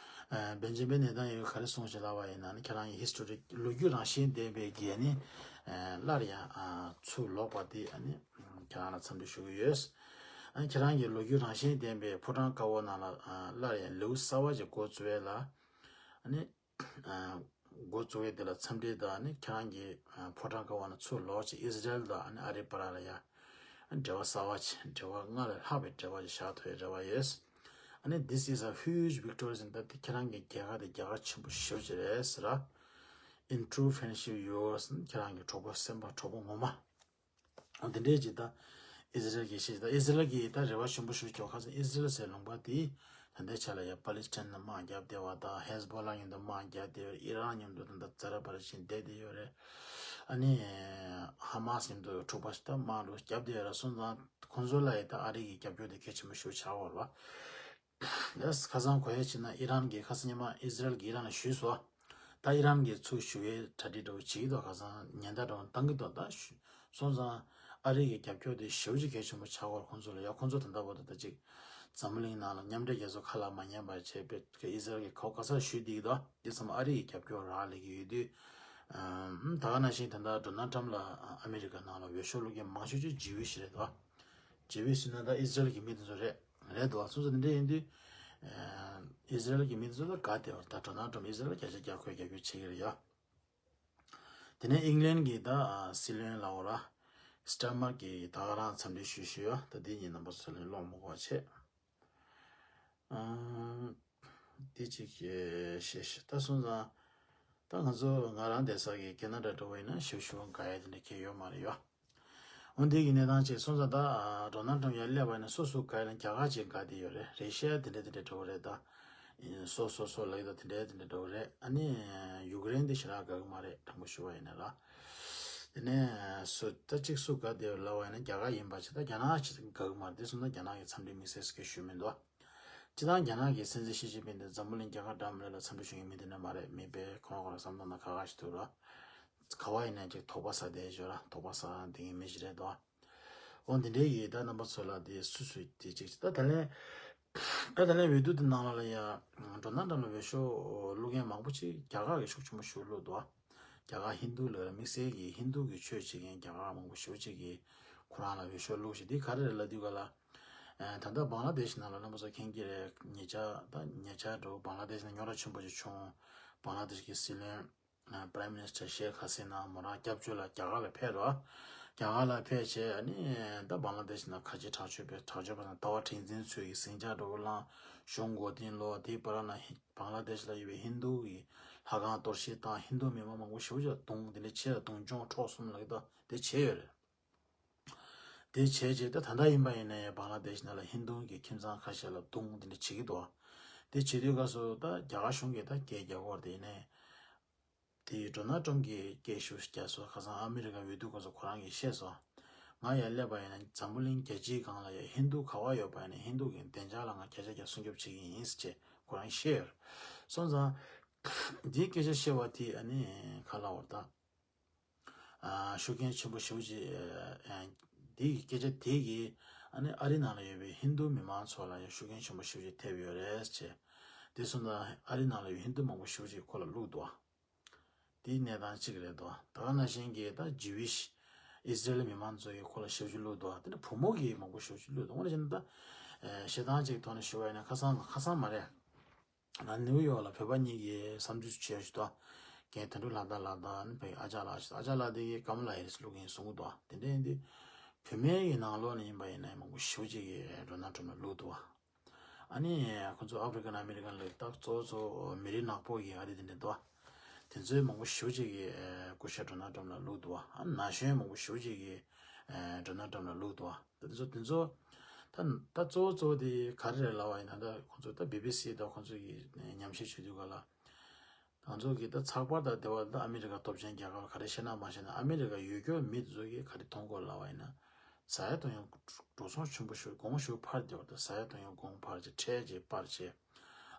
ཨ་བེན་ཇི་མིན་ནེ་ཐན་ཡ་ཧུ་ག་རེ་གསུངས་ཤིག་ལབ་པ་ཡིན་ན་ནི་ཁྱེད་རང་གི་ཧི་སི་ཊོ་རི་ལོ་རྒྱུས་རང་བཞིན་ལྡན་པའི་གི་ནི་ཨ་སླར་ཡང་ཨ་ཚུར་ལོག་པ་འདི་ཨ་ནི་ཁྱེད་རང་ལ་འཚམས་འདྲི་ཞུ་གི་ཡོད། ཨ་ནི་ཁྱེད་རང་གི་ལོ་རྒྱུས་རང་བཞིན་ལྡན་པའི་ཕོ་བྲང་དཀར་པོ་ནང་ལ་ཨ་སླར་ཡང་ལེའུ་གསར་པ་ཅིག་འགོ་བཙུགས་ཡས་ལ་ཨ་ནི་ཨ་འགོ་བཙུགས་ཡས་དེ་ལ་འཚམས་འདྲི་དང་ཨ་ནི་ཁྱེད་རང་གི་ཨ་ཕོ་བྲང་དཀར་པོ་ནང་ཚུར་ལོག་ཅིག་ཨི་ཟི་རལ་དང་ཨ་ནི་ཨ་རིའི་བར་ལ་ཡ་འབྲེལ་བ་གསར་པ་ཅིག་འབྲེལ་བ་སྔར་ལས་ལྷག་པའི་འབྲེལ་བ་ཅིག་བཞག་ཐུབ་ཡས་རེ་བ་ཡོད། ཨ་ནི་this is a huge victory ཟེར་ད་དེ་ཁྱེད་རང་གི་རྒྱལ་ཁ་དེ་རྒྱལ་ཁ་ཆེན་པོ་ཞེ་པོ་ཅིག་རེད་ཟེར་ར། In true friendship yours ཁྱེད་རང་གི་གྲོགས་པོ་སེམས་པ་གྲོགས་པོ་ངོ་མ། འོ་དེ་འདྲའི་ཅིག་ད་ཨི་ཟི་རལ་གྱིས་བཤད་ད་ཨི་ཟི་རལ་གྱིས་ད་རེ་བ་ཆེན་པོ་ཞིག་བཅོལ་ཁ་སང་ཨི་ཟི་རལ་ཟེར་ལུང་པ་དེ་ད་ལྟའི་ཆ་ལ་ཡ་པ་ལི་སི་ཐན་ལ་དམག་བརྒྱབ་བསྡད་པ་དང་ཧེ་ཟི་བྷོ་ལ་མཉམ་དུ་དམག་བརྒྱབ་བསྡད་ཡོད་རེད། ཨི་རན་མཉམ་དུ་ད་ལྟ་ཛ་ར་པ་ར་ཤིན་བསྡད་བསྡད་ཡོད་རེད། ཨ་ནི་ཧ་མ་སི་མཉམ་དུ་འཁྲུག་པ་ཞིག་ད་དམག་འགྲོ་བརྒྱབ་བསྡད་ཡོད་རེད། སོང་ཙང་ཁོང་ཚོ་ལ་ཡ་ད་ཨ་རི་གི་རྒྱབ་སྐྱོར་དེ་གལ་ཆེན་པོ་ཞིག་ཆགས་ཡོད་རེད་བ། ལགས་ཁ་སང་གོ་ཡ་བྱས་ན་ཨི་རན་གྱིས་ཁ་སང་ཉི་མ་ཨི་ཟི་རལ་གྱིས་ཨི་རན་ལ་ཞུས་སོང་། ད་ཨི་རན་གྱིས་ཚུར་ཞུ་ཡའི་གྲ་སྒྲིག་འདྲ་བོ་བྱེད་ཀྱི་འདུག་ཁ་སང་ཉེན་བརྡ་འདྲ་བོ་བཏང་གི་འདུག་ད་ཞུ་སོང་ཙང་ཨ་རི་གི་རྒྱབ་སྐྱོར་དེ་ཞེ་པོ་ཅིག་གལ་ཆེན་པོ་ཆགས་ཡོད་རེད་ཁོང་ཚོ་ལ། ཡ་ཁོང་ཚོ་ད་ལྟ་བར་དུ་ད་ཅིག་འཛམ་བུ་གླིང་ནང་ལ་མཉམ་འབྲེལ་རྒྱལ་ཚོགས་ཁ་ལ་མ་ཉན་པ་བྱས་པའི་ཨི་ཟི་རལ་གྱིས་གོ་ག་ས་ཞུས་བསྡད་ཀྱི་འདུག་དེ་ཚང་མ་ཨ་རི་གི་རྒྱབ་སྐྱོར་རག་ལས་ཀྱི་ཡོད་དུས། ཨམ། ད་ག་ནང་བཞིན་ད་ལྟ་ཌོ་ནལ་ཊམ་ལ་ཨ་མི་རི་ཀ་ནང་ལ་འོས་ཤོག་བླུག་མཁན་མང་ཤོས་ཅིག་ཇི་ཝི་ཤི་རེད་འདུག་ཇི་ཝི་ཤི་ཟེར་ན་ད་ཨི་ཟི་རལ་གྱི་མི་དེ་ཚོ་རེད། རེད་འདུག་སོང་ཙང་དེ་འདྲ་ཡིན་དུས། ཨ་ཨི་ཟི་རལ་གྱི་མི་དེ་ཚོ་ད་དགའ་བསྡད་པ་རེད། ད་ཌོ་ནལ་ཊམ་ཨི་ཟི་རལ་རྒྱ་ཆེ་རྒྱ་ཁོས་རྒྱབ་སྐྱོར་བྱེད་ཀྱི་རེད་ཡ། དེ་ནས་ཨིང་ལན་གྱི་ད་ཨ་སྲིད་བློན་ལབ་དགོས་ར། སི་ཊར་མར་གྱིས་ད་ག་རང་འཚམས་འདྲི་ཞུས་ཞུས་ཡ། ད་འདི་གཉིས་རྣམ་པ་ཚོ་ལ་ཀློག་མི་དགོས་པ་བྱས། ཨང་། འདི་གཅིག་བཤད་ཤིག་ད་སོང་ཙང་། ད་ང་ཚོ་ང་རང་བསྡད་ས་གི་ཁེ་ན་ཌ་འདྲ་བོ་ཡིན་ན་ཞེ་པོ་ཞེ་པོ་དགའ་ཡ་དེ་འདྲ་གང་ཡང་ཡོད་མ་རེད་ཡ། འོ་འདི་གི་གནས་སྟངས་བྱས་སོང་ཙང་ད་ཌོ་ནལ་ཊམ་ཡར་སླེབས་པ་ཡིན་ན་སོ་སོ་དགའ་ཡ་ལ་རྒྱ་གར་ཅིག་དགའ་བསྡད་ཡོད་རེད། རེ་ཤི་ཡ་དེ་འདྲ་དེ་འདྲ་འདྲ་བོ་རེད་ད། སོ་སོ་སོ་ལབ་ཡོད་ད་དེ་འདྲ་དེ་འདྲ་འདྲ་བོ་རེད། ཨ་ནི་ཡུཀ་རེན་དེ་ཞེ་དྲག་དགའ་གི་མ་རེད་དྲང་པོ་ཞུ་བ་ཡིན་ན་ལ། དེ་ནས་སུ་ད་གཅིག་སུ་དགའ་བསྡད་ཡོད་ལབ་པ་ཡིན་ན་རྒྱ་གར་ཡིན་པ་བྱས་ད་རྒྱ་ནག་ཅིག་དགའ་གི་མ་རེད། དེ་སོང་ཙང་རྒྱ་ནག་གི་འཚམས་འདྲི་དམིགས་བསལ་སུ་གས་ཞུས་མི་འདུག་སྤྱིར་བཏང་རྒྱ་ནག་གི་སྲིད་འཛིན་ཞི་ཅིན་ཕིང་དེ་འཛམ་བུ་གླིང་རྒྱལ་ཁབ་འདྲ་མི་འདྲ་ལ་འཚམས་འདྲི་ཞུ་མཁན་མི་དེ་འདྲ་མ་རེད། མི་དཔེ་ཁོ་རང་ཁོ་རང་བསམ་བློ་ནང་ཁ་ཁ་ཞིག་འདུག་ར། ག་བ་ཡིན་ན་ཅིག་དོགས་པ་ཟ་བསྡད་ཡོད་ར། དོགས་པ་ཟ་འདི་གི་མི་ཞིག་རེད་དོ། འོ་འདི་འདྲའི་གི་ད་རྣམ་པ་ཚོ་ལ་དེ་སུ་སུ་དེ་ཅིག་ད་ད་ལན། ད་ད་ལན་འོས་བསྡུ་དེ་ནང་ལ་ལ་ཡ། འགྲོ་ན་འགྲམ་ལ་འོས་ཤོག་བླུག་མཁན་མང་པོ་ཅིག་རྒྱ་གར་གི་ཤུགས་ཆེན་པོ་ཞིག་བླུགས་འདུག་རྒྱ་གར་ཧིན་དུ་ལ་དམིགས་བསལ་གྱི་ཧིན་དུ་གི་ཆོས་བྱེད་མཁན་རྒྱ་གར་མང་པོ་ཞེ་པོ་ཅིག་གིས་ཁོ་རང་ལ་འོས་ཤོག་བླུགས་ཤིག་འདི་ག་རེ་རེད་ལབ་དུས་ག་ལ། ཨ་ད་ལྟ་བང་ལ་དེ་ཤི་ནང་ལ་རྣམ་པ་ཚོ་མཁྱེན་གྱི་རེད། ཉེ་ཆར་ད་ཉེ་ཆར་འགྲོ་བང་ལ་དེ་ཤི་ནང་རྙོག་དྲ་ཆེན་པོ་ཅིག་བྱུང་། བང་ལ་དེ་ཤི་གི་སྲིད་བློན་ཨ་Prime Minister ཤེག་ཧ་སི་ན་མོ་རང་སྐྱབས་བཅོལ་ལ་རྒྱ་གར་ལ་ཕེབས་རོགས། རྒྱ་གར་ལ་ཕེབས་བྱས་ཨ་ནི་ད་བང་ལ་དེ་ཤི་ནང་ཁ་ཆེ་དྲག་སྤྱོད་པའི་དྲག་སྤྱོད་པ་དང་ལྟ་བ་མཁྲེགས་འཛིན་ཚོས་ཀྱི་ཟིང་ཆ་འགྲོ་གི་བླངས། གཞུང་མགོ་རྟིང་སློག་དེའི་བར་ན་བང་ལ་དེ་ཤི་ལ་ཡོད་པའི་ཧིན་དུ་གི་ལྷ་ཁང་གཏོར་བཤིག་བཏང་། ཧིན་དུ་མི་མང་མང་པོ་ཞེ་པོ་ཅིག་བརྡུངས། དེ་འདྲ་བྱས་ལ་རྡུང་སྐྱོན་འཕྲོག་གསུམ་ལ་གི་ད་དེ་བྱས་ཡོད་རེད། དེ་བྱས་རྗེས་ད་ད་ལྟ་ཡིན་པ་ཡིན་ན་ཡང་བང་ལ་དེ་ཤི་ནང་ལ་ཧིན་དུ་གི་ཁྱིམ་ཚང་ཁ་ཤས་ལ་རྡུང་དེ་འདྲ་བྱེད་ཀྱི་འདུག་དེ་བྱེད་དུས་སྐབས་སུ་ད་རྒྱ་གར་གཞུང་གིས་ད་སྐད་རྒྱག་གི་ཡོད་རེད། དེ་ཡིན་ནའི་དེ་ཌོ་ནལ་ཊམ་གྱིས་སྐད་ཤུགས་རྒྱག་སོང་། ཁ་སང་ཨ་མི་རི་ཀ་འོས་བསྡུ་སྐབས་སུ་ཁོ་རང་གིས་བཤད་སོང་། ང་ཡར་སླེབས་པ་ཡིན་ན་འཛམ་བུ་གླིང་རྒྱལ་སྤྱིའི་སྒང་ལ་ཡང་ཧིན་དུ་ག་པར་ཡོད་པ་ཡིན་ན་ཧིན་དུ་གི་བདེ་འཇགས་ལ་ང་བརྒྱ་ཆ་བརྒྱ་སྲུང་སྐྱོབ་བྱེད་ཀྱི་ཡིན་ཟེར་བྱས་ཁོ་རང་གིས་བཤད་ཡོད་རེད། སོང་ཙང་། འདིའི་སྐད་ཆ་བཤད་པ་དེ་ཨ་ནི་ག་ལབ་དགོས་རེད་ད། ཨ་ཤུགས་རྐྱེན་ཆེན་པོ་ཞེ་པོ་ཅིག་ཨ་འདི་གི་སྐད་ཆ་དེ་གིས་ཨ་ནི་ཨ་རི་ནང་ལ་ཡོད་པའི་ཧིན་དུ་མི་མང་ཚོ་ལ་ཡང་ཤུགས་རྐྱེན་ཆེན་པོ་ཞེ་པོ་ཅིག་ཐེབས་ཡོད་རེད་ཅེས། དེ་སོང་ཙང་ཨ་རི་ནང་ལ་ཡོད་ཧིན་དུ་མང་པོ་ཞེ་པོ་ཅིག་ཁོ་ལ་བླུགས་འདུག་དེའི་གནས་སྟངས་གཅིག་རེད་འདུག་ད་ག་ནང་བཞིན་གྱི་ད་ཇི་ཝིཤ་ཨི་སི་རེལ་མི་མང་ཚོ་གིས་ཁོ་ལ་ཞེ་པོ་ཅིག་བླུགས་འདུག་དེ་ནི་བུ་མོ་གིས་མང་པོ་ཞེ་པོ་ཅིག་བླུགས་འདུག་དངོས་གནས་བྱས་ན་ད་ཨ་བཤད་སྟངས་གཅིག་ཐོག་ནས་ཞུ་བ་ཡིན་ན་ཁ་སང་ཁ་སང་མ་རེད། ང་ནིའུ་ཡོག་ལ་བོད་པ་གཉིས་ཀྱིས་བསམ་ཚུལ་བྱས་ཞུ་དོ། རྒན་དོན་གྲུབ་ལྷ་དར་ལགས་དང་ནི་བོད་ཨ་ཅག་ལགས་ཞུ་དོ། ཨ་ཅག་ལགས་དེ་གིས་ཀམ་ལ་ཧེ་རིས་བླུག་གིན་གསུང་གི་འདུག་དེ་འདྲ་ཡིན་དུས་བུད་མེད་ཀྱི་ནང་ལོགས་ནས་ཡིན་པ་ཡིན་ན་མང་པོ་ཞེ་པོ་ཅིག་གིས་ཌོ་ནལ་ཊམ་ལ་བླུག་འདུག་ཨ་ནི་ཁོ་ཚོ་ཨ་ཕི་རི་ཀན་ཨ་མི་རི་ཀན་ལ་ད་གཙོ་བོ་གཙོ་བོ་མི་རིགས་ནག་པོ་གི་ཨ་རི་དེ་འདྲ་འདུག་དེ་ཚོས་མང་པོ་ཞེ་པོ་ཅིག་གིས་སྐུ་ཞབས་ཌོ་ནལ་ཊམ་ལ་བླུག་འདུག་ཨ་ན་གཞོན་མང་པོ་ཞེ་པོ་ཅིག་གིས་ ཨ་ཌོ་ནལ་ཊམ་ལ་བླུགས་འདུག་བ། ད་དེ་ཚོ་དེ་ཚོ་ད་ད་གཙོ་བོ་གཙོ་བོ་དེ་ག་རེ་རེད་ལབ་པ་ཡིན་ན། ད་ཁོང་ཚོ་ད་བི་བི་སི་དང་ཁོང་ཚོ་གི་ཉམས་ཞིབ་བྱེད་དུས་ག་ལ། ང་ཚོ་གི་ད་ཚགས་པར་དང་དེ་བ་ད་ཨ་མི་རི་ཀ་སྟོབས་ཆེན་རྒྱལ་ཁབ་ག་རེ་བཤད་ན་མ་བཤད་ན། ཨ་མི་རི་ཀ་ཡུལ་སྐྱོར་མི་དེ་ཚོ་གིས་ག་རེ་མཐོང་གོ་ལབ་པ་ཡིན་ན། ཟ་ཡ་འཐུང་ཡ་འགྲོ་སོང་ཆེན་པོ་ཞིག་གོང་ཞིག་འཕར་བསྡད་པ་དང་། ཟ་ཡ་འཐུང་ཡ་གོང་འཕར་བྱས། ཁྲལ་ཅིག་འཕར་བྱས།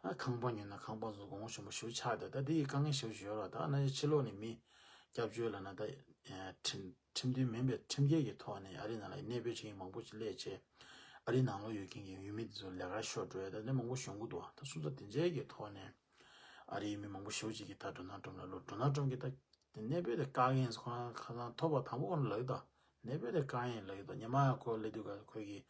ཨ་ཁང་པ་ཉོས་ན་ཁང་པ་ཚོ་གོང་ཞིག་འཕར་ཞིག་ཆགས་བསྡད། ད་དེ་ཡི་དཀའ་ངལ་ཞིག་ཡོད་ར། ད་ཨ་ནི་ཕྱི་ལོགས་ནས་མི་སྐྱབས་བཅོལ་ལབ་ན་ད་ཁྲིམས་ཁྲིམས་མཐུན་མིན་པའི་ཁྲིམས་འགལ་གྱི་ཐོག་ནས་ཨ་རིའི་ནང་ལ་གནས་སྤོས་བྱེད་མཁན་མང་པོ་ཅིག་སླེབས་བྱས། ཨ་རིའི་ནང་ལོགས་ཡོད་མཁན་གྱི་ཡུལ་མི་དེ་ཚོ་ལས་ཀ་ཤོར་འགྲོ་ཡ་ད་ནི་མང་པོ་བྱུང་གི་འདུག་བ། ད་སོང་ཙང་དེ་འདྲའི་གི་ཐོག་ནས། ཨ་རིའི་མི་མང་པོ་ཞེ་པོ་ཅིག་གིས་ད་ཌོ་ནལ་ཊམ་ལ་བླུགས། ཌོ་ནལ་ཊམ་གྱིས་ད་གནས་སྤོས་དེ་བཀག་གི་ཡིན། ཁོ་རང་ཁ་སང་ཐོབ་པ་དང་པོ་ཁོ་རང་ལབ་ཀྱི་འདུག་གནས་སྤོས་དེ་བཀག་གི་ཡིན་ལབ་ཀྱི་འདུག་ཉི་མ་ཡང་ཁོ་སླེབས་དུས་ག་ཁོས་ཀྱིས་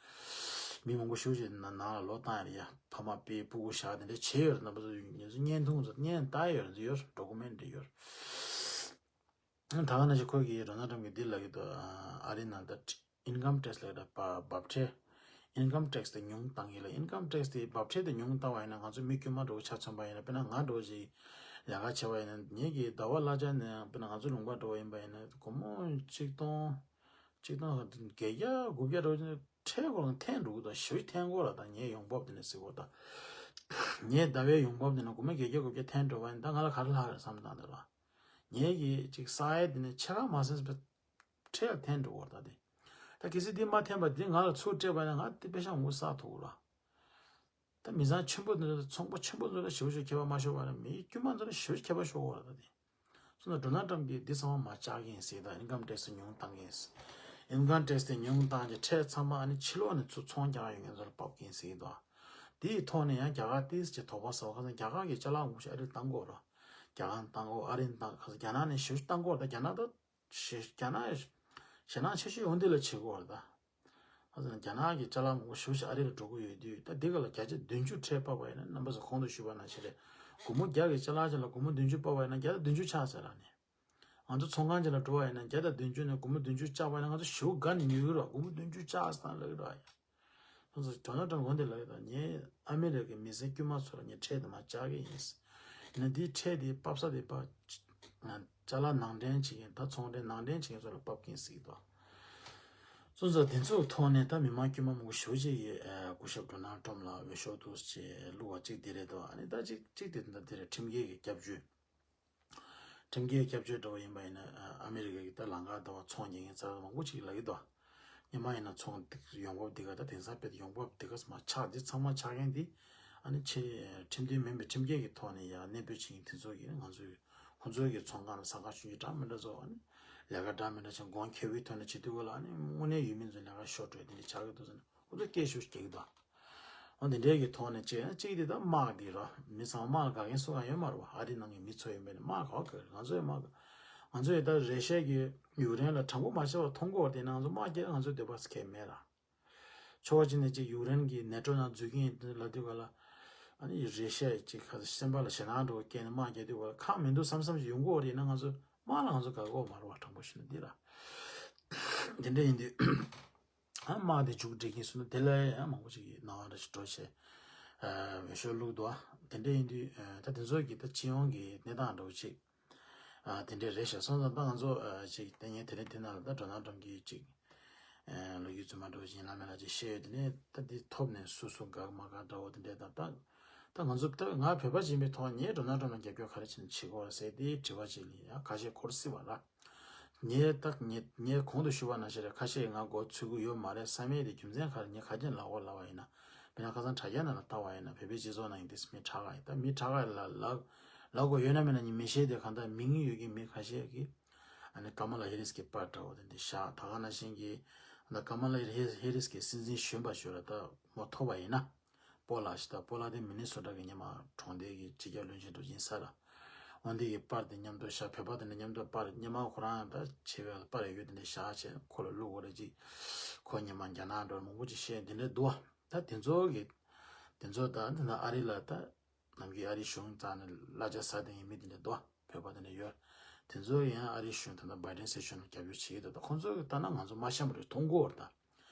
མི་མང་པོ་ཞེ་པོ་ཅིག་ནང་ནང་ལ་ལོག་བཏང་ཡ་རེད་ཡ། ཕ་མ་སྤེལ་སྤུ་གུ་བཞག་དེ་འདྲ་བྱས་ཡོད་རེད། རྣམ་པ་ཚོ་ངེད་ཚོ་བརྙན་ཐུང་ཚོ་བརྙན་བཏགས་ཡོད་རེད། ཡོད་རེད། ཌོ་ཀུ་མེན་ཊི་རི་ཡོད་རེད། ད་ག་ནང་བཞིན་ཁོ་གིས་ཌོ་ནལ་ཊམ་གྱིས་འདི་ལབ་ཀྱི་འདུག་ཨ་རིའི་ནང་ད་ཨིན་ཀམ་ཊེག་སི་ལབ་ཀྱི་འདུག་འབབ་ཁྲལ། ཨིན་ཀམ་ཊེག་སི་དེ་ཉུང་བཏང་གི་ལ། ཨིན་ཀམ་ཊེག་སི་དེ་འབབ་ཁྲལ་དེ་ཉུང་བཏང་བ་ཡིན་ན། ང་ཚོ་མི་དཀྱུས་མ་འདྲ་བོ་ཆ་མཚོན་པ་ཡིན་ན། དཔེར་ན་ང་འདྲ་བོ་ཅིག་ལས་ཀ་བྱས་པ་ཡིན་ན། ངེད་ཀྱི་ཟླ་བ་གླ་ཆ་ནས་དཔེར་ན་ང་ཚོ་ལུང་པ་འདྲ་བོ་ཡིན་པ་ཡིན་ན། སྒོར་མོ་ཆིག་སྟོང་ཆིག་སྟོང་བརྒྱད་བརྒྱ་དགུ་བརྒྱ་འདྲ་བོ་ཅིག་ཁྲལ་ཁོ་རང་འཐེན་འགྲོ་གི་འདུག་ཞེ་པོ་འཐེན་གོ་ར། ད་ངའི་ཡོང་འབབ་དེ་ནས་ཟེར་གོ། ད་ངའི་ཟླ་བའི་ཡོང་འབབ་དེ་ནས་སྒོར་མོ་བརྒྱད་བརྒྱ་དགུ་བརྒྱ་འཐེན་འགྲོ་བ་ཡིན་ན། ད་ང་ལ་ག་རེ་ལྷག་རེད་བསམ་བཏང་འདུག་ར། ངེད་ཀྱི་ཅིག་ས་ཡ་དེ་ནས་ཕྱེད་ཀ་མ་ཟིན་པའི་ཁྲལ་འཐེན་འགྲོ་གི་རེད། ད་དེ་ད་གལ་སྲིད་དེ་མ་འཐེན་པ་དེ་ང་ལ་ཚུར་སྤྲད་པ་ཡིན་ན། ང་དེ་པེ་ཤག་མང་པོ་བསགས་ཐུབ་ཀྱི་རེད། ད་མི་ཚང་ཆེན་པོ་ཚོ་ཚོང་པ་ཆེན་པོ་ཚོ་ལ་ཞེ་པོ་ཞིག་ཁྱད་པར་མ་ཤོར་བ་རེད། མི་དཀྱུས་མ་ཚོ་ལ་ཞེ་པོ་ཞིག་ཁྱད་པར་ཤོར་གི་རེད། ད་དེ་སོང་ཙང་ཌོ་ནལ་ཊམ་གྱིས་འདི་ཚང་མ་མར་བཅག་གི་ཡིན་ཟེར། ད་ཨིན་ཀམ་ཊེག་སི་ཉུང་བཏང་གི་ཡིན་ཟེར། ཨིན་ཀམ་ཊེག་སི་དེ་ཉུང་བཏང་རྗེས་ཁྲལ་ཚང་མ་ཨ་ནི་ཕྱི་ལོགས་ནས་ཚུར་ཚོང་རྒྱག་ཡོང་མཁན་ཚོ་ལ་ཕབ་ཀྱི་ཡིན་ཟེར་གྱི་འདུག་དེའི་ཐོག་ནས་ཡང་རྒྱ་གར་ཏོག་ཙམ་ཅིག་དོགས་པ་ཟ་བ། ཁ་སང་རྒྱ་གར་གྱི་ཅ་ལག་མང་པོ་ཞིག་ཨ་རིར་བཏང་གི་ཡོད་རེད། རྒྱ་གར་བཏང་གི་ཡོད། ཨ་རིར་བཏང་། ཁ་སང་རྒྱ་ནག་ནས་ཞེ་པོ་ཅིག་བཏང་གི་ཡོད་རེད། ད་རྒྱ་ནག་ད་ཞེ་རྒྱ་ནག་ཞེད་སྣང་ཆེ་ཤོས་འོ་འདི་ལ་བྱེད་ཀྱི་ཡོད་རེད་ད། ཁ་སང་རྒྱ་ནག་གི་ཅ་ལག་མང་པོ་ཞེ་པོ་ཅིག་ཨ་རི་ལ་འགྲོ་གི་ཡོད་དུས། ད་འདི་ག་ལ་བརྒྱ་ཆ་བདུན་ཅུ་ཁྲལ་ཕབ་པ་ཡིན་ན། རྣམ་པ་ཚོ་གོང་དུ་ཞུས་པ་ནང་བཞིན་རེད། སྒོར་མོ་བརྒྱ་གི་ཅ་ལག་ཅིག་ལ་སྒོར་མོ་བདུན་ཅུ་ཕབ་པ་ཡིན་ན་བརྒྱ་དང་བདུན་ཅུ་ཆགས་ཟེར་ལབ་ནས། ང་ཚོ་ཚོང་ཁང་ཅིག་ལ་འགྲོ་བ་ཡིན་ན་བརྒྱ་དང་བདུན་ཅུ་ནས་སྒོར་མོ་བདུན་ཅུ་བཅག་པ་ཡིན་ན། ང་ཚོ་ཞེ་པོ་དགའ་ནས་ཉོ་གི་རེད། སྒོར་མོ་བདུན་ཅུ་བཅག་ཟེར་ལབ་ཀྱི་རེད་ཡ། ང་ཚོ་ཌོ་ནལ་ཊམ་འོ་འདི་ལབ་ཡོད་ད། ངས་ཨ་མི་རི་ཀའི་མི་སེར་དཀྱུས་མ་ཚོ་ལ་ངས་ཁྲལ་དེ་མར་བཅག་གི་ཡིན། ཡིན་ན་འདིའི་ཁྲལ་དེ་ཕབ་ས་དེ་ཕར་ཅ་ལག་ནང་འདྲེན་བྱེད་མཁན། ད་ཚོང་འབྲེལ་ནང་འདྲེན་བྱེད་མཁན་ཚོ་ལ་ཕབ་ཀྱི་ཡིན་ཟེར་གྱི་འདུག་སོང་ཙང་དེ་ཚོའི་ཐོག་ནས་ད་མི་མང་དཀྱུས་མ་མང་པོ་ཞེ་པོ་ཅིག་གིས་ཨ་སྐུ་ཞབས་ཌོ་ནལ་ཊམ་ལ་འོས་ཤོག་ཐུགས་ཅིག་བླུགས་པ་གཅིག་དེ་རེད་འདུག་ཨ་ནི་ད་གཅིག་གཅིག་དེ་ད་དེ་རེད། ཁྲིམས་འགལ་གྱི་སྐྱབས་བཅོལ། ཁྲིམས་འགལ་སྐྱབས་བཅོལ་འདྲ་བོ་ཡིན་པ་ཡིན་ན། ཨ་ཨ་མི་རི་ཀ་གི་ད་ལམ་ཁ་ལྟ་བུ་ཚོང་རྒྱག་མཁན་ཚོ་མང་པོ་ཅིག་ལབ་ཀྱི་འདུག་སྔོན་མ་ཡིན་ན་ཚོང་འདི་ཡོང་འབབ་འདི་ག་ད་དེང་སང་དཔེ་ཡོང་འབབ་འདི་ག་མར་ཆག་འདི་ཚང་མ་ཆག་མཁན་འདི་ཨ་ནི་ཆེ་ཁྲིམས་མཐུན་མིན་པའི་ཁྲིམས་འགལ་གྱི་ཐོག་ནས་ཡར་གནས་སྤོས་བྱེད་མཁན་དེ་ཚོ་གིས་ང་ཚོའི་ཁོང་ཚོའི་གི་ཚོང་ཁང་ལ་ས་ཁང་ཆུང་ཆུང་འདྲ་མི་འདྲ་བཟོ། ཨ་ནི་ལས་ཀ་འདྲ་མི་འདྲ་བྱེད། གོང་ཁེ་པོའི་ཐོག་ནས་བྱེད་དུས་ག་ལ། ཨ་ནི་དངོས་གནས་ཡུལ་མི་ཚོའི་ལས་ཀ་ཤོར་འགྲོ་དེ་འདྲ་ཆགས་ཀྱི་འདུག་ཟེར་ནས་ཁོ་ཚོས་སྐད་ཤུགས་རྒྱག་གི་འདུག་འོ་འདི་འདྲའི་གི་ཐོག་ནས་གཅིག་གཅིག་དེ་ད་དམག་འདི་ར། མི་ཚང་མ་དམག་ལ་དགའ་མཁན་སུ་གང་ཡོད་མ་རེད་བ། ཨ་རི་ནང་གི་མི་ཚོ་ཡིན་པས་ན་དམག་ག་བ་དགའ་གི་རེད། ང་ཚོ་ཡི་དམག་ང་ཚོ་ཡི་ད་རེ་ཤ་གི་ཡུཀ་རེན་ལ་དྲང་པོ་མ་བྱས་པར་མཐོང་གི་ཡོད་རེད་དེ། ང་ཚོ་དམག་རྒྱག་ང་ཚོའི་འདོད་པ་གང་ཡང་མེད་ར། ཕྱོགས་གཅིག་ནས་གཅིག་ཡུཀ་རེན་གྱི་ནེ་ཊོ་ནང་འཛུལ་གྱི་ཡིན་ལབ་དུས་ག་ལ། ཨ་ནི་རེ་ཤ་ཡི་གཅིག་ཁ་སེམས་པ་ལ་ཞེད་སྣང་འདྲ་བོ་སྐྱེས་ནས་དམག་རྒྱག་དུས་ག་ལ། ཁག་མི་འདུག་བསམ་བསམ་ཞིག་ཡོང་གི་ཡོད་རེད་ན། ང་ཚོ་དམག་ལ་ང་ཚོ་དགའ་གི་ཡོད་མ་རེད་བ། དྲང་པོ་བཤད་ན་འདི་ར། དེ་འདྲ་ཡིན་དུས། ཨ་དམག་དེ་མཇུག་སྒྲིལ་གྱིན་སོང་ན་དེ་ལ་ཡང་མང་པོ་ཞིག་གིས་སྣང་བ་འདྲ་ཞིག་འགྲོ་བྱས། ཨ་འོས་ཤོག་བླུགས་འདུག་ཨ་དེ་འདྲ་ཡིན་དུས་ཨ་ད་དེ་ཚོ་གི་ད་སྤྱི་ཡོངས་ཀྱི་གནས་སྟངས་འདྲ་བོ་ཅིག་ཨ་དེ་འདྲ་རེད་ཤག་སོང་ཙང་ད་ང་ཚོ་ཨ་ཅིག་ད་ངས་དེ་རིང་དེ་ནང་ལ་ད་ཌོ་ནལ་ཊམ་གྱི་ཅིག་ཨ་ལོ་རྒྱུས་རྫུན་མ་འདྲ་བོ་ཅིག་ཡིན་ལ་མིན་ལ་ཅིག་བཤད་ཡོད། དེ་ནས་ད་འདི་ཐོབ་ནས་སུ་སུ་དགའ་མ་དགའ་འདྲ་བོ་དེ་འདྲ་ད་ད་ད་ང་ཚོ་ད་ང་བོད་པ་ཡིན་པའི་ཐོག་ངས་ཌོ་ནལ་ཊམ་ལ་རྒྱབ་སྐྱོར་ག་རེ་བྱས་ནས་བྱེད་དགོས་རེད་ཟེར་དེའི་དྲི་བ་ཅིག་ལ་ཡང་ཁ་ཤས་འཁོར་སྲིད་པ་ར། ངས་ད་ངས་ངས་གོང་དུ་ཞུས་པ་ནང་བཞིན་རེད། ཁ་ཤས་ང་མགོ་ཚོད་ཀྱི་ཡོད་མ་རེད་བསམ་ཡས་དེ་རྒྱུ་མཚན་ག་རེ། ངས་ག་རེ་ལབ་དགོས་ལབ་པ་ཡིན་ན། དཔེར་ན་ཁ་སང་དྲ་རྒྱ་ནང་ལ་ལྟ་བ་ཡིན་ན། བོད་པའི་སྤྱི་ཚོགས་ནང་ཡིན་དུས་མི་དྲག་ག་ཡིན། ད་མི་དྲག་ག་ལ་ལབ་ལབ་དགོས་ཡོད་ན་མེད་ན་ངས་མི་ཤེས་དེ། གང་ལྟར་མིང་ཡོད་ཀྱི་མི་ཁ་ཤས་ཀྱིས་ཨ་ནི་ཀ་མ་ལ་ཧེ་རིས་ཀྱི་པར་འདྲ་བོ་དེ་འདྲ་བཞག་ད་ག་ནང་བཞིན་གྱི་ད་ཀ་མ་ལ་ཧེ་རིས་ཀྱི་སྲིད་འཛིན་གཞོན་པ་ཞིག་ལ་ད་མོ་ཐོབ་པ་ཡིན་ན། སྤོ་ལགས་ཤིག་ད། སྤོ་ལགས་དེ་མི་ནི་སོ་ཊ་གི་སྔོན་མ་གྲོང་སྡེ་གི་སྤྱི་ཁྱབ་བློན་ཆེན་འདྲ་ཡིན་ས་ར། འོན་ཏེ་གི་པར་དེ་མཉམ་དུ་བཞག་བོད་པ་དེ་འདྲ་མཉམ་དུ་པར་སྔོན་མ་ཁོ་རང་ད་བྱས་པའི་པར་ཡོད་དེ་འདྲ་བཞག་བྱས་ཁོ་ལ་བླུགས་པ་རེད། ཅིག་ཁོ་སྔོན་མ་རྒྱ་ནག་འགྲོ་མང་པོ་ཅིག་བཤད་དེ་འདྲ་འདུག་བ། ད་དེ་ཚོ་གི་དེ་ཚོ་ད་འདི་ན་ཨ་རི་ལ་ད་ནམ་རྒྱུན་ཨ་རི་གཞུང་རྩ་ནས་གླ་ཆ་ཟ་བསྡད་མཁན་མི་དེ་འདྲ་འདུག་བ། བོད་པ་དེ་འདྲ་ཡོད། དེ་ཚོ་ཡང་ཨ་རི་གཞུང་ད་ལྟ་བྷའི་ཌེན་སྲིད་གཞུང་ལ་རྒྱབ་སྐྱོར་བྱེད་ཀྱི་འདུག་ད་ཁོང་ཚོ་གི་ལྟ་ན་ང་ཚོ་མ་ཤེས་པ་རེད། མཐོང་གི་ཡོད་རེད་ད།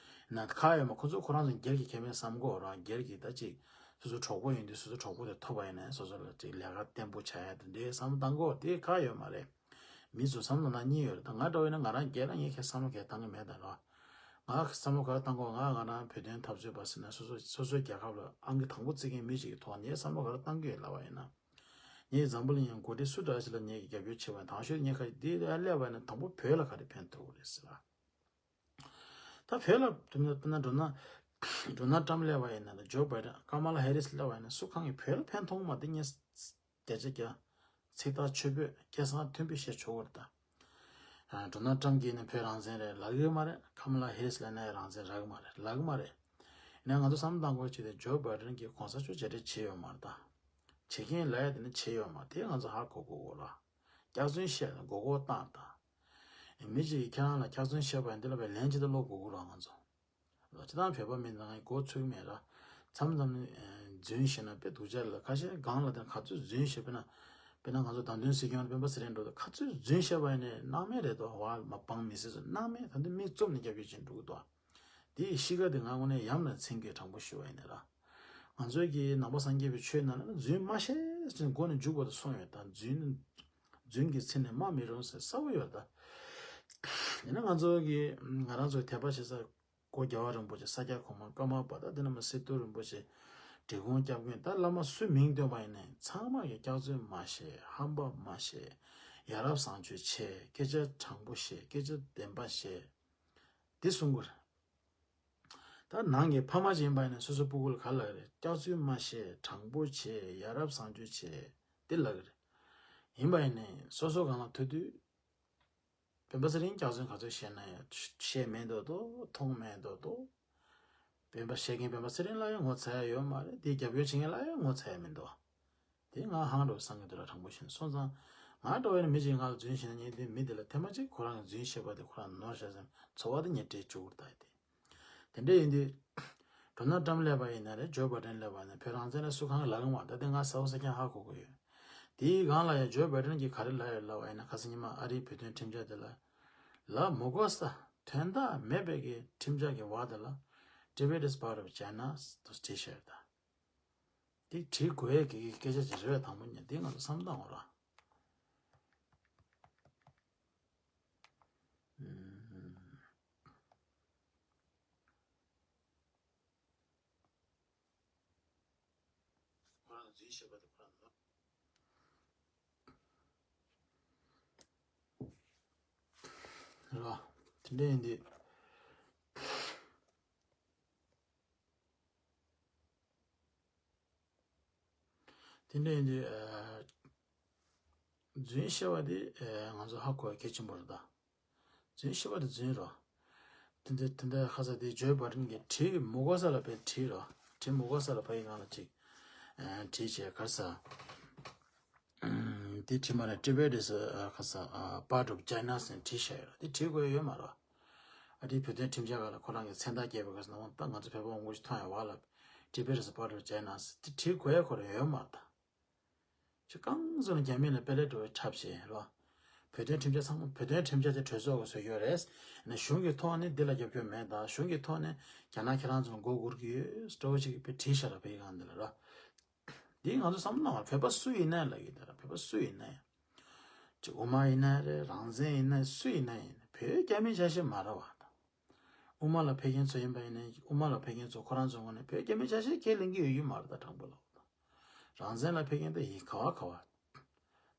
ན་ཁག་ཡོད་མ། ཁོ་ཚོ་ཁོ་རང་ཚོ་སྒེར་གྱི་ཁེ་ཕན་བསམ་གོ་རང་། སྒེར་གྱི་ད་ཅིག་སོ་སོ་གྲོགས་པོ་ཡིན་དུས་སོ་སོ་གྲོགས་པོ་དེ་ཐོབ་པ་ཡིན་ན་སོ་སོ་ལ་ཅིག་ལས་ཀ་བརྟན་པོ་བྱ་ཡ་དེ་འདྲའི་བསམ་བློ་བཏང་གོ་དེ་ཁག་ཡོད་མ་རེད། མི་ཚོ་བསམ་བློ་ནང་གཉིས་ཡོད་རེད། ད་ང་འདྲ་བོ་ཡིན་ན་ང་རང་སྒེར་ལ་ངས་ཁྱེད་བསམ་བློ་གས་བཏང་གི་མེད་ད་རོ། ང་བསམ་བློ་ག་རེ་བཏང་དགོས། ང་ང་རང་བོད་དོན་འཐབ་རྩོད་པ་ཟེར་ན་སོ་སོ་སོ་སོའི་རྒྱལ་ཁབ་ལ་ཨང་ཀི་དང་པོ་བརྩི་མཁན་མི་ཞིག་གི་ཐོག་ནས་བསམ་བློ་ག་རེ་བཏང་གི་ཡོད་ལབ་པ་ཡིན་ན། ངས་འཛམ་བུ་གླིང་ཡང་འགོ་ཁྲིད་སུ་འདྲ་ཞིག་ལ་ངས་ཀྱི་རྒྱབ་སྐྱོར་བྱེད་པ་ཡིན། དང་ཤོས་ངས་ཁ་འདི་ལ་སླེབས་པ་ཡིན་ན་དང་པོ་བོད་ལ་ག་རེ་ཕན་ཐོགས་རེད་ཟེར་ལ། ད་བོད་ལ་དཔེར་ན་དཔེར་ན་ཌོ་ནལ་ཌོ་ནལ་ཊམ་སླེབས་པ་ཡིན་ན། ཇོ་བྷའི་ཌེན། ཀ་མ་ལ་ཧེ་རིས་སླེབས་པ་ཡིན་ན་སུ་གང་གི་བོད་ལ་ཕན་ཐོགས་མ། དེ་ངས་བརྒྱ་ཆ་བརྒྱ་ཚིག་ཐག་ཆོད་པོས་སྐད་གསང་མཐུན་པོས་བཤད་ཆོག་གི་རེད་ད། ཨ། ཌོ་ནལ་ཊམ་གྱིས་ནི་བོད་རང་བཙན་རེད་ལབ་ཀྱི་མ་རེད། ཀ་མ་ལ་ཧེ་རིས་ལབ་ན་རང་བཙན་རག་གི་མ་རེད། ལབ་ཀྱི་མ་རེད། ཡིན་ན་ང་ཚོ་བསམ་བློ་གཏོང་དགོས་ཆེད་དུ་ཇོ་བྷའི་ཌེན་གྱིས་གོང་ས་མཆོག་མཇལ་འཕྲད་བྱས་ཡོད་མ་རེད་ད། བྱེད་མཁན་ལབ་ཡ་དེ་ནི་བྱས་ཡོད་མ་རེད། དེ་ང་ཚོ་ཧ་གོ་དགོས་གོ་ལ། སྐྱག་རྫུན་བཤད་ན་མགོ་སྐོར་བཏང་ད། མི་གཅིག་གིས་ཁྱེད་རང་ལ་སྐྱག་རྫུན་བཤད་པ་ཡིན། འདི་ལ་བའི་ལན་ཅི་ལྟར་སློག་དགོས་གོ་ར་ང་ཚོ། ལོ་སྤྱི་བཏང་བོད་པ་མི་ཚང་མགོ་ཚོད་མེད་ར། མཚམས་མཚམས་ནི་རྫུན་བཤད་ན་དཔེ་སྡུག་ཅག་ལ། ཁ་ཤས་སྒང་ལ་དེ་ག་ཚོད་རྫུན་བཤད། དཔེར་ན་དཔེར་ན་ང་ཚོ་བདམས་ཐོན་སྲིད་སྐྱོང་སྤེན་པ་ཚེ་རིང་འགྲོ་དུས་ག་ཚོད་རྫུན་བཤད་པ་ཡིན་ནའི་སྣང་མེད་རེད་དོ། བ་མ་བང་མི་སྲིད་ཚོ་སྣང་མེད། ད་འདི་མིག་བཙུམ་ནས་རྒྱབ་སྐྱོར་བྱེད་འགྲོ་གི་འདུག་དེའི་གཤིས་ཀ་དེ་ང་དངོས་གནས་ཡ་མཚན་གྱི་དྲང་པོ་ཞུ་བ་ཡིན་ན་ར། ང་ཚོའི་གི་ནང་པ་སངས་རྒྱས་པའི་ཆོས་ནང་ལ་རྫུན་མ་བཤད་ཟེར་མགོ་ནས་མཇུག་བར་དུ་གསུངས་ཡོད། ད་རྫུན་རྫུན་གྱི་ཚིག་ནི་སྨྲ་མི་རུང་ཟེར་གསལ་པོ་ཡོད་ད། ཡིན་ན་ང་ཚོ་གི་ང་རང་ཚོའི་དད་པ་བྱེད་ས་གོ་རྒྱལ་བ་རིན་པོ་ཆེ། ས་སྐྱ་གོང་མ། ཀརྨ་པ། ད་དེ་ནས་མར་སི་ཏུ་རིན་པོ་ཆེ། འབྲི་གུང་སྐྱབས་མགོན། ད་བླ་མ་སུའི་མིང་འདོན་པ་ཡིན་ནའི་ཚང་མ་གི་སྐྱག་རྫུན་མ་བཤད། ཧམ་པ་མ་བཤད། ཡ་རབས་བཟང་སྤྱོད་བྱེད། སྐད་ཆ་དྲང་པོ་བཤད། སྐད་ཆ་བདེན་པ་བཤད། འདི་གསུང་གི་རེད། ད་ནང་གི་ཕ་མ་ཅིག་ཡིན་པ་ཡིན་ན་སོ་སོ་སྤུ་གུ་ལ་ག་ལབ་ཀྱི་རེད། སྐྱག་རྫུན་མ་བཤད། དྲང་པོ་བྱེད། ཡ་རབས་བཟང་སྤྱོད་བྱེད། འདི་ལབ་ཀྱི་རེད། ཡིན་པ་ཡིན་ནའི་སོ་སོ་སྒང་ལ་ཐུག་དུས་སྤེན་པ་ཚེ་རིང་སྐྱག་རྫུན་ག་ཚོད་བཤད་ན་ཡང་བཤད་མེད་མདོག་མདོག། མཐོང་མེད་མདོག་མདོག། སྤེན་པ་བཤད་མཁན་སྤེན་པ་ཚེ་རིང་ལ་ཡང་ངོ་ཚ་ཡ་ཡོད་མ་རེད། དེའི་རྒྱབ་སྐྱོར་བྱེད་མཁན་ལ་ཡང་ངོ་ཚ་ཡ་མི་འདུག་དེ་ང་ཧང་འགྲོ་བསམ་གྱི་འདུག་ར། དྲང་པོ་བཤད་ན། སོང་ཙང་ང་འདྲ་བའི་མི་ཞིག་ང་ལ་རྫུན་བཤད་ན་ངས་དེ་མི་དེ་ལ་ཐེངས་མ་གཅིག་ཁོ་རང་གི་རྫུན་བཤད་པ་དེ་ཁོ་རང་ནོར་བཞག་ཙང་ཚོར་བ་དེ་ངས་སྤྲད་བཅུག་གི་རེད་ད། དེ་དེ་འདྲ་ཡིན་དུས་ཌོ་ནལ་ཊམ་སླེབས་པ་ཡིན་ན་རེད། ཇོ་བྷའི་ཌེན་སླེབས་པ་ཡིན་ན། བོད་རང་བཙན་ལ་སུ་གང་ལབ་གི་མ་རེད། ད་དེ་ང་གསལ་པོ་གསལ་རྐྱང་ཧ་གོ་གི་ཡོད། དེའི་སྒང་ལ་ཡང་ཇོ་བྷའི་ཌེན་གྱིས་ག་རེ་ལབ་ཡོད་ལབ་པ་ཡིན་ན། ཁ་སང་ཉི་མ་ཨ་རིའི་བོད་དོན་ཁྲིམས་འཆར་དེ་ལ་ལབ་མི་དགོས་ས། དོན་དག་མེད་པའི་གི་ཁྲིམས་འཆར་གྱི་བར་དེ་ལ་Tibet is part of China དུ་བྲིས་བཞག་ཡོད་ད། འདི་བྲིས་དགོས་ཡས་ཀྱི་སྐད་ཆ་ཅིག་རེད་པས། དང་པོ་ཉིད་འདི་ང་ཚོ་བསམ་བཏང་དགོས་ར། ཨུམ། ཁོ་རང་རྫུན་བཤད་པ་དེ་ཁོ་རང་ནོར། རེད་པ། དེ་འདྲ་ཡིན་དུས། དེ་འདྲ་ཡིན་དུས། ཨ། རྫུན་བཤད་པ་དེ། ཨ། ང་ཚོ་ཧ་གོ་ཡ་གལ་ཆེན་པོ་རེད་ད། རྫུན་བཤད་པ་དེ་རྫུན་རེད། དེ་འདྲ་དེ་འདྲ་ཁ་ས་དེ་ཇོ་བྷའི་ཌེན་གྱིས་བྲིས་མི་དགོས་ས་ལ་དཔེ་བྲིས་རེད། བྲིས་མི་དགོས་ས་ལ་ཕ་གི་སྒང་ལ་ཅིག་ཨ། བྲིས་བྱས་ག་རེ་ཟེར། ཨ། དེ་བྲིས་མ་རེད། Tibet is a, ག་རེ་ཟེར། ཨ། part of China ཟེར་བྲིས་བཞག་ཡོད་རེད། དེ་བྲིས་དགོས་ཡ་ཡོད་མ་རེད། ཨ། དེ་བོད་དོན་ཁྲིམས་འཆར་སྒང་ལ་ཁོ་རང་གི་མཚན་རྟགས་རྒྱས་པའི་སྐབས་སུ་ནང་ད་ང་ཚོ་བོད་པ་འོང་དགོས་ཤིག་མཐོང་ཡ་བ་ལ། Tibet is a part of China དེ་བྲིས་དགོས་ཡ་ཁོ་རང་ཡོད་མ་རེད་ད། ཅི་གང་ཟེར་ན་རྒྱ་མི་ལ་དཔེ་ལས་འགྲོ་བའི་འཁྲབ་བྱེད་རོ། བོད་དོན་ཁྲིམས་འཆར་ཚང་མ། བོད་དོན་ཁྲིམས་འཆར་དེ་གྲོས་ཚོགས་ཀྱིས་བཟོས་ཡོད་རེད། ཡིན་ན་གཞུང་གི་ཐོག་ནས་འདི་ལ་རྒྱབ་སྐྱོར་མེད་ད། གཞུང་གི་ཐོག་ནས་རྒྱ་ནག་ཁྱེད་རང་ཚོ་ལ་མགོ་སྒུར་གྱི་ཡོད་འདྲ་བོ་ཅིག་དཔེ་བྲིས་བཞག་ར། ཕ་གི་སྒང་འདི་ལ་རོ། འདི་ང་ཚོ་བསམ་བློ་བཏང་བ། བོད་པ་སུ་ཡིན་ན་ལབ་ཀྱི་འདུག་ར། བོད་པ་སུ་ཡིན་ན་ཡང་། ཅིག་དབུ་མ་ཡིན་ན་རེད། རང་བཙན་ཡིན་ན། སུ་ཡིན་ན་ཡིན། བོད་རྒྱ་མིའི་ཆ་ཤས་མ་རེད་པ་ད། དབུ་མ་ལ་ཕེབས་མཁན་ཚོ་ཡིན་པ་ཡིན་ན། དབུ་མ་ལ་ཕེབས་མཁན་ཚོ་ཁོ་རང་ཚོའི་ངོས་ནས་བོད་རྒྱ་མིའི་ཆ་ཤས་ཁས་ལེན་གྱི་ཡོད་ཀྱི་མ་རེད་ད། དྲང་པོ་ལབ་ད། རང་བཙན་ལ་ཕེབས་མཁན་དེ་ཡིན་ག་བ་ག་བ།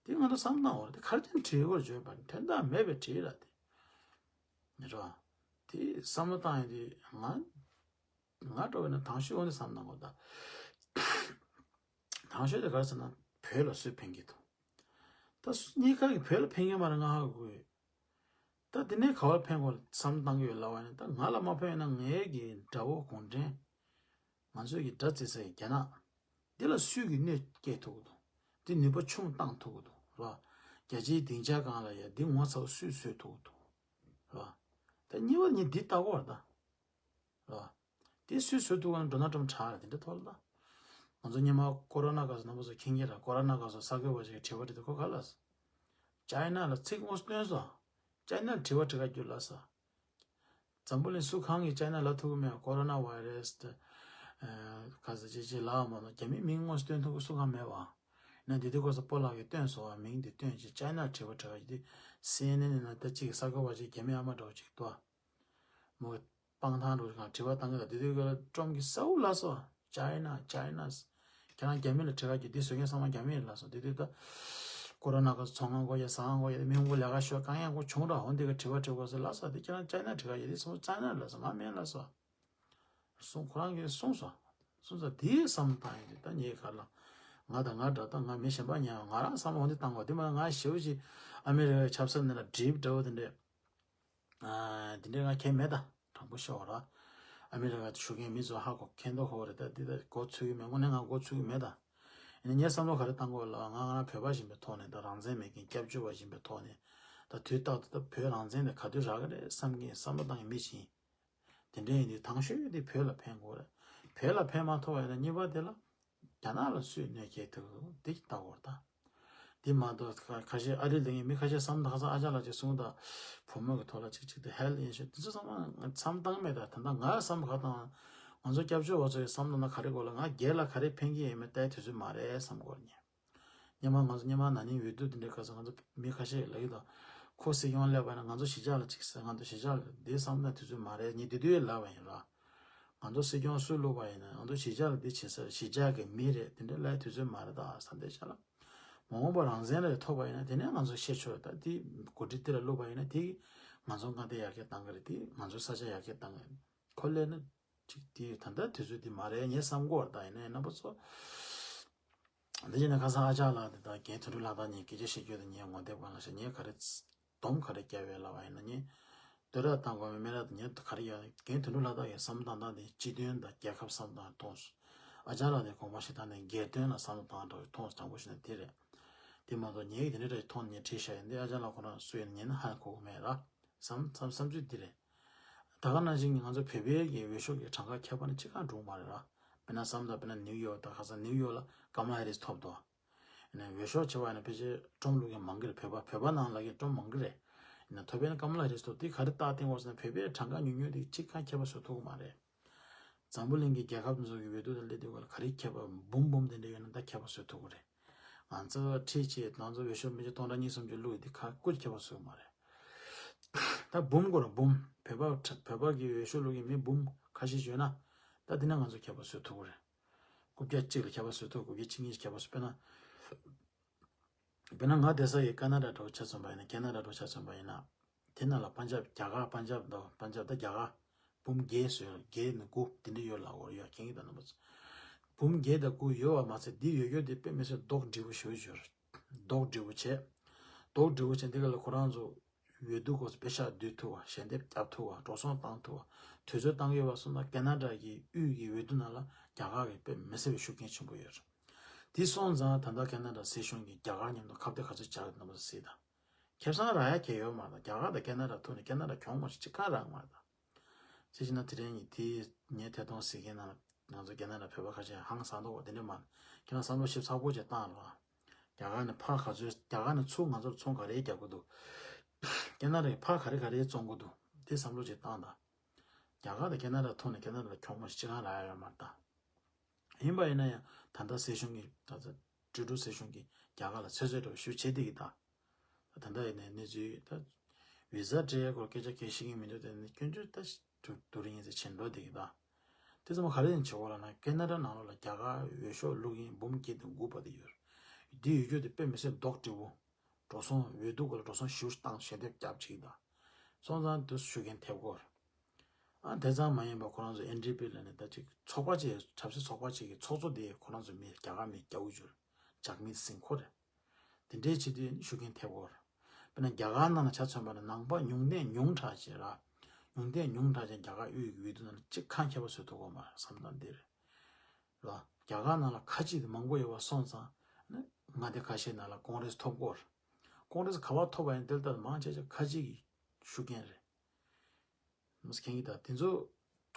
དེ་ང་ཚོ་བསམ་བློ་བཏང་བ་རེད། དེ་ག་རེ་བྱས་ནས་བྲིས་དགོས་བརྗོད་པ་ནི་དོན་དག་མེད་པའི་བྲིས་ར་དེ། རེད་པ། དེ་བསམ་བློ་བཏང་ཡོང་དུས་ང་ང་འདྲ་བོ་ཡིན་ན་དང་ཤོས་འོང་དེ་བསམ་བཏང་དགོས་ད། དང་ཤོས་དེ་ག་རེ་ཟེར་ན་བོད་ལ་སུས་ཕན་གྱི་འདུག་ད་སུ་གཉིས་ཀ་གིས་བོད་ལ་ཕན་གྱི་མ་རེད། ང་ཧ་གོ་གི་ཡོད། ད་དེ་ནས་ག་བར་ཕན་དགོས་བསམ་བཏང་གི་ཡོད་ལབ་པ་ཡིན་ན། ད་ང་ལ་མ་ཕན་ཡོད་ན་ངའི་གི་དགྲ་བོ་གུང་ཁྲན། ང་ཚོའི་གི་དགྲ་བརྩི་ས་ཡི་རྒྱ་ནག་འདི་ལ་སུས་གི་གནོད་སྐྱེལ་ཐུབ་ཀྱི་འདུག་འདི་ནུས་པ་ཆུང་བཏང་ཐུབ་ཀྱི་འདུག་ར། རྒྱལ་སྤྱིའི་སྡིངས་ཆ་སྒང་ལ་ཡ་འདི་ངོ་ཚ་བོ་སུས་བཟོས་ཐུབ་ཀྱི་འདུག་ར། ད་གཉིས་པ་ནི་འདི་ལྟ་དགོས་ར་ད། ར། དེ་སུས་བཟོས་འདུག་ག་ན་ཌོ་ནལ་ཊམ་དྲག་རེད། དེ་འདྲ་ཐོག་ལ་ད། ང་ཚོ་སྔོན་མ་ཀོ་རོ་ན་སྐབས་སུ་རྣམ་པ་ཚོ་མཁྱེན་གྱི་རེད། ཀོ་རོ་ན་སྐབས་སུ་གསར་འགོད་པ་ཅིག་གིས་དྲི་བ་དྲིས་དུས་ཁོ་ག་ལབ་སོང་། ཅའི་ན་ལ་ཚིག་དངོས་སུ་བཏོན་སོང་། ཅའི་ན་ལ་དྲི་བ་དྲི་ག་རྒྱུ་ལབ་སོང་། འཛམ་བུ་གླིང་སུ་གང་གིས་ཅའི་ན་ལབ་ཐུབ་ཀྱི་མེད། ཀོ་རོ་ན་བྷའི་རེ་སི་དེ། ཨ། ག་ཟེར་ཅིག་ཅིག་ལབ་མ་གཏོགས་རྒྱ་མིའི་མིང་དངོས་སུ་བཏོན་ཐུབ་ཀྱི་སུ་གང་མེད་པ། ཡིན་ན་དེ་དུས་ཁོ་ཚོ་སྤོ་ལགས་ཀྱིས་བཏོན་སོང་བ། མིང་དེ་བཏོན་བྱས་ཅའི་ན་ལ་དྲི་བ་དྲི་ག་རྒྱུ་དེ། སི་ཨེན་ཨེན་ནང་ད་ཅིག་གསར་འགོད་པ་ཅིག་རྒྱ་མི་ཨ་མ་འདྲ་བོ་ཅིག་འདུག་ཨ། མོ། སྤང་ཐང་འགྲོ་གང་དྲི་བ་བཏང་གི་ལ་དེ་དུས་ཀྱི་ལ་ཀྲོམ་གྱི་སའུ་ལ་སོ། ཅའི་ན་ཅའི་ན། ཁྱེད་རང་རྒྱ་མི་ལ་དྲི་བ་རྒྱུ་དེ་བཟོ་མཁན་ཚང་མ་རྒྱ་མི་ལ་སོ། དེ་དུས་ད་ཀོ་རོ་ན་ག་ཚོང་ཁང་གོ་ཡ་ཟ་ཁང་གོ་ཡ་མི་ཧུང་གོ་ལས་ཀ་ཤོད་གང་ཡང་གོ་བྱུང་ར་འོན་དེ་ག་དྲི་བ་དྲི་གོ་སོ་ལ་སོ། དེ་ཁྱེད་རང་ཅའི་ན་དྲི་བ་རྒྱུ་དེ་སོ་ཅའི་ན་ལ་སོ་ང་མེད་ལ་སོ། གསུང་ཁོ་རང་གིས་གསུངས་སོང་། གསུངས་ས་དེའི་བསམ་བློ་བཏང་ཡོད་དུས་ད་ངས་ག་ལ། ང་དང་ང་འདྲ་ད་ང་མི་གཞན་པ་ཉན་ང་རང་བསམ་བློ་འོང་དེ་བཏང་གོ་དེ་མ་ང་ཞེའུ་ཞིག་ཨ་མི་རི་ཀའི་ཆབ་སྲིད་ནང་ལ་འགྲིབ་འདྲ་བོ་དེ་འདྲས། དེ་འདྲས་ང་ཁྱད་མེད་ད། དྲང་པོ་ཤོད་ར། ཨ་མི་རི་ཀ་ཞུ་མཁན་མི་ཚོ་ཧ་གོ་མཁན་དོ་ཧོ་རེད་ད་འདི་ད་མགོ་ཚོས་ཀྱི་མེད་དངོས་གནས་ང་མགོ་ཚོས་ཀྱི་མེད་ད། ཡིན་ན་ངས་བསམ་བློ་ག་རེ་བཏང་གོ་ལ་ང་ང་རང་བོད་པ་ཡིན་པའི་ཐོག་ནས་ད་རང་བཙན་མེད་མཁན་སྐྱབས་བཅོལ་བ་ཡིན་པའི་ཐོག་ནས་ད་དུས་རྟག་ཏུ་ད་བོད་རང་བཙན་དེ་ག་དུས་རག་གི་རེད་བསམ་གྱིན་བསམ་བློ་བཏང་གི་མི་ཞིག་ཡིན། དེ་འདྲ་ཡིན་དུས་དང་ཤོས་དེ་བོད་ལ་ཕན་དགོས་རེད། བོད་ལ་ཕན་མ་ཐོགས་པ་ཡིན་ན་གཉིས་པ་དེ་ལ་རྒྱ་ནག་ལ་སུས་གནོད་སྐྱེལ་ཐུབ་འདི་ལྟ་དགོས་རེད་ད། དེ་མ་གཏོགས་ཁ་ཁ་ཤས་ཨ་རི་ལ་ཡིན་མི་ཁ་ཤས་བསམ་ད་ཁ་སང་ཨ་ཅག་ལགས་ཀྱིས་གསུངས་ད་བུ་མོ་གི་ཐོག་ལ་ཅིག་ཅིག་ཏུ་ཧེལ་ཡིན་ཤོད་དེ་ཚོ་ཚང་མ་བསམ་བཏང་མེད་ད། ད་ལྟ་ང་བསམ་ག་དང་ང་ཚོ་སྐྱབས་བཅོལ་བ་ཚོ་ཡི་བསམ་ད་ན་ག་རེ་དགོས་ལ་ང་སྒེར་ལ་ག་རེ་ཕན་གྱི་ཡོད་མེད་ལྟའི་དུས་ཚོད་མ་རེད་བསམ་དགོས་ཉེ། སྙེ་མ་ང་ཚོ་སྙེ་མ་ན་ནིང་འོས་བསྡུ་དེ་འདྲའི་སྐབས་སུ་ང་ཚོ་མི་ཁ་ཤས་ལ་ཡོད་དོ། ཁོ་སྲིད་སྐྱོང་སླེབས་པ་ན་ང་ཚོ་གཞིས་ཆགས་ལ་ཅིག་ཟེར་ང་ཚོ་གཞིས་ཆགས་ལ་འདི་བསམ་ན་དུས་ཚོད་མ་རེད་ཉིན་དེ་དུས་ལབ་པ་ཡིན་ལ། ང་ཚོ་སྲིད་སྐྱོང་སུ་བླུགས་པ་ཡིན་ན་ང་ཚོ་གཞིས་ཆགས་ལ་འདི་བྱེད་ས་གཞིས་ཆགས་ཀྱི་མི་རེད་དེ་འདྲ་ལབ་དུས་ཚོད་མ་རེད་ད་བསམ་བསྡད་བྱ་ལ། མ་འོངས་པ་རང་བཙན་ལ་ཐོབ་པ་ཡིན་ན་དེ་ནས་ང་ཚོ་ཤེས་ཆོག་ད་འདི་འགོ་ཁྲིད་འདི་ལ་བླུགས་པ་ཡིན་ན་དེ་ང་ཚོ་མངའ་སྡེ་ཡར་རྒྱས་བཏང་གི་རེད་དེ་ང་ཚོ་ས་ཆ་ཡར་རྒྱས་བཏང་གི་རེད། ཁོ་ལས་ན། ཅིག་དེ་ད་ལྟ་དུས་ཚོད་དེ་མ་རེད་ངས་བསམ་གོ་བར་ད་ཡིན་ན་རྣམ་པ་ཚོ། འདི་ཡིན་ན་ཁ་སང་ཨ་ཅག་ལགས་དེ་དང་རྒན་དོན་གྲུབ་ལྷ་དར་གཉིས་སྐད་ཆ་བཤད་རྒྱུ་དེ་ངས་ངོ་དེབ་སྒང་ལ་བཤད་ངས་ག་རེ་སྡོམ་ག་རེ་བརྒྱབ་ཡོད་ལབ་པ་ཡིན་ན་ངས་བསྟོད་ར་བཏང་དགོས་མེད་མེད་ར་དེ་ངས་ག་རེ་ཡ་རྒན་དོན་གྲུབ་ལྷ་དར་གྱི་བསམ་བློ་བཏང་སྟངས་དེ་སྤྱི་དོན་དང་རྒྱལ་ཁབ་བསམ་བློ་བཏང་མཐོང་སོང་། ཨ་ཅག་ལགས་དེ་དགོངས་པ་བཞེས་སྟངས་དེ་སྒེར་དོན་ལ་བསམ་བློ་བཏང་འདྲ་བའི་མཐོང་སོང་དྲང་པོ་བཤད་ན་དེ་རེད། དེ་མ་གཏོགས་ངས་དེ་འདྲ་འདྲ་མཐོང་ནས་བྲིས་བཞག་ཡིན་དེ་ཨ་ཅག་ལགས་ཁོ་རང་སུ་ཡིན་ཉན་ཧ་གོ་གི་མེད་ར། བསམ་བསམ་བསམ་ཚུལ་འདི་རེད། ད་ག་ནང་བཞིན་གྱི་ང་ཚོ་བོད་པའི་གི་འོས་ཤོག་གི་གྲངས་ཀ་ཁྱད་པར་ནི་ཅི་གང་འགྲོ་མ་རེད་ར། དཔེར་ན་བསམ་ད་དཔེར་ན་ནིའུ་ཡོག་ད་ཁ་སང་ནིའུ་ཡོག་ལ་ཀ་མ་ལ་ཧེ་རིས་ཐོབ་དོ། ཨ་ནི་འོས་ཤོག་བྱེད་པ་ཡིན་ན་ཕལ་ཆེར་ཀྲོམ་ལུག་གི་མང་གི་རེད་བོད་པ་བོད་པ་ནང་ལ་གི་ཀྲོམ་མང་གི་རེད། ཨ་ནི་ཐོབ་པའི་ནི་ཀ་མ་ལ་ཧེ་རིས་ཐོབ་དེ་ག་རེ་རྟགས་བསྟན་དགོས་ཟེར་ན་བོད་པའི་གྲངས་ཀ་ཉུང་ཉུང་དེ་ཅི་གང་ཁྱད་པར་བཟོ་ཐུབ་ཀྱི་མ་རེད། འཛམ་བུ་གླིང་གི་རྒྱལ་ཁབ་ཚོ་གི་འོས་བསྡུ་དང་སླེབས་དུས་ག་ལ་ག་རེ་ཁྱད་པར་འབུམ་འབུམ་དེ་འདྲ་ཡོད་ན་ད་ཁྱད་པར་བཟོ་ཐུབ་ཀྱི་རེད། ང་ཚོ་ཁྲིད་བྱེད་ང་ཚོ་འོས་ཤོག་མི་ཆོག་སྟོང་ཕྲག་གཉིས་སུམ་ཅུ་བླུགས་ཡོད་དེ་ཁ་ཀུ་ཁྱད་པར་བཟོ་གི་མ་རེད། ད་འབུམ་སྐོར་འབུམ་བོད་པ་བོད་པ་གི་འོས་ཤོག་བླུགས་ཡོད་མི་འབུམ་ཁ་ཤས་ཡོད་ན་ད་དེ་ན་ང་ཚོ་ཁྱད་པར་བཟོ་ཐུབ་ཀྱི་རེད། རྐུབ་བཀྱག་གཅིག་ལ་ཁྱད་པར་བཟོ་ཐུབ་རྐུབ་བཀྱག་གཅིག་གཉིས་ཁྱད་པར་བཟོ་དཔེར་ན། དཔེར་ན་ང་བསྡད་ས་ཡི་ཀ་ན་ཌ་འདྲ་བོ་ཆ་མཚོན་པ་ཡིན་ན་ཀ་ན་ཌ་འདྲ་བོ་ཆ་མཚོན་པ་ཡིན་ན། དེ་ནང་ལ་པན་ཇབ་རྒྱ་གར་པན་ཇབ་དང་པན་ཇབ་དང་རྒྱ་གར་འབུམ་བརྒྱད་བཟོས་བརྒྱད་ནས་དགུ་དེ་འདྲ་ཡོད་ལ་འོར་ཡོད་མཁན་གྱི་དང་རྣམ་པ་ཚོ། འབུམ་བརྒྱད་དང་དགུ་ཡོད་པ་མ་ཚད་འདི་ཡོད་རྒྱུ་དེ་དཔེ་མི་སྲིད་རྡོག་སྒྲིལ་པོ་ཞེ་པོ་ཅིག་ཡོད་རེད། རྡོག་སྒྲིལ་པོ་བྱས། རྡོག་སྒྲིལ་པོ་བྱས་འདི་ག་ལ་ཁོ་རང་ཚོ་འོས་བསྡུ་སྐབས་སུ་པེ་ཤག་བསྡུ་ཐུབ་པ་ཞལ་འདེབས་བརྒྱབ་ཐུབ་པ་འགྲོ་སོང་བཏང་ཐུབ་པ་དུས་ཚོད་བཏང་ཡོད་པ་སོང་ན་ཀ་ན་ཌ་གི་དབུས་ཀྱི་འོས་བསྡུ་ནང་ལ་རྒྱ་གར་གྱི་དཔེ་མི་སྲིད་པའི་ཤུགས་རྐྱེན་ཆེན་པོ་ཡོད་རེད། དེ་སོང་ཙང་ད་ལྟ་ཁ་ན་ཌ་སྲིད་གཞུང་གིས་རྒྱ་གར་མཉམ་དུ་ཁ་གཏད་ག་ཚོད་བྱ་གི་ཡོད་ན་མ་གཟིགས་དང་། ཁེ་བཟང་རག་ཡ་གལ་ཡོད་མ་རེད། རྒྱ་གར་དང་ཁ་ན་ཌ་ཐུག་ནས་ཁ་ན་ཌ་གྱོང་མ་ཞིག་ཅི་གང་རག་མ་རེད་ད། ཅི་ཞིག་ན་དེ་རིང་ངས་དེ་ངའི་ཐད་གཏོང་གཟིགས་མཁན་ནང་ང་ཚོ་ཁ་ན་ཌ་བོད་པ་ཁ་ཤས་ཧང་སང་འདུག་བ་དེ་འདྲ་མ་རེད། ཁྱེད་རང་བསམ་བློ་ཞིབ་ཚགས་པོ་ཅིག་བཏང་རོགས། རྒྱ་གར་ནས་ཕར་ག་ཚོད་རྒྱ་གར་ནས་ཚུར་ང་ཚོར་ཚོང་ག་རེ་རྒྱག་གི་འདུག་ཁ་ན་ཌ་ཕར་ག་རེ་ག་རེ་བཙོང་གི་འདུག་དེ་བསམ་བློ་ཅིག་བཏང་དང་། རྒྱ་གར་དང་ཁ་ན་ཌ་ཐུག་ནས་ཁ་ན་ཌ་ལ་གྱོང་མ་ཞིག་ཅི་གང་རག་ཡ་ཡོད་མ་རེད་ད། ཡིན་པ་ཡིན་ན་ཡང་ད་ལྟ་སྲིད་གཞུང་གིས་ད་ལྟ་ཀྲུའུ་ཀྲུའུ་སྲིད་གཞུང་གིས་རྒྱ་གར་ལ་ཚོད་ཚོད་འདྲ་བོ་ཞུ་བྱེད་བསྡད་ཀྱི་ད། ད་ལྟ་ཡིན་ནའི་གནས་ཚུལ་ད་བི་ཟ་སྤྲད་ཡ་སྐོར་སྐད་ཆ་གང་ཤེས་ཀྱི་མི་འདུག་དེ་ནི་སྐྱོན་བརྗོད་ད་ཐུག་དུ་རིང་ཡིན་ཚེ་བྱེད་འགྲོ་བསྡད་ཀྱི་ད། དེ་ཚང་མ་ག་རེ་ཡིན་བྱེད་དགོས་ལབ་ན་ཁ་ན་ཌ་ནང་ལོགས་ལ་རྒྱ་གར་འོས་ཤོག་བླུགས་མཁན་འབུམ་བརྒྱད་དང་དགུ་བར་དུ་ཡོད། འདི་ཡོད་རྒྱུ་དེ་དཔེ་མི་སྲིད་རྡོག་སྒྲིལ་པོ། འགྲོ་སོང་འོས་བསྡུ་སྐོར་ལ་འགྲོ་སོང་ཞེ་པོ་བཏང་ཞལ་འདེབས་བརྒྱབ་ཅིག་དང་། སོང་ཙང་དུ་ཤུགས་རྐྱེན་ཐེབས་སྐོར། ཨ་དེ་ཙམ་མ་ཡིན་པར་ཁོ་རང་ཚོ་ཨེན་ཌི་པི་ལ་ནི་ད་ཅིག་ཚོགས་པ་ཅིག་ཆབ་སྲིད་ཚོགས་པ་ཅིག་གི་ཚོགས་གཙོ་དེ་ཁོ་རང་ཚོ་མི་རྒྱ་གར་མི་རྒྱ་འུ་ཅུར་ཇག་མི་སིང་ཁོ་རེད། དེ་འདྲའི་བྱེད་དུས་ཤུགས་རྐྱེན་ཐེབས་སྐོར། དཔེར་ན་རྒྱ་གར་ནང་ལ་ཆ་མཚོན་པ་ན་ནང་པ་ཉུང་ལྡན་ཉུང་དྲགས་ཅིག་ར། ཉུང་ལྡན་ཉུང་དྲགས་ཅན་རྒྱ་གར་དབུས་ཀྱི་འོས་བསྡུ་ནང་ལ་གཅིག་ཁ་མཁས་པ་བཟོ་ཐུབ་ཀྱི་མ་རེད་བསམ་སྟངས་འདི་རེད། ར། རྒྱ་གར་ནང་ལ་ཁ་ཅིག་དེ་མང་པོ་ཡོད་པ་སོང་ཙང་། ནི་མངའ་སྡེ་ཁ་ཤས་ནང་ལ་ཀོང་རེས་ཐོབ་སྐོར། ཀོང་རེས་ག་བ་ཐོབ་པ་ཡིན་དེ་ལྟར་མང་ཆེ་ཆེ་ཁ་ཅིག་གི་ཤུགས་རྐྱེན་རེད། མི་སྐྱེན་གྱི་ད་དེ་ཚོ་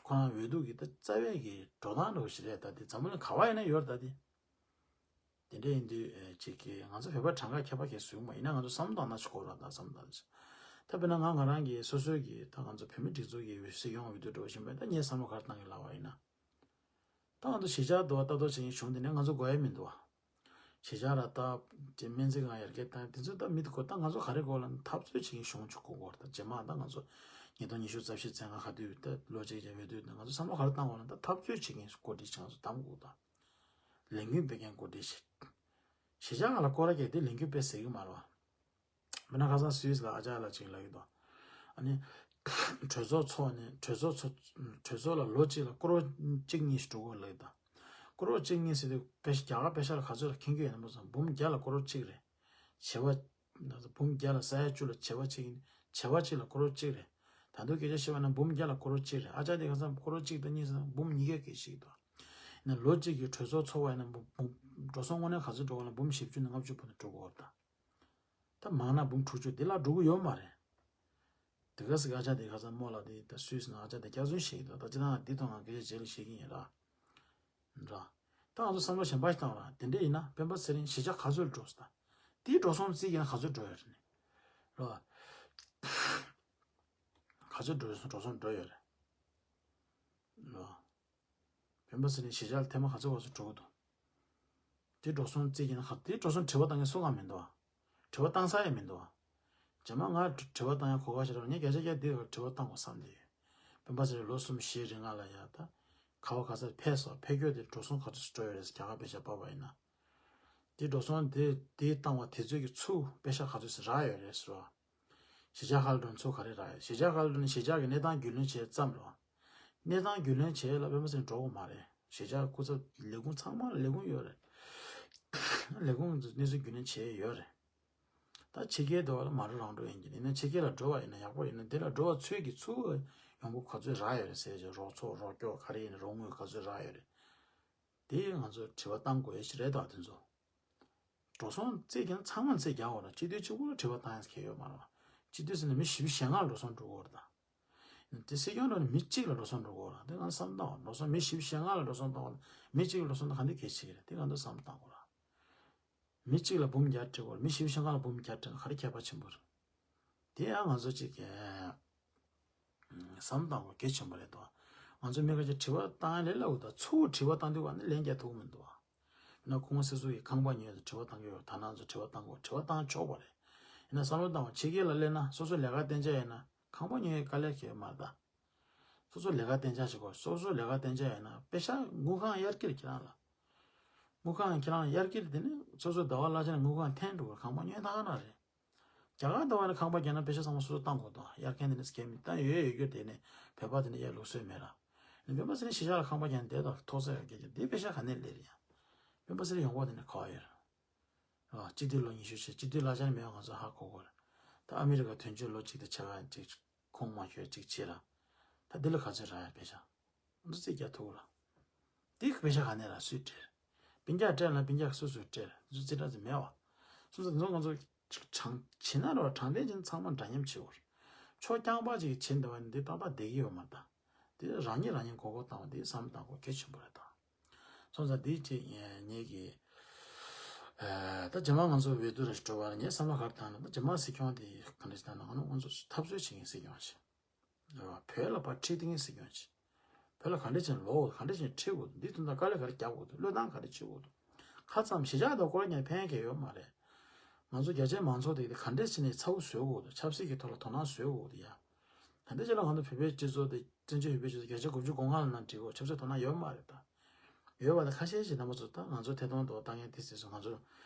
ཁོ་རང་འོས་བསྡུ་གི་ད་རྩ་བའི་གི་འགྲོ་སྟངས་འདྲ་བོ་ཞིག་རེད་ད། དེ་འཛམ་བུ་གླིང་ག་བ་ཡིན་ན་ཡོད་རེད་ད་དེ། དེ་འདྲ་ཡིན་དུས་ཨེ་ཅིག་གི་ང་ཚོ་བོད་པ་གྲངས་ཀ་ཁྱད་པར་གས་སུ་ཡོང་མ་ཡིན་ན་ང་ཚོ་བསམ་བློ་བཏང་ན་ཆོག་གོ་ར་ད་བསམ་བློ་བཏང་ན་ཆོག་ད་དཔེར་ན་ང་ང་རང་གི་སོ་སོའི་གི་ད་ང་ཚོ་བོད་མི་སྒྲིག་འཛུགས་ཀྱི་སྲིད་སྐྱོང་འོས་བསྡུ་འགྲོ་བཞིན་པ་ད་ངས་བསམ་བློ་ག་རེ་བཏང་གི་ལབ་པ་ཡིན་ན། ད་ང་ཚོ་གཞིས་ཆགས་འདུ་བ་ལྟ་རྟོག་བྱེད་མཁན་གཞུང་དེ་ནས་ང་ཚོ་དགོས་ཡ་མི་འདུག་བ། གཞིས་ཆགས་ལ་ལྟ་ཅེས་སྨན་རྩིས་ཁང་ཡར་རྒྱས་བཏང་དེ་ཚོ་ད་མི་འདུག་གོ་ད་ང་ཚོ་ག་རེ་དགོས་ལབ་ན་འཐབ་རྩོད་བྱེད་མཁན་གཞུང་ཅིག་དགོས་གོ་ད་རྗེས་མ་ད་ང་ཚོ་ ཉིས་སྟོང་ཉི་ཤུ་རྩ་བཞི་ཚེས་ལྔ་ག་དུས་ད་ལོ་གཅིག་ཀྱང་ཡོད་དུས་ང་ཚོ་བསམ་བློ་ག་རེ་བཏང་བ་ན། ད་འཐབ་རྩོད་བྱེད་མཁན་བཀོད་སྒྲིག་བྱེད་ང་ཚོ་གདམ་དགོས་དང་། ལས་འགུལ་སྤེལ་མཁན་བཀོད་སྒྲིག་བྱེད། གཞིས་ཆགས་ཁག་ལ་སྐོར་ར་བརྒྱབ་དེ་ལས་འགུལ་སྤེལ་ཟེར་གི་མ་རེད་བ། མིན་ན་ཁ་སང་སུད་སི་ལ་ཨ་ཅག་ལ་ཅིག་ལབ་ཀྱི་འདུག་ཨ་ནི། གྲོས་ཚོགས་ཚོགས་ནས་གྲོས་ཚོགས་ཚོགས་གྲོས་ཚོགས་ལ་ལོ་གཅིག་ལ་ཀོ་རོར་གཅིག་གཉིས་ཤིག་འགྲོ་གི་ལབ་ཀྱི་འདུག་ཀོ་རོར་གཅིག་གཉིས་ཟེར་དུས་པེ་རྒྱ་གར་པེ་ཤ་ལ་ག་ཚོད་ལ་འཁེལ་གྱི་ཡོད་ན་མ་སོང་། འབུམ་བརྒྱ་ལ་ཀོ་རོར་གཅིག་རེད། བྱེ་བ། འབུམ་བརྒྱ་ལ་ས་ཡ་བཅུ་ལ་བྱེ་བ་གཅིག་ཡིན། བྱེ་བ་གཅིག་ལ་ཀོ་རོར་གཅིག་རེད། ད་དུང་སྐད་ཆ་བཤད་པ་ན་འབུམ་བརྒྱ་ལ་ཀོ་རོར་གཅིག་རེད། ཨ་ཅག་དེ་ག་ས་ཀོ་རོར་གཅིག་དང་གཉིས་ཟེར་ན་འབུམ་ཉིས་བརྒྱ་སྐད་ཆ་བཤད་ཀྱི་འདུག་ཡིན་ན་ལོ་གཅིག་གི་གྲོས་ཚོགས་ཚོགས་པ་ཡིན་ན་འབུམ་འབུམ་འགྲོ་སོང་དངོས་གནས་ག་ཚོད་འགྲོ་གི་ལབ་ན་འབུམ་བཞི་བཅུ་ནས་ལྔ་བཅུ་བར་དུ་འགྲོ་གི་ཡོད་རེད་ད། ད་མང་ན་འབུམ་དྲུག་ཅུ་དེ་ལ་འགྲོ་གི་ཡོད་མ་རེད། དེ་ག་ཟིག་ཨ་ཅག་དེ་ག་ས་རྨོ་ལགས་དེ་ད་སུད་སི་ནང་ཨ་ཅག་དེ་སྐྱག་རྫུན་བཤད་ཀྱི་འདུག་ད་ཅི་ད་འདི་ཐོག་ང་སྐད་ཆ་བརྗེ་ལ་བཤད་ཀྱི་ཡིན་ར། འདྲ། ད་ང་ཚོ་བསམ་བློ་གཞན་པ་ཞིག་བཏང་ར། དེ་འདྲ་ཡིན་ན་སྤེན་པ་ཚེ་རིང་གཞིས་ཆགས་ག་ཚོད་འགྲོ་ས། དེའི་འགྲོ་སོང་རྩིས་ཀྱི་ན་ག་ཚོད་འགྲོ་ཡོད་རེད་ནི། ར། ག་ཚོད་འགྲོ་འགྲོ་སོང་འགྲོ་ཡོད་རེད། ར། སྤེན་པ་ཚེ་རིང་གཞིས་ཆགས་ལ་ཐེངས་མ་ག་ཚོད་ག་ཚོད་འགྲོ་གི་འདུག་དེ་འགྲོ་སོང་རྩིས་ཀྱི་ན་ག་དེ་འགྲོ་སོང་དྲི་བ་བཏང་མཁན་སུ་གང་མི་འདུག་ཨ། དྲི་བ་བཏང་ས་ཡང་མི་འདུག་ཨ། རྗེས་མ་ང་དྲི་བ་བཏང་ཡ་གོ་སྐབས་ཞིག་རག་ངས་བརྒྱ་ཆ་བརྒྱ་འདི་ལ་དྲི་བ་བཏང་དགོས་བསམ་གྱི་ཡོད། སྤེན་པ་ཚེ་རིང་ལོ་གསུམ་བཞི་རིང་ང་ལ་ཡ་ད། ག་བ་ག་ས་ཕེབས་སོང་། ཕེབས་རྒྱུ་དེ་འགྲོ་སོང་ག་ཚོད་ཞིག་འགྲོ་ཡོད་རེད་ཟེར། རྒྱ་གར་པེ་ཤ་སྤར་བ་ཡིན་ན། དེ་འགྲོ་སོང་དེ་དེ་བཏང་བ་དེ་ཚོད་ཀྱི་ཚུར་པེ་ཤ་ག་ཚོད་ཞིག་རག་ཡོད་རེད་ཟེར་བ། གཞིས་ཆགས་ཁག་ལ་འགྲོ་ཚུར་ག་རེ་རག་ཡོད། གཞིས་ཆགས་ཁག་ལ་འགྲོ་ནས་གཞིས་ཆགས་ཀྱི་གནས་སྟངས་རྒྱུས་ལོན་བྱས་ཙམ་ལ། གནས་སྟངས་རྒྱུས་ལོན་བྱས་ལ་སྤེན་པ་ཚེ་རིང་འགྲོ་དགོས་མ་རེད། གཞིས་ཆགས་སྐུ་ཚབ་ལས་ཁུངས་ཚང་མ་ལ་ལས་ཁུངས་ཡོད་རེད། ལས་ཁུངས་ཚོ་གནས་ཚུལ་རྒྱུས་ལོན་བྱས་ཡོད་རེད། ད་ཕྱི་རྒྱལ་དུ་བ་ལ་མ་འགྲོ་རང་འགྲོ་ཡིན་གྱི་ཡིན་ན་ཕྱི་རྒྱལ་ལ་འགྲོ་བ་ཡིན་ན་ཡག་པོ་ཡིན་ན་དེ་ལ་འགྲོ་བ་ཚོད་ཀྱི་ཚུར་ཡོང་འབབ་ག་ཚོད་རག་ཡོད་རེད་ཟེར་བྱས་རོགས་ཚོགས་རོགས་སྐྱོར་ག་རེ་ཡིན་ན་རོགས་དངུལ་ག་ཚོད་རག་ཡོད་རེད། དེ་ང་ཚོ་དྲི་བ་བཏང་དགོས་ཡ་ཞིག་རེད་ད་དེ་ཚོ། འགྲོ་སོང་རྩིས་ཀྱང་ཚང་མ་རྩིས་རྒྱག་དགོས་ར། སྤྱི་འཐུས་གཅིག་པུ་ལ་དྲི་བ་བཏང་ཡ་གལ་ཡོད་མ་རེད་བ། སྤྱི་འཐུས་ཟེར་ན་མི་བཞི་བཅུ་ཞེ་ལྔ་ལ་འགྲོ་སོང་འགྲོ་གི་ཡོད་རེད་ད། དེ་སྲིད་སྐྱོང་འགྲོ་ནས་མི་གཅིག་ལ་འགྲོ་སོང་འགྲོ་གི་ཡོད་རེད། དེ་ང་བསམ་བཏང་བ་འགྲོ་སོང་མི་བཞི་བཅུ་ཞེ་ལྔ་ལ་འགྲོ་སོང་བཏང་བ་ལ་མི་གཅིག་ལ་འགྲོ་སོང་ད་ག་འདི་གལ་ཆེ་གི་རེད། དེ་ང་ཚོ་བསམ་བཏང་དགོས་ར། མི་གཅིག་ལ་འབུམ་བརྒྱ་སྤྲད་དགོས་ར། མི་བཞི་བཅུ་ཞེ་ལྔ་ལ་འབུམ་བརྒྱ་སྤྲད་ན་ག་རེ་ཁྱད་པར་ཆེན་པོ་རེད། དེ་ཡང་ང་ཚོ་གཅིག་གིས་བསམ་བཏང་དགོས་གལ་ཆེན་པོ་རེད་དོ། ང་ཚོ་མི་ཁ་ཤས་དྲི་བ་བཏང་ཡ་ལས་སླ་བོ་དང་ཚུར་དྲི་བ་བཏང་དུས་ག་ནས་ལན་རྒྱག་ཐུབ་ཀྱི་མི་འདུག་བ། ཡིན་ན་ཁོང་སོ་སོ་ཡི་ཁང་པ་ཉོས་ཏེ་དྲི་བ་བཏང་གི་ཡོད། ད་ནང་ཚོ་དྲི་བ་བཏང་དགོས། དྲི་བ་བཏང་ཆོག་པ་རེད། ཡིན་ན་བསམ་བློ་བཏང་བ་ཕྱི་རྒྱལ་ལ་སླེབས་ན་སོ་སོ་ལས་ཀ་བསྟན་བྱ་ཡིན་ན་ཁང་པ་ཉོ་ཡའི་དཀའ་ལས་ཁེལ་མ་རེད་ད། སོ་སོ་ལས་ཀ་བསྟན་བྱ་བྱེད་དགོས། སོ་སོ་ལས་ཀ་བསྟན་བྱ་ཡིན་ན་པེ་ཤ་དངུལ་ཁང་གཡར་འཁྱེར་ཁྱེད་རང་ལ། དངུལ་ཁང་ཁྱེད་རང་གཡར་འཁྱེར་དེ་ནས་སོ་སོ་ཟླ་བ་གླ་ཆ་ནས་དངུལ་ཁང་འཐེན་འགྲོ་དགོས། ཁང་པ་ཉོས་ད་ག་ན་རེད། རྒྱ་གར་ལྟ་བ་ནི་ཁང་པ་རྒྱག་ན་པེ་ཤ་ཚང་མ་སོ་སོ་བཏང་དགོས་དང་གཡར་མཁན་དེ་ནི་སྐྱེ་མི་ད་ཡོད་ཡོད་རྒྱུ་དེ་ནི་བོད་པ་དེ་ནི་གཡར་ལུགས་སྲོལ་མེད་ར། ནི་བོད་པ་ཟེར་ནི་གཞིས་ཆགས་ལ་ཁང་པ་རྒྱག་ནི་དེ་དང་ཐོག་ས་ཡོད་རྒྱུ་དེ་པེ་ཤ་ག་ནས་སླེབས་རེད་ཡ། བོད་པ་ཟེར་ཡོང་བ་དེ་ནི་ག་ཡོད་ར། སྤྱི་འཐུས་ལོ་ཉི་ཤུ་ཆེ་སྤྱི་འཐུས་གླ་ཆ་ནི་མེད་པ་ང་ཚོ་ཧ་གོ་གོ་ར། ད་ཨ་མི་རི་ཀ་དོན་གཅོད་ལོ་གཅིག་དང་ཕྱེད་ཀ་ཅིག་ཁོང་མ་ཤོད་ཅིག་བྱེད་ར། ད་དེ་ལ་ག་ཚོད་རག་ཡ་པེ་ཤ། འདི་རྩིས་རྒྱག་ཐུབ་ར། དེ་གི་པེ་ཤ་ག་ནས་ར་སུས་སྤྲད། སྤུན་ཀྱག་སྤྲད་ལ་སྤུན་ཀྱག་སུ་སུ་སྤྲད་ར་འདི་རྩིས་སྤྲད་ཟིན་མེད་བ། སོ་སོ་དེ་ཚོ་ང་ཚོ་ཅིག་དྲང་བྱེད་ན་ར་དྲང་བདེན་བྱེད་ན་ཚང་མ་འདྲ་མཉམ་བྱེད་དགོས་ར། ཕྱོགས་རྐྱང་པ་ཅིག་བྱེད་འདོད་བ་ནི་འདི་ཏག་ཏག་བསྡད་ཀྱི་ཡོད་མ་རེད་ད། དེ་རང་ཉིད་རང་ཉིད་མགོ་སྐོར་བཏང་བ་འདི་བསམ་བཏང་དགོས་གལ་ཆེན་པོ་རེད་ད། སོང་ཙང་འདི་ཅིག་ངེད་ཀྱི་ད་རྗེས་མ་ང་ཚོ་འོས་བསྡུ་ར་ཞིག་འགྲོ་བ་ལ་ངས་བསམ་བློ་ག་རེ་བཏང་ན་ད་རྗེས་མ་སྲིད་སྐྱོང་དེ་ག་འདྲ་ཞིག་བཏང་ན་ང་ཚོ་ང་ཚོ་འཐབ་རྩོད་བྱེད་མཁན་སྲིད་སྐྱོང་ཞིག་བོད་ལ་ཕར་ཁྲིད་བསྡད་མཁན་སྲིད་སྐྱོང་ཞིག་བོད་ལ་ག་འདྲ་བྱས་ནས་ལོག་དགོས། ག་འདྲ་བྱས་ནས་ཁྲིད་དགོས། འདི་དོན་དག་དཀའ་ལས་ག་རེ་རྒྱག་དགོས་འདུག་བློས་བཏང་ག་རེ་བྱེད་དགོས་འདུག་ཁ་ཙམ་གཞིས་ཆགས་དང་སྐོར་ཉན་ཕན་གྱི་ཡོད་མ་རེད། ང་ཚོ་རྒྱ་ཆེའི་མང་ཚོགས་དེ་ག་འདྲ་བྱས་ནས་ཚ་བོ་བཟོ་དགོས་འདུག་ཆབ་སྲིད་ཀྱི་ཐོག་ལ་དོ་སྣང་བཟོ་དགོས་འདུག་ཡ། ད་ལྟའི་ཆ་ལ་ང་ཚོ་བོད་པའི་སྤྱི་ཚོགས་དེ་བཙན་བྱོལ་བོད་པའི་སྤྱི་ཚོགས་བརྒྱ་ཆ་དགུ་བཅུ་གོ་ལྔ་ལ་ནང་འགྲིག་གོ་ཆབ་སྲིད་དོ་སྣང་ཡོད་མ་རེད་ད། ཡོད་པ་དང་ཁ་ཤས་ཤིག་རྣམ་པ་ཚོ་ད་ང་ཚོ་ཐད་གཏོང་དུ་ལྟ་མཁན་དེ་ཟེར་སོང་། ང་ཚོ་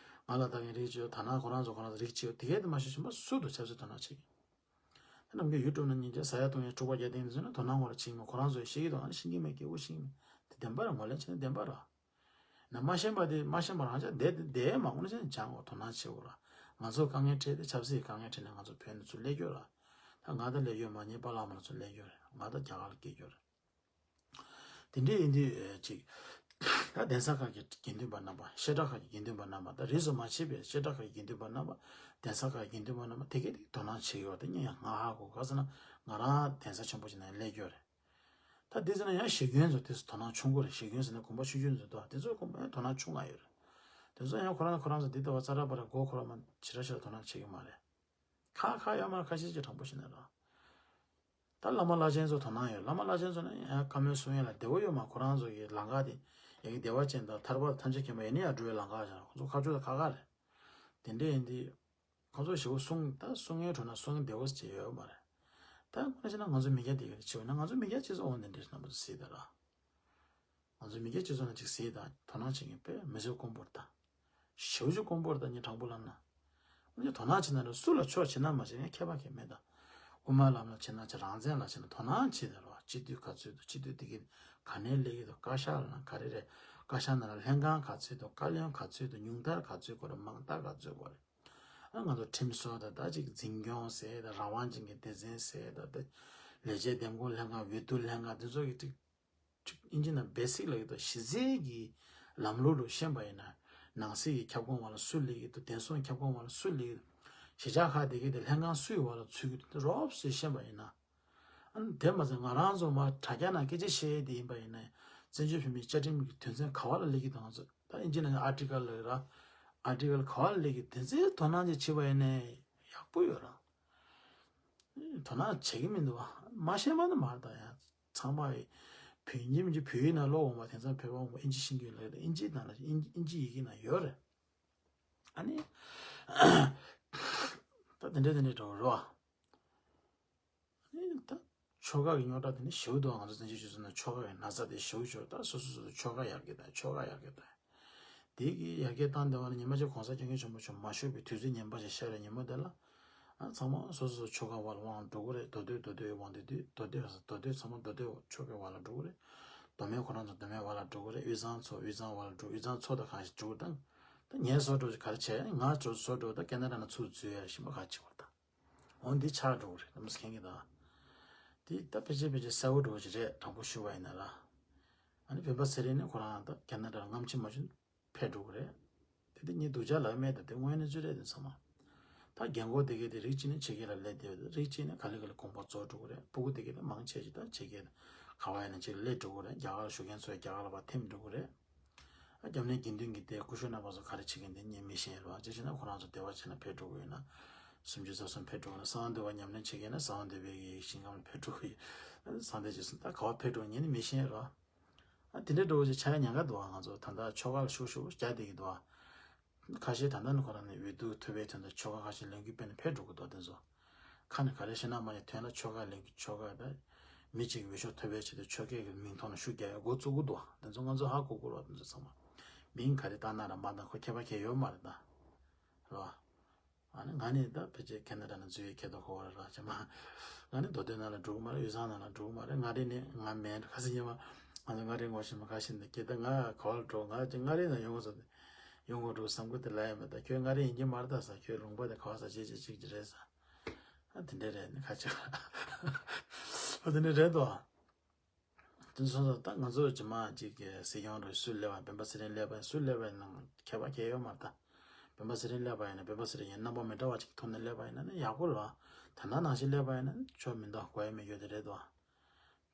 ང་ལ་ལྟ་མཁན་རིགས་གཅིག་ཡོད། ད་ནང་ཁོ་རང་ཚོ་ཁོ་རང་ཚོ་རིགས་གཅིག་ཡོད། དེ་གས་དེ་མ་ཤེས་གཞན་པ་སུ་འདུག་ཆབ་སྲིད་དོ་སྣང་བྱེད་མཁན། ད་ནམ་རྒྱུན་ཡུ་ཊུབ་ནང་ཉིན་རྒྱབ་ས་ཡ་གཏོང་ཡ་དཀྲུག་པ་རྒྱག་སྟེང་དེ་ཚོ་ནི་དོ་སྣང་ཁོ་རང་བྱེད་ཀྱི་མེད། ཁོ་རང་ཚོ་ཤེས་ཀྱི་འདུག་ཨ་ནི་ཤེས་ཀྱི་མེད་སྐད་འབོད་ཤེས་ཀྱི་མེད། དེ་བདེན་པ་རེད། ངོས་ལེན་བྱས་ན་བདེན་པ་རེད། ན་མ་ཤེས་པ་དེ་མ་ཤེས་པ་རང་ཅག་བསྡད་དེ་བསྡད་མ་དངོས་གནས་བྱས་ན་སྦྱང་དགོས། དོ་སྣང་བྱེད་དགོས་ར། ང་ཚོ་དཀའ་ངལ་འཕྲད་དེ་ཆབ་སྲིད་དཀའ་ངལ་འཕྲད་ནས་ང་ཚོ་བོད་ནས་ཚུར་སླེབས་རྒྱུ་ར། ད་ང་ད་སླེབས་རྒྱུ་མ་ཉེས་པ་བླ་མ་ལ་ཚུར་སླེབས་རྒྱུ་རེད། ང་ད་རྒྱ་གར་ལ་སྐྱེས་རྒྱུ་རེད། དེ་འདྲ་ཡིན་དུས་ཅིག་ད་གདན་ས་ཁག་གི་དགེ་འདུན་པ་རྣམ་པ་བཤད་གྲྭ་ཁག་གི་དགེ་འདུན་པ་རྣམ་པ་ད་རིས་སུ་མ་ཆད་པའི་བཤད་གྲྭ་ཁག་གི་དགེ་འདུན་པ་རྣམ་པ་གདན་ས་ཁག་གི་དགེ་འདུན་པ་རྣམ་པ་དེ་གས་དེ་དོ་སྣང་བྱེད་ཀྱི་ཡོད་རེད། དེ་ངས་ཡང་ང་ཧ་གོ་ག་ཟེར་ན་ང་རང་གདན་ས་ཆེན་པོ་ཞིག་ནང་སླེབས་རྒྱུ་རེད། ད་དེ་ཟེར་ན་ཡང་ཞིག་རྒན་ཚོ་དེ་ཚོ་དོ་སྣང་ཆུང་གོ་རེད། ཞིག་རྒན་ཟེར་ན་དགོན་པ་ཆུང་ཆུང་ཚོ་དོ་དེ་ཚོ་དགོན་པ་ཡང་དོ་སྣང་ཆུང་ང་ཡོད་རེད། དེ་ཚོ་ཡང་ཁོ་རང་ཁོ་རང་ཚོ་འདི་ལྟ་བ་ཙ་ར་པ་ར་མགོ་ཁོ་ར་མ་ཇི་ར་ཞིག་ལ་དོ་སྣང་བྱེད་ཀྱི་མ་རེད། ཁ་ཁ་ཡོད་མ་རེད། ཁ་ཤས་ཀྱིས་དྲང་པོ་བཤད་ན་ར། ད་བླ་མ་བླ་ཆེན་ཚོ་དོ་སྣང་ཡོད། བླ་མ་བླ་ཆེན་ཚོ་ནི་ཡང་བཀའ་མོལ་གསུང་ཡ་ལ་བདེ་བོ་ཡོད་མ། ཁོ་རང་ཚོ་གི་ལམ་ཁ་དེ་ཡ་གི་བདེ་བ་ཅན་དང་ཐར་པ་ཐམས་ཅད་མཁྱེན་པ་ཡེ་ནས་ཡར་འགྲོ་བའི་ལམ་ཁ་བཞག་ཁོ་ཚོ་ཁ་ཕྱོགས་ད་ཁ་ཁ་རེད། དེ་འདྲ་ཡིན་དུས། ཁོ་ཚོ་ཞེ་པོ་གསུང་ད་གསུང་ངན་འགྲོ་ན་གསུང་ངན་བདེ་བོ་ཅིག་ཡོད་མ་རེད། ད་དངོས་གནས་བྱས་ན་ང་ཚོ་མི་སྐྱ་དེ་ག་རེ་བྱེད་འོ་ན། ང་ཚོ་མི་སྐྱ་སྤྱི་ཚོགས་འོ་འདི་འདྲའི་རྣམ་པ་ཚོ་གཟིགས་དང་ར། ང་ཚོ་མི་སྐྱ་སྤྱི་ཚོགས་ནང་ཅིག་གཟིགས་དང་། དོ་སྣང་བྱེད་མཁན་དཔེ་མི་ཚོ་དཀོན་པོ་རེད་ད། ཞེ་པོ་ཅིག་དཀོན་པོ་རེད་ད། ངས་དྲང་པོ་ལབ་ན། འོན་ཀྱང་དོ་སྣང་བྱེད་ན་ར། སུ་ལ་ཕྱོགས་བྱེད་ན་མ་བྱེད་ངས་ཁྱད་པར་གང་མེད་ད། དབུ་མ་ལམ་ལ་བྱེད་ན་བྱེད། རང་བཙན་ལ་བྱེད་ན། དོ་སྣང་བྱེད་དང་ར། སྤྱི་འཐུས་ག་ཚོད་འདུག་སྤྱི་འཐུས་དེ་གི་ག་ནས་སླེབས་ཀྱི་འདུག་བཀའ་ཤག་ལ་ག་རེ་རེད། བཀའ་ཤག་ནང་ལ་ལྷན་ཁང་ག་ཚོད་འདུག་བཀའ་བློན་ག་ཚོད་འདུག་ཉུང་མཐར་ག་ཚོད་དགོས་རེད། མང་མཐར་ག་ཚོད་དགོས་རེད། ཨ་ང་ཚོ་ཁྲིམས་བཟོ་དང་ད་ཅིག་འཛིན་སྐྱོང་ཟེར་དང་། རང་དབང་ཅན་གྱི་སྡེ་ཚན་ཟེར་དང་། ད་ལས་བྱེད་འདེམས་བསྐོ་ལྷན་ཁང་། འོས་བསྡུ་ལྷན་ཁང་། དེ་ཚོ་གི་ཅིག་ཅིག་ཨིན་ཇི་ནང་བེ་སིག་ལབ་ཀྱི་འདུག་གཞི་རྩའི་གི་ལམ་ལུགས་ལ་ཤེས་པ་ཡིན་ན། ནང་སྲིད་ཀྱི་ཁྱབ་ཁོངས་བར་ལ་སུ་སླེབས་ཀྱི་འདུག་བདེ་སྲུང་ཁྱབ་ཁོངས་བར་ལ་སུ་སླེབས་ཀྱི་འདུག་གཞིས་ཆགས་ཁག་དེ་གའི་དེ་ལྷན་ཁང་སུའི་བར་ལ་ཚུད་ཀྱི་འདུག་རོབ་ཙམ་ཤེས་པ་ཡིན་ན། ཨ་ནི་དེ་མ་ཟད་ང་རང་ཚོ་མར་དྲ་རྒྱ་ནང་སྐད་ཆ་བཤད་ཡས་དེ་ཡིན་པ་ཡིན་ན། བཙན་བྱོལ་བོད་མིའི་བཅའ་ཁྲིམས་ཀྱི་དོན་ཚན་ག་བ་ལ་སླེབས་ཀྱི་འདུག་ང་ཚོ་ད་ཨིན་ཇི་ནང་ཨར་ཊི་ཀལ་ལབ་ཀྱི་ར། ཨར་ཊི་ཀལ་ག་བ་ལ་སླེབས་ཀྱི་འདུག་དེ་ཚོའི་དོ་སྣང་ཅིག་བྱེད་པ་ཡིན་ན་ཡག་པོ་ཡོད་ར། དོ་སྣང་བྱེད་ཀྱི་མི་འདུག་བ། མ་ཤེས་པ་ནི་མ་རེད་ད། ཡང་ཚང་མ་བོད་ཡིག་མི་འདི་བོད་ཡིག་ནང་ཀློག་འོང་བ། དེང་སང་བོད་པ་འོང་བ་ཨིན་ཇི་ཤེས་ཀྱི་ཡོད་ལབ་ཀྱི་འདུག་ཨིན་ཇི་ནང་ལ་ཨིན་ཨིན་ཇི་ཡི་གེ་ནང་ཡོད་རེད། ཨ་ནི་ད་དེ་འདྲ་དེ་འདྲ་འདྲ་བོ་རེད་བ། ཨ་ནི་ད་ཆོལ་ཁ་གི་རྙོག་དྲ་དེ་ནི་ཞེ་པོ་འདུག་ང་ཚོ་བཙན་བྱོལ་སྤྱི་ཚོགས་ནང་ཆོལ་ཁ་གི་ན་ཚ་དེ་ཞེ་པོ་ཅིག་ཡོད་རེད། ད་སོ་སོ་སོ་སོ་ཆོལ་ཁ་ཡར་རྒྱས་བཏང་། ཆོལ་ཁ་ཡར་རྒྱས་བཏང་། དེ་གི་ཡར་རྒྱས་བཏང་བསྡད་པ་ནི་ཉི་མ་གཅིག་གོང་ས་སྐྱབས་མགོན་ཆེན་པོ་མཆོག་མ་བཞུགས་པའི་དུས་ཚོད་ངན་པ་ཞིག་ཤར་རེད། ཉིན་མོ་དེ་ལ། ཨ་ཚང་མ་སོ་སོ་སོ་ཆོལ་ཁ་བར་ལ་དབང་འགྲོ་གི་རེད། མདོ་སྟོད་མདོ་སྟོད་དབང་འདུས་དེ། མདོ་སྟོད་མདོ་སྟོད་ཚང་མ་མདོ་སྟོད་ཆོལ་ཁའི་བར་ལ་འགྲོ་གི་རེད། མདོ་སྨད་ཁོ་རང་ཚོ་མདོ་སྨད་བར་ལ་འགྲོ་གི་རེད། དབུས་གཙང་ཚོ་དབུས་གཙང་བར་ལ་འགྲོ། དབུས་གཙང་ཚོ་ད་གང་ཞིག་འགྲོ་གི་དང་། ད་ངས་བཟོ་འགྲོ་ག་རེ་བྱས། ང་བཟོ་བཟོ་འགྲོ་ད་ཁེ་ན་ཌ་ན་ཚུར་འཛུལ་ཡ་ཞིག་མ་ག་བྱེད་བར་ད། འོ་འདི་ཆགས་འགྲོ་གི་རེད། ལམ་སེང་གི་ད། དེ་ད་ཕལ་ཆེར་ཕལ་ཆེར་གསལ་བོ་འགྲོ་གི་རེད། དྲང་པོ་ཞུ་བ་ཡིན་ན་ར། ཨ་ནི་སྤེན་པ་ཚེ་རིང་ནི་ཁོ་རང་ད་ཁེ་ན་ཌ་ལ་སྔ་ཕྱི་མ་བྱུང་ཕེབས་འགྲོ་གི་རེད། དེ་དེ་ངས་སྡུག་ཅག་ལབ་མེད་ད། དེ་དངོས་གནས་ཚུལ་རེད། དེ་ཚང་མ། ད་རྒན་གོག་དེ་གས་དེ་རིགས་གཅིག་ནས་ཕྱི་རྒྱལ་ལ་སླེབས་བསྡད་ཡོད། རིགས་གཅིག་ནས་ག་ལེ་ག་ལེ་གོམ་པ་རྫོགས་འགྲོ་གི་རེད། སྤུ་གུ་དེ་གས་དེ་མང་ཆེ་ཞིག་ད་ཕྱི་རྒྱལ་ག་བ་ཡིན་ན་ཅིག་སླེབས་འགྲོ་གི་རེད། རྒྱ་གར་ལ་བཞུགས་མཁན་ཚོ་རྒྱ་གར་ལ་ཕར་ཐིམ་འགྲོ་གི་རེད། ཨ་རྒྱབ་ནས་དགེ་འདུན་གྱི་སྡེ་སྐུ་ཞབས་རྣམ་པ་ཚོ་ག་རེ་བྱེད་མཁན་དེ་ངས་མི་ཤེས་རོ། ཨ་ཅི་བྱས་ན་ཁོ་རང་ཚོ་སྡེ་བ་བྱས་ན་ཕེབས་འགྲོ་གི་ཡོད་ན། སུམ་ཅུ་རྩ་གསུམ་ཕེབས་འགྲོ་གི་ན། གསང་བ་འདུས་པ་ཉམས་ལེན་བྱེད་མཁན་ན་གསང་བ་འདུས་པའི་གི་ཞིང་ཁམས་ལ་ཕེབས་འགྲོ་གི་ཡོད། གསང་བདེ་རྗེ་གསུམ་ད་ག་བ་ཕེབས་འགྲོ་ངས་ནི་མི་ཤེས་རོ། ཨ་དེ་འདྲའི་འགྲོ་བ་ཅིག་ཆགས་ཡ་ཉེན་ཁ་འདུག་ཨ་ང་ཚོ་ད་ལྟ་ཆོལ་ཁ་ལ་ཤུགས་ཤུགས་རྒྱག་བསྡད་ཀྱི་འདུག་ཨ། ཁ་ཤས་ད་ལྟ་ནི་ཁོ་རང་ནི་འོས་བསྡུ་ཐུབ་པའི་དོན་དུ་ཆོལ་ཁ་ཁ་ཤས་ལས་འགུལ་སྤེལ་ནས་ཕེབས་འགྲོ་གི་འདུག་དེ་ཚོ་ཁ་ནས་ག་རེ་བཤད་ན་མ་ཉན། དོན་ལ་ཆོལ་ཁ་ལས་འགུལ་ཆོལ་ཁ་ད་མི་གཅིག་གི་འོས་ཤོག་ཐོབ་པའི་ཆེད་དུ་ཆོལ་ཁའི་གི་མིང་ཐོག་ནས་ཤུགས་རྒྱག་ཡ་འགོ་བཙུགས་གི་འདུག་དེ་ཚོ་ང་ཚོ་ཧ་གོ་དགོས་རེད། དེ་ཚོ་ཚང་མ་མིང་ག་རེ་བཏགས་ན་ར་མ་བཏགས་ཁོ་ཁྱད་པར་གང་ཡོད་མ་རེད་ད། རེད་བ། ཨ་ནི་ང་ནི་ད་ཕལ་ཆེར་ཁེ་ན་ཌ་ནང་འཛུལ་ཡས་ཁེལ་འདུག་གོ་ར་ར་ཅེ་མ། ང་ནི་མདོ་སྟོད་ནང་ལ་འགྲོ་གི་མ་རེད། དབུས་གཙང་ནང་ལ་འགྲོ་གི་མ་རེད། མངའ་རིས་ནི་ང་མེད་འགྲོ། ཁ་སང་ཉི་མ་ང་ཚོ་མངའ་རིས་ངོ་ཤེས་མ་ཁ་ཤས་འདི་སྐད་ད་ང་ག་བ་ལ་འགྲོ། ང་ཅིག་མངའ་རིས་ནང་ཡོང་དགོས་ཟེར་ཏེ། ཡོང་དགོས་འགྲོ་བསམ་གི་དེ་ལ་ཡ་མེད། ད་ཁྱོད་མངའ་རིས་ཡིན་གྱི་མ་རེད་ད་ཟེར། ཁྱོད་ལུང་པ་དེ་ག་བ་ཟེར་བྱེད་བྱེད་ཅིག་ཅིག་རེད་ཟེར། ཨ་དེ་འདྲ་རེད་ནི་ཁ་ཆེ་བ། ཨ་དེ་འདྲ་རེད་དོ། དེ་སོང་ཙང་ད་ང་ཚོ་རྗེས་མ་ཅིག་གི་སྲིད་སྐྱོང་རེད། སུ་སླེབས་པ། སྤེན་པ་ཚེ་རིང་སླེབས་པ་སུ་སླེབས་པ་ཡིན་ནའང་ཁྱད་པར་གང་ཡང་ཡོད་མ་རེད་ད། སྤེན་པ་ཚེ་རིང་སླེབས་པ་ཡིན་ན་སྤེན་པ་ཚེ་རིང་ཡིན་རྣམ་པ་མི་འདྲ་བ་ཅིག་ཐོག་ནས་སླེབས་པ་ཡིན་ན་ནི་ཡག་པོ་རེད་བ། ད་ནང་ནང་བཞིན་སླེབས་པ་ཡིན་ན་ནི་ཆོ་མི་འདུག་དགོས་ཡ་མེད་ཡོད་དེ་རེད་དོ།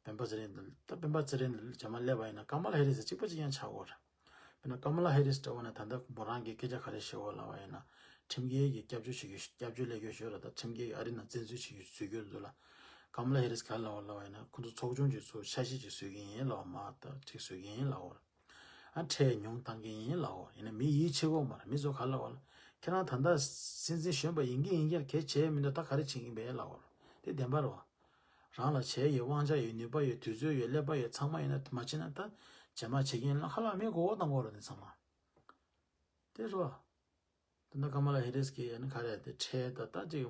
སྤེན་པ་ཚེ་རིང་ད་སྤེན་པ་ཚེ་རིང་རྗེས་མ་སླེབས་པ་ཡིན་ན་ཀ་མ་ལ་ཧེ་རི་སི་གཅིག་པ་གཅིག་རྐྱང་ཆགས་ཡོད་རེད། དཔེར་ན་ཀ་མ་ལ་ཧེ་རི་སི་འདྲ་བོ་ནས་ད་ལྟ་མོ་རང་གིས་སྐད་ཆ་ག་རེ་བཤད་ཡོད་ལབ་པ་ཡིན་ན། ཁྲིམས་འགལ་གྱི་སྐྱབས་བཅོལ་བྱེད་རྒྱུ། སྐྱབས་བཅོལ་སླེབས་རྒྱུ་ཞིག་ཡོད་རེད། ད་ཁྲིམས་འགལ་གྱི་ཨ་རི་ནང་བཙན་འཛུལ་བྱེད་རྒྱུ་བཟོ་རྒྱུ་འདུག་ལ། ཀ་མ་ལ་ཧེ་རི་སི་ག་རེ་ལབ་པ་ལབ་པ་ཡིན་ན། ཁོ་ཚོ་ཚོགས་ཆུང་ཅིག་ཚུགས། འཆར་གཞི་ཅིག་བཟོ་གི་ཡིན་ལབ་པ། མ་ད་ཅིག་བཟོ་གི་ཡིན་ལབ་པ་རེད། ཨ་ཁྲལ་ཉུང་བཏང་གི་ཡིན་ལབ་པ་རེད། ཡིན་ན་མི་ཡིད་ཆེས་གི་ཡོད་མ་རེད། མི་ཚོ་ག་རེ་ལབ་པ་ལ། ཁྱེད་རང་ད་ལྟ་སྲིད་འཛིན་གཞོན་པ་ཡིན་གྱི་ཡིན་གྱི་གལ་ཆེ་མི་འདུག་ད་ག་རེ་བྱེད་ཀྱི་ཡིན་པས་ལབ་པ་རེད། དེ་བདེན་པ་རེད་བ། རང་ལ་བྱས་ཡོད། དབང་ཆ་ཡོད། ནུས་པ་ཡོད། དུས་ཚོད་ཡོད། ཀླད་པ་ཡོད། ཚང་མ་ཡོད་ན་མ་བྱེད་ན་ད་རྗེས་མ་བྱེད་མཁན་ལ་ཁ་ལག་མི་མགོ་བོ་བཏང་གི་ཡོད་རེད། འདི་ཚང་མ་དེ་རེད་བ། ད་ལྟ་ཀ་མ་ལ་ཧེ་རི་སི་གིས་ཡང་ནི་ག་རེ་དེ་ཁྲལ་ད་ལྟ་ཅིག་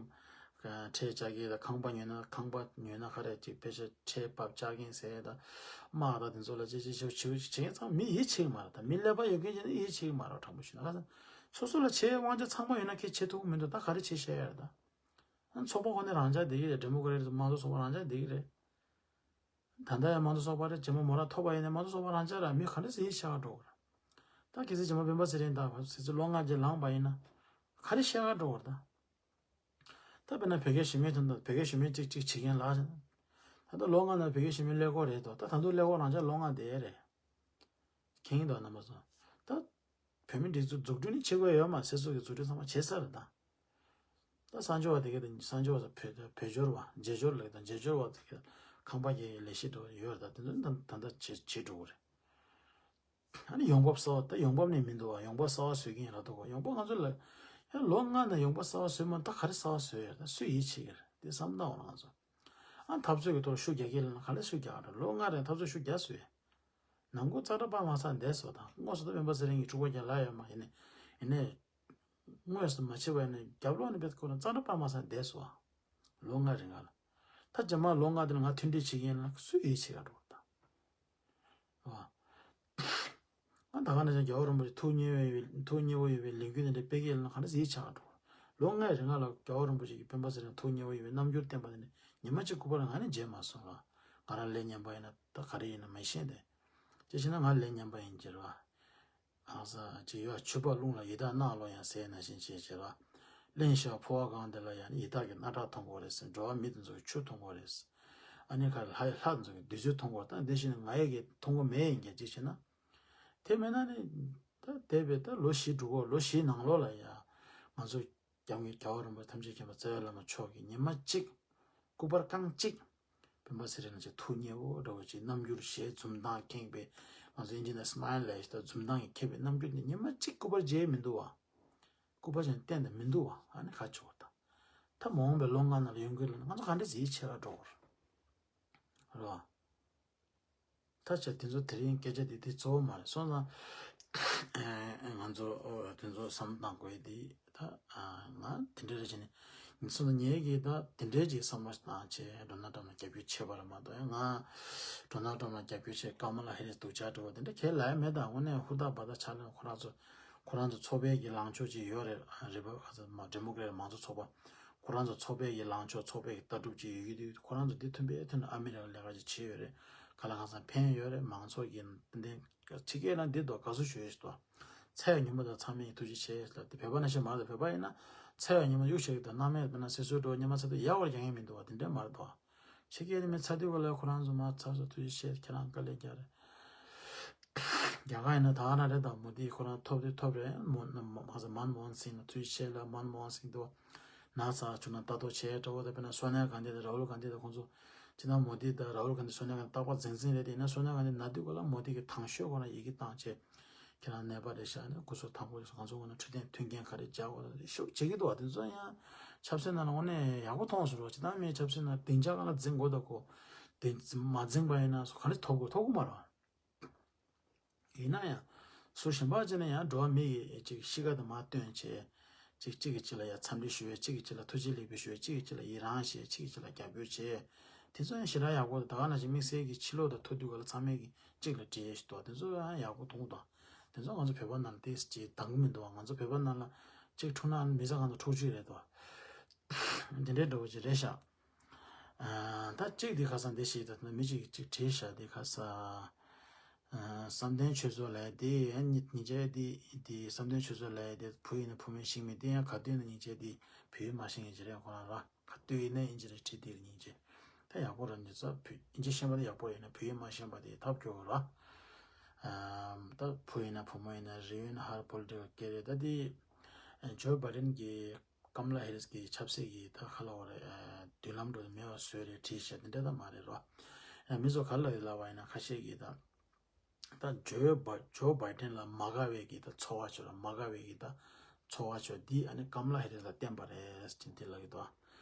ཁྲལ་བཅག་གི་ད་ཁང་པ་ཉོས་ན་ཁང་པ་ཉོས་ན་ག་རེ་ཅིག་ཕལ་ཆེར་ཁྲལ་བབས་བཅག་གིན་ཟེར། ད་དམག་ད་དེ་ཚོ་ལ་ཅི་ཅི་ཞིག་བྱེད་བྱེད་མཁན་ཚང་མ་མི་ཡིད་ཆེས་ཀྱི་མ་རེད། ད་མི་ཀླད་པ་ཡོད་མཁན་ཅིག་ནི་ཡིད་ཆེས་ཀྱི་མ་རེད། དྲང་པོ་ཞུས་ན་ཁ་སང་སོ་སོ་ལ་བྱས་དབང་ཆ་ཚང་མ་ཡོད་ན་ཁྱེད་བྱེད་ཐུབ་ཀྱི་མི་འདུག་ད་ག་རེ་བྱེད་བཤད་ཡ་རེད་ད། ཚོགས་པ་ཁོ་ནས་རང་འཇགས་བསྡད་ཀྱི་རེད། ཌེ་མོ་ཀེ་རེ་ཊི་དམངས་གཙོ་ཚོགས་པ་རང་འཇགས་བསྡད་ཀྱི་རེད། ད་ལྟ་ཡང་དམངས་གཙོ་ཚོགས་པ་རེད། རྗེས་མ་མོ་རང་ཐོབ་པ་ཡིན་ན་དམངས་གཙོ་ཚོགས་པ་རང་འཇགས་རེད། མི་ག་འདྲ་སེ་ཡིད་ཆེས་ག་འགྲོ་གི་རེད། ད་གལ་སྲིད་རྗེས་མ་སྤེན་པ་ཚེ་རིང་དང་སྲིད་ཚོགས་ལོ་ལྔ་རྗེས་ལངས་པ་ཡིན་ན་ག་རེ་བཤད་ག་འགྲོ་གི་རེད་ད། ད་དཔེར་ན་བོད་རྒྱ་ཞི་མོལ་དོན་དག་བོད་རྒྱ་ཞི་མོལ་ཅིག་ཅིག་བྱེད་མཁན་ལགས། ད་ལྟ་ལོ་ལྔ་ནང་བོད་རྒྱ་ཞི་མོལ་ཀླད་ཀོར་རེད་དོ། ད་ད་དུང་ཀླད་ཀོར་རང་འཇགས་ལོ་ལྔ་བསྡད་རེད། མཁྱེན་གྱི་འདུག་རྣམ་པ་ཚོ། ད་བོད་མི་སྒྲིག་འཛུགས་འཛུགས་སྐྲུན་ནི་བྱེད་དགོས་ཡོད་མ་རེད། སྲིད་ཚོགས་ཀྱི་འཛུགས་སྐྲུན་ཚང་མ་བྱེད་ཚར་རེད་ད། ད་གསར་འབྱོར་བ་དེ་ག་དང་གསར་འབྱོར་བ་བོད་བོད་འབྱོར་བ་རྗེས་འབྱོར་ལབ་ཀྱི་དང་། རྗེས་འབྱོར་བ་དེ་ག་ཁང་པ་རྒྱག་ཡའི་ལས་གཞི་འགྲོ་ཡོད་རེད་ད། དེ་ཚོ་ད་ད་ལྟ་བྱེད་བྱེད་འགྲོ་གི་རེད། ཨ་ནི་ཡོང་འབབ་གསར་བ། ད་ཡོང་འབབ་ནི་མི་འདུག་བ། ཡོང་འབབ་གསར་བ་བཟོ་གི་ཡིན་ལབ་འདུག་ག་ཡོང་འབབ་ང་ཚོ་ལ་ཡང་ལོ་ལྔ་ནང་ཡོང་འབབ་གསར་བ་བཟོས་མ། ད་ག་རེ་གསར་བ་བཟོས་ཡོད་རེད། ད་སུས་ཡིད་ཆེས་ཀྱི་རེད། དེ་བསམ་བློ་བཏང་བ་ང་ཚོ། ཨ་འཐབ་རྩོད་ཀྱི་ཐོག་ལ་ཤུགས་རྒྱག་གི་ལབ་ན་ག་ལེར་ཤུགས་རྒྱག་ག་འགྲོ། ལོ་ལྔ་རིང་འཐབ་རྩོད་ཤུགས་རྒྱག་སོང་བས། ནང་ཁུལ་ཙག་སྒྲ་སྤང་མ་ཚར་བསྡད་སོང་དང་། དངོས་སུ་ད་སྤེན་པ་ཚེ་རིང་གིས་འཁྲུག་པ་རྒྱག་ལབ་ཡོད་མ་ཡིན་ནས། ཡིན་ནས། དངོས་སུ་མ་བྱས་པ་ཡིན་ན་རྒྱབ་ལོགས་ནས་བེད་ཁོ་རང་ཙག་སྒྲ་སྤང་མ་ཚར་བསྡད་སོང་། ལོ་ལྔ་རིང་ལ། ད་རྗེས་མ་ལོ་ལྔ་དེ་ལ་ང་མཐུན་སྒྲིལ་བྱེད་ཀྱི་ཡིན་ལབ་ན་སུས་ཡིད་ཆེས་ག་འགྲོ་ད། ཨ། ང་ད་ག་ནང་བཞིན་རྒྱལ་བ་རིན་པོ་ཆེ་ཐུགས་མཉེས་པོ་ཡོད་པའི་ཐུགས་མཉེས་པོ་ཡོད་པའི་ལས་འགུལ་དེ་འདྲ་སྤེལ་གྱི་ཡིན་ལབ་ན་ག་འདྲ་ཡིད་ཆེས་ག་འགྲོ། ལོ་ལྔའི་རིང་ལ་རྒྱལ་བ་རིན་པོ་ཆེ་གིས་སྤེན་པ་ཚེ་རིང་ཐུགས་མཉེས་པོ་ཡོད་པའི་རྣམ་འགྱུར་བསྟན་པ་དེ་འདྲ་ཉི་མ་གཅིག་སྐུ་པར་ང་ནི་མཇལ་མ་སོང་ལ། ང་རང་ལས་ངན་པ་ཡིན་ན་ད་ག་རེ་ཡིན་ན་མི་ཤེས་ཏེ། དེ་བྱས་ན་ང་ལས་ངན་པ་ཡིན་གྱི་རེད་བ། ཨང་ས་ཅིག་ཡོད། ཆུ་བ་རླུང་ལ་ཡི་དྭགས་གནག་ལོ་ཡང་ཟེར་ནང་བཞིན་བྱས་བྱས་ལ། གླིང་ཤར་ཕོ་བ་གངས་དེ་ལ་ཡང་ཡི་དྭགས་ཀྱི་རྣག་ཁྲག་མཐོང་གི་རེད་ཟེར། འགྲོ་བ་མི་དེ་ཚོ་གི་ཆུ་མཐོང་གི་རེད་ཟེར། ཨ་ནི་ཁ་ལྷ་ལྷ་དེ་ཚོ་གི་བདུད་རྩི་མཐོང་གི་རེད། ད་དེ་བཞིན་ང་ཡི་གི་མཐོང་གི་མེད་ཡིན་གྱི་ཅི་བྱས་ན། དེ་མེད་ན་ནི་ད་འདས་པའི་ད་ལོ་བཞི་དྲུག་གོ་ལོ་བཞིའི་ནང་ལོགས་ལ་ཡ་ང་ཚོ་སྐྱབས་མགོན་རྒྱལ་བ་རིན་པོ་ཆེ་ཐམས་ཅད་མཁྱེན་པ་རྩ་བའི་བླ་མ་མཆོག་གིས་ཉི་མ་གཅིག་སྐུ་པར་རྐང་གཅིག་སྤེན་པ་ཚེ་རིང་ལ་ཅིག་ཐུགས་མཉེས་པོ་འདྲ་བོ་ཅིག་རྣམ་འགྱུར་ཞེ་འཛུམ་མདངས་ཁེངས་པའི། ང་ཚོ་ཨིན་ཇི་ནས་སྨའིལ་ལབ་ཡ་ཞིག་ད་འཛུམ་མདངས་ཀྱིས་ཁེངས་པའི་རྣམ་འགྱུར་འདི་ཉི་མ་གཅིག་སྐུ་པར་མཇལ་མི་འདུག་བ། སྐུ་པར་ཅིག་བསྟན་ཏེ་མི་འདུག་བ། ཨ་ནི་ཁ་ཆུ་བ་དང་། ད་མ་འོངས་པའི་ལོ་ལྔ་ནང་ལ་ཡོང་གི་ལ་ང་ཚོ་ག་འདྲ་ཟིག་ཆེ་བ་འགྲོ་བར། རེད་བ། ད་ཆ་དེ་ཚོ་དེ་རིང་སྐད་ཆ་དེ་དེ་གཙོ་བོ་མ་རེད་སོང་ཙང་། ང་ཚོ་དེ་ཚོ་བསམ་བློ་བཏང་དགོས་ཡ་དེ་ད་ང་དེ་འདྲ་རེ་བྱས་ནས་ངས་སོང་ཙང་ངས་ཀྱིས་ད་དེ་འདྲའི་ཅིག་བསམ་བློ་བཏང་བྱས་ཌོ་ནལ་ཊམ་ལ་རྒྱབ་སྐྱོར་བྱས་པ་རེད་མ་གཏོགས། ཡང་ང་ཌོ་ནལ་ཊམ་ལ་རྒྱབ་སྐྱོར་བྱས་ཀ་མ་ལ་ཧེ་རིས་སྡུག་ཅག་འགྲོ་བ་དེ་འདྲ་གས་ལབ་ཡ་མེད། ད་དངོས་གནས་ཧུར་ཐག་བ་ད་ཆ་ལ་ཁོ་རང་ཚོ་ཁོ་རང་ཚོ་ཚོགས་པའི་གི་ལངས་ཕྱོགས་ཅིག་ཡོད་རེད། རི་པབ་ཁ་ཚ་མ་ཌེ་མོ་ཀ་རེ་ཊི་མང་གཙོ་ཚོགས་པ། ཁོ་རང་ཚོ་ཚོགས་པའི་གི་ལངས་ཕྱོགས་ཚོགས་པའི་གི་ལྟ་གྲུབ་ཅིག་ཡོད་ཀྱི་དུས་ཁོ་རང་ཚོ་འདི་མཐུན་པའི་མཐུན་ཨ་མི་རི་ཀ་ལས་ཀ་ཅིག་བྱས་ཡོད་རེད། ག་ལ་གང་འཚམ་ཕན་ཡོད་རེད། མང་ཚོགས་ཀྱི་ཏན་ཏན་ཕྱི་རྒྱལ་ལ་འདི་འདུག་དགའ་བསུ་ཞུ་ཡས་ཤིག་འདུག་ཚེ་ཡང་ཉིན་མོ་དང་ཚང་མས་ཐུགས་རྗེ་ཆེ་ལ་དེ་བོད་པ་ནང་བཞིན་མ་རེད། བོད་པ་ཡིན་ན་ཚེ་ཡང་ཉིན་མོ་གཡུག་བྱེད་ཀྱི་དང་སྣང་མེད་དཔེར་ན་སེ་སོའི་འགྲོ་ཉི་མ་ཚེ་དུ་ཡག་བར་རྒྱག་མཁན་མི་འདུག་བ། དེ་འདྲ་མ་རེད་དོ། ཕྱི་རྒྱལ་ནས་མི་ཚ་དུས་ག་ལ་ཁོ་རང་ཚོ་མ་ཚ་ཚ་ཐུགས་རྗེ་ཆེ་ཁྱེད་རང་དཀའ་ལས་རྒྱག་རེད། རྒྱ་གར་ཡིན་ན་ད་ག་ན་རེད་དང་མོ་དི་ཁོ་རང་ཐོབ་དུས་ཐོབ་རེད། མོ་མ་ས་མན་མོ་ཧན་སིང་ལ་ཐུགས་རྗེ་ཆེ་ལ་མན་མོ་ཧན་སིང་དུ་ན་ཚ་བྱུང་ན་ལྟ་རྟོག་བྱས་འདྲ་བོ་དང་དཔེར་ན་སོ་ནིའ་གྷན་དྷི་དང་ར་ཧུལ་གྷན་དྷི་དང་ཁོང་ཚོ་ཅི་ན་མོ་དི་དང་ར་ཧུལ་གྷན་དྷི་སོ་ནིའ་གྷན་དྷི་རྟག་པར་འཛིང་འཛིང་རེད་དེ་ཡིན་ན་སོ་ནིའ་གྷན་དྷི་ན་དུས་ག་ལ་མོ་དི་གི་དང་ཤོས་ཁོ་རང་ཡི་གེ་བཏང་བྱས། ཁྱེད་རང་ནད་པ་རེད་ཤག་ནས་སྐུ་གཟུགས་ཐང་པོ་རེད་ཤག་ང་ཚོ་ངོས་ནས་འཕྲོད་བསྟེན་མཐུན་རྐྱེན་ག་རེ་སྦྱར་དགོས་རེད་ཤུགས་བྱེད་ཀྱི་འདུག་བ། དེ་ཚོ་ཡང་ཆབ་སྲིད་ནང་ལ་དངོས་གནས་ཡག་པོ་མཐོང་སོང་རོགས་ཇི་ལྟར་མིའི་ཆབ་སྲིད་ནང་སྡིངས་ཆ་གང་ལ་འཛིང་དགོས་དང་གོ། དེ་མ་འཛིང་པ་ཡིན་ན་སུ་ག་རེ་ཐོབ་དགོས་ཐོབ་དགོས་མ་རེད། ཡིན་ན་ཡང་སུ་གཞན་པ་ཅིག་ནས་ཡང་འགྲོ་བ་མི་ཡི་ཅིག་གཤིས་ཀ་དེ་མར་སྟོན་བྱས། གཅིག་གཅིག་གིས་གཅིག་ལ་ཡ་འཚམས་འདྲི་ཞུ་བས། གཅིག་གིས་གཅིག་ལ་ཐུགས་རྗེ་ལེགས་འབུལ་ཞུ་བས། གཅིག་གིས་གཅིག་ལ་ཡི་རང་བྱས། གཅིག་གིས་གཅིག་ལ་རྒྱབ་སྐྱོར་བྱས། དེ་ཚོ་ཡང་ཞེ་དྲག་ཡག་པོ་འདུག་ད་ག་ནང་བཞིན་དམིགས་བསལ་གྱི་ཕྱི་ལོགས་དང་ཐུག་དུས་ག་ལ་ཚང་མས་ཀྱིས་གཅིག་ལ་འབྲེལ་ཞིག་འདུག་དེ་ཚོ་ཡང་ཡག་པོ་མཐོང་དང་། དེ་ཚོ་ང་ཚོ་བོད་པ་ནང་ལ་ཏོག་ཙམ་ཅིག་འདང་གི་མི་འདུག་ང་ཚོ་བོད་པ་ནང་ལ་གཅིག་འཁྲུག་ན་མི་ཚེ་གང་དུ་འཁྲུག་རྒྱུ་རེད་དོ། དེ་འདྲའི་འདྲ་བོ་ཅིག་རེད་ཤག་ད་གཅིག་དེ་ཁ་སང་དེ་ཞིག་ད་མི་གཅིག་གིས་གཅིག་བྲིས་ཤག་དེ་ཁ་སང་། བསམ་གཏན་ཆོས་མཚོ་ལབ་ཡ་དེ་ཡང་ཉི་ཉི་ཆའི་དེ་དེ་བསམ་གཏན་ཆོས་མཚོ་ལབ་ཡ་དེ་བུ་ཡིན་ན་བུ་མོ་ཤེས་མེད་དེ་ཡང་ག་དུས་ན་ཉི་ཆའི་དེ་བོད་ཡིག་མ་ཤེས་མཁན་ཅིག་རེད་ཁོ་རང་ར། ག་དུས་ཡིན་ན་ཨིན་ཇི་རེ་བྲིས་དེ་རེད་སྙིང་རྗེ། ད་ཡག་པོ་ར་འདི་ཚོ་བོད་ཨིན་ཇི་ཤེས་པ་དེ་ཡག་པོ་ཡིན་ན་བོད་ཡིག་མ་ཤེས་པ་དེ་ཐབས་སྐྱོ་བོ་ར། ད་བུ་ཡིན་ན་བུ་མོ་ཡིན་ན་རེ་ཡོད་ན་ཧར་པོ་ལི་ཊི་ཀལ་སྐད་རེད། ད་དེ་ཇོ་བྷའི་ཌེན་གྱི་ཀམ་ལ་ཧེ་རིས་ཀྱི་ཆབ་སྲིད་ཀྱི་ད་ཁ་ལ་བ་རེད། མདུན་ལམ་འགྲོ་དུ་མེད་པ་བཟོས་རེད་བྲིས་ཤག་དེ་འདྲ་ད་མ་རེད་ར། མི་ཚོ་ག་ལ་ཡོད་ལབ་པ་ཡིན་ན་ཁ་ཤས་ཀྱིས་ད། ད་ཇོ་བྷ་ཇོ་བྷའི་ཌེན་ལ་མ་དགའ་བའི་གི་ད་ཚོར་བ་བྱོས་ར། མ་དགའ་བའི་གི་ད་ཚོར་བ་བྱོས་འདི་ཨ་ནི་ཀམ་ལ་ཧེ་རིས་ལ་བརྟེན་པ་རེད་ཅེས་འདི་ལབ་ཀྱི་འདུག་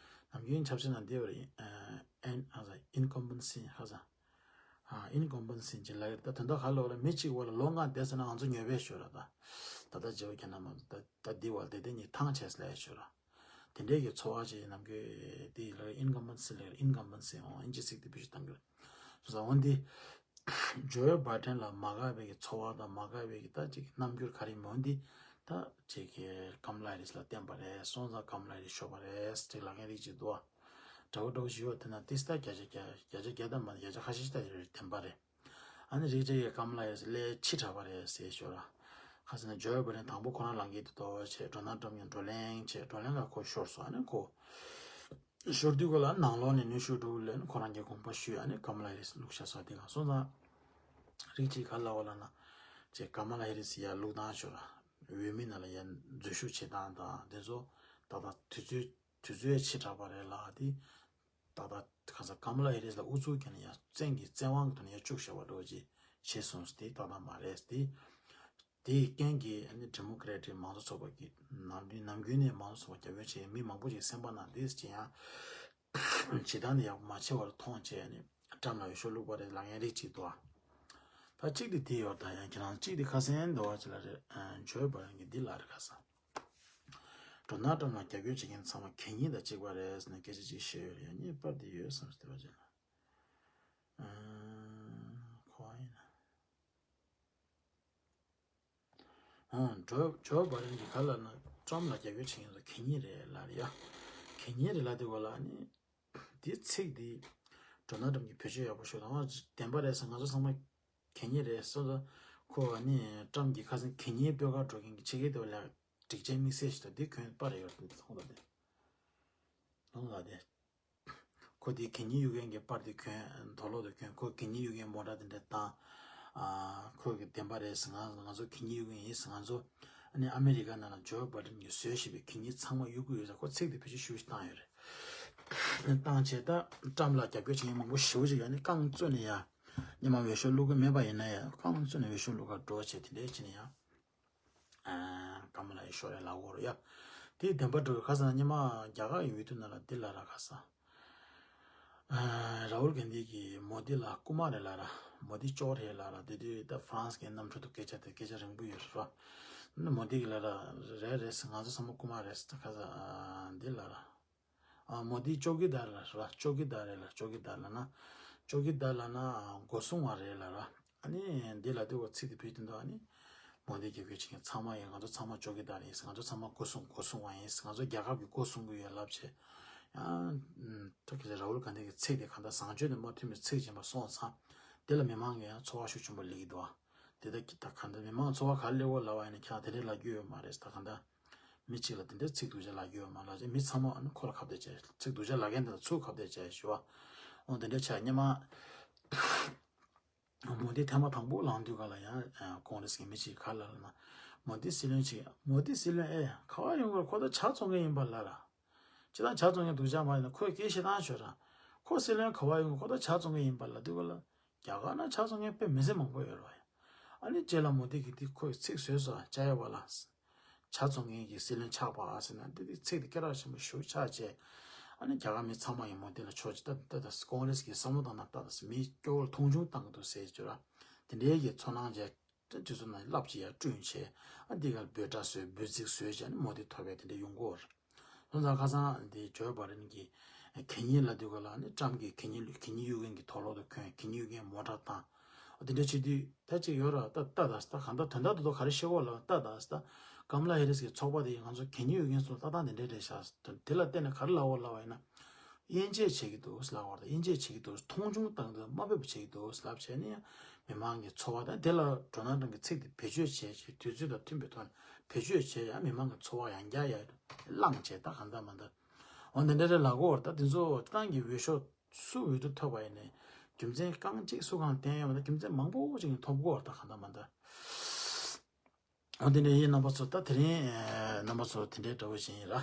ནམ་རྒྱུན་ཆབ་སྲིད་ནང་འདི་བར་ཨིན་ཨ་ཟ་ཨིན་ཀམ་བན་སི་ཧ་ཟ་ཨ་ཨིན་ཀམ་བན་སི་ཅེས་ལབ་ཀྱི་རེད། ད་དོན་དག་ག་ལ་བ་ལ་མི་གཅིག་བ་ལ་ལོ་ལྔ་བསྡད་ཟེར་ན་ང་ཚོ་ཉོས་པས་ཤོད་ར། ད་ད་ལྟ་རྗེ་བོ་ཁྱེད་རྣམས་ད་ད་འདི་བ་ལ་བསྡད་དེ་ཉིད་ཐང་ཆད་ལས་ཤོད་ར། དེ་འདྲའི་གི་ཚོར་བ་ཅིག་ནམ་རྒྱུན་དེ་ལ་ཨིན་ཀམ་བན་སི་ལ་ཨིན་ཀམ་བན་སི་འོང་ཨིན་ཇི་ཚིག་དེ་བེད་སྤྱོད་གཏང་གི་རེད། སོ་ས་འོན་ཏེ་ཇོ་བྷའི་ཌེན་ལ་མ་དགའ་བའི་གི་ཚོར་བ་དང་མ་དགའ་བའི་གི་ད་ཅིག་རྣམ་འགྱུར་ག་རེ་མོ་འདི་ད་ཅིག་གི་ཀམ་ལ་ཧེ་རིས་ལ་བརྟེན་པ་རེད། སོང་ཙང་ཀམ་ལ་ཧེ་རིས་ཤོར་བ་རེད་ཅིག་ལབ་མཁན་རིགས་ཅིག་འདུག་ཨ། འདྲ་བོ་འདྲ་བོ་ཞིག་ཡོད་དེ་ན་ཏིས་ད་བརྒྱ་ཆ་བརྒྱ་བརྒྱ་ཆ་བརྒྱ་དང་མ་བརྒྱ་ཆ་ཁ་ཤས་ཤིག་ད་ཡོད་རེད་བདེན་པ་རེད། ཨ་ནི་རིགས་གཅིག་གིས་ཀམ་ལ་ཧེ་རིས་སླད་ཕྱི་དྲགས་པ་རེད་ཟེར་ཤོར་ར། ཁ་སང་ན་ཇོ་བྷའི་ཌེན་དང་པོ་ཁོ་རང་ལངས་ཀྱི་འདུག་ཅེས་ཌོ་ནལ་ཊམ་ཡང་བགྲོ་གླེང་བྱས། བགྲོ་གླེང་ལ་ཁོ་ཤོར་སོང་། ཨ་ནི་ཁོ་ཤོར་དུས་ཁོ་ལ་ནང་ལོགས་ནས་གནོན་ཤུགས་འགྲོ་ལས་ཁོ་རང་གི་དགོངས་པ་ཞུས། ཨ་ནི་ཀམ་ལ་ཧེ་རིས་བླུགས་བཞག་སོང་། དེ་ག་སོང་ཙང་རིགས་གཅིག་ག་ལ་བ་ལ་ན་ཅེས་ཀམ་ལ་ཧེ་རིས་ཡ་བླུགས་སྟངས་ཤོར་ར། འོས་མི་ནང་ལ་ཡ་འཛུལ་ཞུགས་བྱེད་སྟངས་དང་དེ་ཚོ་ད་ལྟ་དུས་ཚོད་དུས་ཚོད་ཕྱི་དྲགས་པ་རེད་ལ་དེ། ད་ལྟ་གང་ཟག་ཀམ་ལ་ཧེ་རིས་ལ་ཨུ་ཚུགས་བརྒྱབ་ནས་ཡང་བཙན་གྱིས་བཙན་དབང་གི་ཐོག་ནས་ཡང་བཅུག་བཞག་པ་འདྲ་བོ་ཅིག་བྱས་སོང་། དེ་ཏག་ཏག་མ་རེད་དེ། དེའི་རྐྱེན་གྱིས་ཨ་ནི་ཌེ་མོ་ཀེ་རེ་ཊིག་མང་གཙོ་ཚོགས་པ་གིས་ནམ་རྒྱུན་ནམ་རྒྱུན་ནས་མང་གཙོ་ཚོགས་པ་རྒྱབ་སྐྱོར་བྱེད་མི་མང་པོ་ཞིག་སེམས་པ་ནང་དེ་ཅི་ཡང་ བྱེད་སྟངས་དེ་ཡག་པོ་མ་བྱས་པར་མཐོང་བྱས་ནས་ཊམ་ལ་འོས་ཤོག་བླུགས་པ་རེད་ལབ་མཁན་རིགས་གཅིག་འདུག་ཨ། ད་གཅིག་དེ་དེ་ཡོད། ད་ཡང་ཁྱེད་རང་གཅིག་དེ་ཁ་སང་འདི་བ་ཅིག་ལ་རེད། ཇོ་བྷའི་ཌེན་གྱི་འདི་ལ་རེད། ཁ་སང་ཌོ་ནལ་ཊམ་ལ་རྒྱབ་སྐྱོར་བྱེད་མཁན་ཚང་མ་གད་སྙིགས་དང་གཅིག་པ་རེད་ཟེར་ནས་སྐད་ཆ་གཅིག་བཤད་ཡོད་རེད། ཡང་ངས་པར་དེ་ཡོད་བསམ་སྟེ་བ་ཅིག་ལ། ཁོ་ཨ་ཡིན་ན། ཨང་། ཇོ་ཇོ་བྷའི་ཌེན་གྱིས་ག་ལབ་ན། ཊམ་ལ་རྒྱབ་སྐྱོར་བྱེད་མཁན་ཚོ་གད་སྙིགས་རེད་ལབ་རེད་ཡ། གད་སྙིགས་རེད་ལབ་དུས་སྒང་ལ་ཨ་ནི། དེ་ཚིག་དེ་ཌོ་ནལ་ཊམ་གྱིས་བེད་སྤྱོད་ཡག་པོ་ཞིག་དང་བདེན་པ་རེད་ཟེར། ང་ཚོ་ཚང་མ་གད་སྙིགས་རེད་ཟེར་ཚོ། ཁོ་ཨ་ནི་ཊམ་གྱིས་ཁ་སང་གད་སྙིགས་སྤོས་ཁ་འགྲོ་མཁན་གྱི་ཕྱི་རྒྱལ་དུ་ལ་སྒྲིག་ཆས་དམིགས་བསལ་ཞིག་དང་དེ་གྱོན་པ་རེད་ཡོད་དེ་མཐོང་ལ་དེ། མཐོང་ལ་དེ། ཁོ་དེ་གད་སྙིགས་གཡུག་མཁན་གྱི་པར་དེ་གྱོན། དོག་ལོག་དེ་གྱོན། ཁོ་གད་སྙིགས་གཡུག་མཁན་མོ་ཊ་དེ་འདྲ་བཏང་། ཨ། ཁོ་གི་བདེན་པ་རེད་ཟེར། ང་ང་ཚོ་གད་སྙིགས་གཡུག་མཁན་ཡིན་ཟེར། ང་ཚོ་ཨ་ནི་ཨ་མེ་རི་ཀ་ནང་ལ་ཇོ་བྷའི་ཌེན་གྱིས་བཟོས་བཞག་པའི་གད་སྙིགས་ཚང་མ་གཡུག་གི་ཡོད་ཟེར། ཁོ་ཚིག་དེ་བེད་སྤྱོད་ཞེ་པོ་ཅིག་བཏང་ཡོད་རེད། བཏང་བྱས་ད་ཊམ་ལ་རྒྱབ་སྐྱོར་བྱེད་མཁན་མང་པོ་ཞེ་པོ་ཅིག་ཡ་ནི་རྐང་བཙུགས་ནས་ཡ། སྔོན་མ་འོས་ཤོག་བླུག་གི་མེད་པ་ཡིན་ན་ཡ་རྐང་བཙུགས་ནས་འོས་ཤོག་བླུག་ག་འགྲོ་བྱས་དེ་འདྲས་བྱས་ནས་ཡ། ཀ་མ་ལ་ཧེ་ཤོར་རེད་ལབ་ཀྱི་ཡོད་རེད་ཡ། དེ་བདེན་པ་འགྲོ་གི། ཁ་སང་སྔོན་མ་རྒྱ་གར་གྱི་འོས་བསྡུ་ནང་ལ་འདི་ལབ་ར། ཁ་སང་ར་ཧུལ་གྷན་དྷི་གིས་མོ་དི་ལ་རྐུ་མ་རེད་ལབ་ར། མོ་དི་ཅོར་རེད་ལབ་ར། དེ་དུས་ད་ཧྥ་རན་སི་གི་གནམ་གྲུ་དུ་སྐད་ཆ་དེ་སྐད་ཆ་རིང་པོ་ཡོད་རེད་བ། མོ་དི་གིས་ལབ་ར། རེད་རེད་ཟེར། ང་ཚོ་ཚང་མ་རྐུ་མ་རེད་ཟེར། ཁ་སང་འདི་ལབ་ར། ཨ། མོ་དི་ཅོ་ཀི་དར་ལབ་ར། ཅོ་ཀི་དར་རེད་ལབ། ཅོ་ཀི་དར་ལབ་ན། ཅོ་ཀི་དར་ལབ་ན་སྒོ་སྲུང་བ་རེད་ལབ་ར། ཨ་ནི་འདི་ལབ་དུས་ཁོ་ཚིག་དེ་བེད་སྤྱོད་དུས་ཨ་ནི། མོ་དི་རྒྱབ་སྐྱོར་བྱེད་མཁན་ཚང་མ་ཡིན། ང་ཚོ་ཚང་མ་ཅོ་ཀི་དར་ཡིན་ཟེར། ང་ཚོ་ཚང་མ་སྒོ་སྲུང་སྒོ་སྲུང་བ་ཡིན་ཟེར། ང་ཚོ་རྒྱལ་ཁབ་ཀྱི་སྒོ་སྲུང་གི་ཡོད་ལབ་བྱས། ཡང་། ད་ག་ཟེ་ར་ཧུལ་གྷན་དྷི་གི་ཚིག་དེ་གང་ལྟར་བཟང་སྤྱོད་དང་མ་མཐུན་པའི་ཚིག་ཅིག་ཡིན་པ་སོང་ཙང་། དེ་ལ་མི་མང་གིས་ཡང་ཚོར་བ་ཤུགས་ཆེན་པོ་སླེབས་ཀྱི་འདུག་ཨ། དེ་ད་ད་གང་ལྟར་མི་མང་ཚོར་བ་ག་རེ་སླེབས་ཀྱི་ཡོད་ལབ་པ་ཡིན་ན། ཁྱེད་རང་དེ་འདྲས་ལབ་རྒྱུ་ཡོད་མ་རེད་ཟེར། ད་གང་ལྟར། མི་གཅིག་ལ་དེ་འདྲའི་ཚིག་སྡུག་ཅག་ལབ་ཀྱི་ཡོད་མ་ལབ་བྱས། མི་ཚང་མ་ཨ་ནི་ཁོ་ལ་ཁ་གཏད་བྱས། ཚིག་སྡུག་ཅག་ལབ་མཁན་དེ་ལ་ཚུར་ཁ་གཏད་བྱས་ཞུ་བ། འོ་དེ་འདྲ་ཆགས། སྔོན་མ་མོ་དི་ཐེངས་མ་དང་པོ་ལངས་དུས་སྒང་ལ་ཡང་ཀོང་རེ་སི་གི་མི་གཅིག་ག་ལབ་ལབ་ན། མོ་དི་སྲིད་བློན་བྱེད། མོ་དི་སྲིད་བློན་ཨེ་ག་པར་ཡོང་གི་རེད། ཁོ་ད་ཇ་བཙོང་མཁན་ཡིན་པ་ལབ་ར། ཅི་ད་ཇ་བཙོང་མཁན་སྡུག་ཅག་མ་ཡིན་ན་ཁོས་སྐད་བཤད་སྟངས་ཤོད་ར། ཁོ་སྲིད་བློན་ག་པར་ཡོང་གི། ཁོ་ད་ཇ་བཙོང་མཁན་ཡིན་པ་ལབ་དུས་སྒང་ལ། རྒྱ་གར་ནང་ཇ་བཙོང་མཁན་དཔེ་མི་སྲིད་མང་པོ་ཡོད་རེད་བ། ཨ་ནི་རྗེས་ལ་མོ་དི་གིས་དེ་ཁོས་ཚིག་བཟོས་སོང་། ཇ་ཡོད་པ་ལ། ཇ་བཙོང་མཁན་གྱི་སྲིད་བློན་ཆགས་པ་ཟེར་ན་དེ་དེ་ཚིག་དེ་སྐད་གྲགས་ཆེན་པོ་ཞེ་པོ་ཆགས་བྱས། ཨ་ནི་རྒྱ་གར་མི་ཚང་མ་ཡིན་མོ་དི་ལ་ཕྱོགས་གཅིག་ལྟ་ལྟ་ད། ཀོང་རེ་སི་གི་བསམ་བློ་བཏང་ན་ལྟ་ད། མི་སྐྱོ་བོར་མཐོང་ཆུང་བཏང་གི་འདུག་ཟེར་གྱི་ར། དེ་འདྲའི་གི་ཚོར་སྣང་བྱས། དེ་དུས་ཚོད་ནང་རླབས་ཀྱིས་ཡར་བསྐྲུན་བྱས། ཨ་འདི་གར་འབོད་སྒྲ་བཟོས། འབོད་ཚིག་བཟོས་བྱས་ནས་མོ་དི་ཐོབ་པའི་དེ་འདྲ་ཡོང་གི་ཡོད་རེད། སོང་ཙང་ཁ་སང་དེ་ཇོ་བྷའི་ཌེན་གྱིས་གད་སྙིགས་ལབ་དུས་སྒང་ལ་ནི་ཊམ་གྱིས་གད་སྙིགས་གད་སྙིགས་གཡུག་མཁན་གྱི་དོག་ལོག་དེ་གྱོན། གད་སྙིགས་གཡུག་མཁན་མོ་ཊ་བཏང་། འོ་དེ་འདྲ་བྱེད་དུས་ད་ཅིག་ཡོད་ར། ད་ལྟ་ད་ད་གང་ལྟར་དོན་དག་ཏུ་ད་ག་རེ་བཤད་ཀྱི་ཡོད་ལབ། ད་ད་ད་ཀམ་ལ་ཧེ་རི་སི་གི་ཚོགས་པ་དེ་ཡིས་ང་ཚོ་གད་སྙིགས་གཡུག་མཁན་ཚོ་ལ་ལྟ་སྟངས་དེ་འདྲ་རེད་ཤག་དེ་ལ་བརྟེན་ནས་ག་རེ་ལབ་ཡོད་ལབ་པ་ཡིན་ན། དབྱེ་འབྱེད་བྱེད་ཀྱི་འདུག་ལབ་པ་རེད། དབྱེ་འབྱེད་བྱེད་ཀྱི་འདུག་མཐོང་ཆུང་བཏང་འདུག་དམའ་འབེབས་བྱེད་ཀྱི་འདུག་ལབ་བྱས་ནས་ཡང་མི་མང་གི་ཚོར་བ་དང་། དེ་ལ་ཌོ་ནལ་ཊམ་གྱི་ཚིག་དེ་བེད་སྤྱོད་བྱས་བྱས། དུས་ཚོད་དང་མཐུན་པའི་ཐོག་ནས་བེད་སྤྱོད་བྱས། ཡང་མི་མང་གི་ཚོར་བ་ཡང་བསྐྱར་ཡར་བསླངས་བྱས། ད་གང་ལྟར་མ་ལྟར་འོ་འདི་འདྲ་རེད་ལབ་ཀྱི་ཡོད་རེད། ད་དེ་ཚོ་སྤྱིར་བཏང་གི་འོས་ཤོག་སུ་འོས་བསྡུ་ཐོབ་པ་ཡིན་ནའི་རྒྱུ་མཚན་རྐང་གཅིག་སུ་གང་བསྟན་ཡོད་མ་རེད། རྒྱུ་མཚན་མང་པོ་ཅིག་ཐོབ་ཀྱི་ཡོད་རེད། ད་གང་ལྟར་མ་ལྟར། འོ་དེ་འདྲ་ཡིན། རྣམ་པ་ཚོ་ད་དེ་རིང་ཨེ་རྣམ་པ་ཚོ་དེ་འདྲའི་འདྲ་བོ་ཞིག་ཡིན་ར།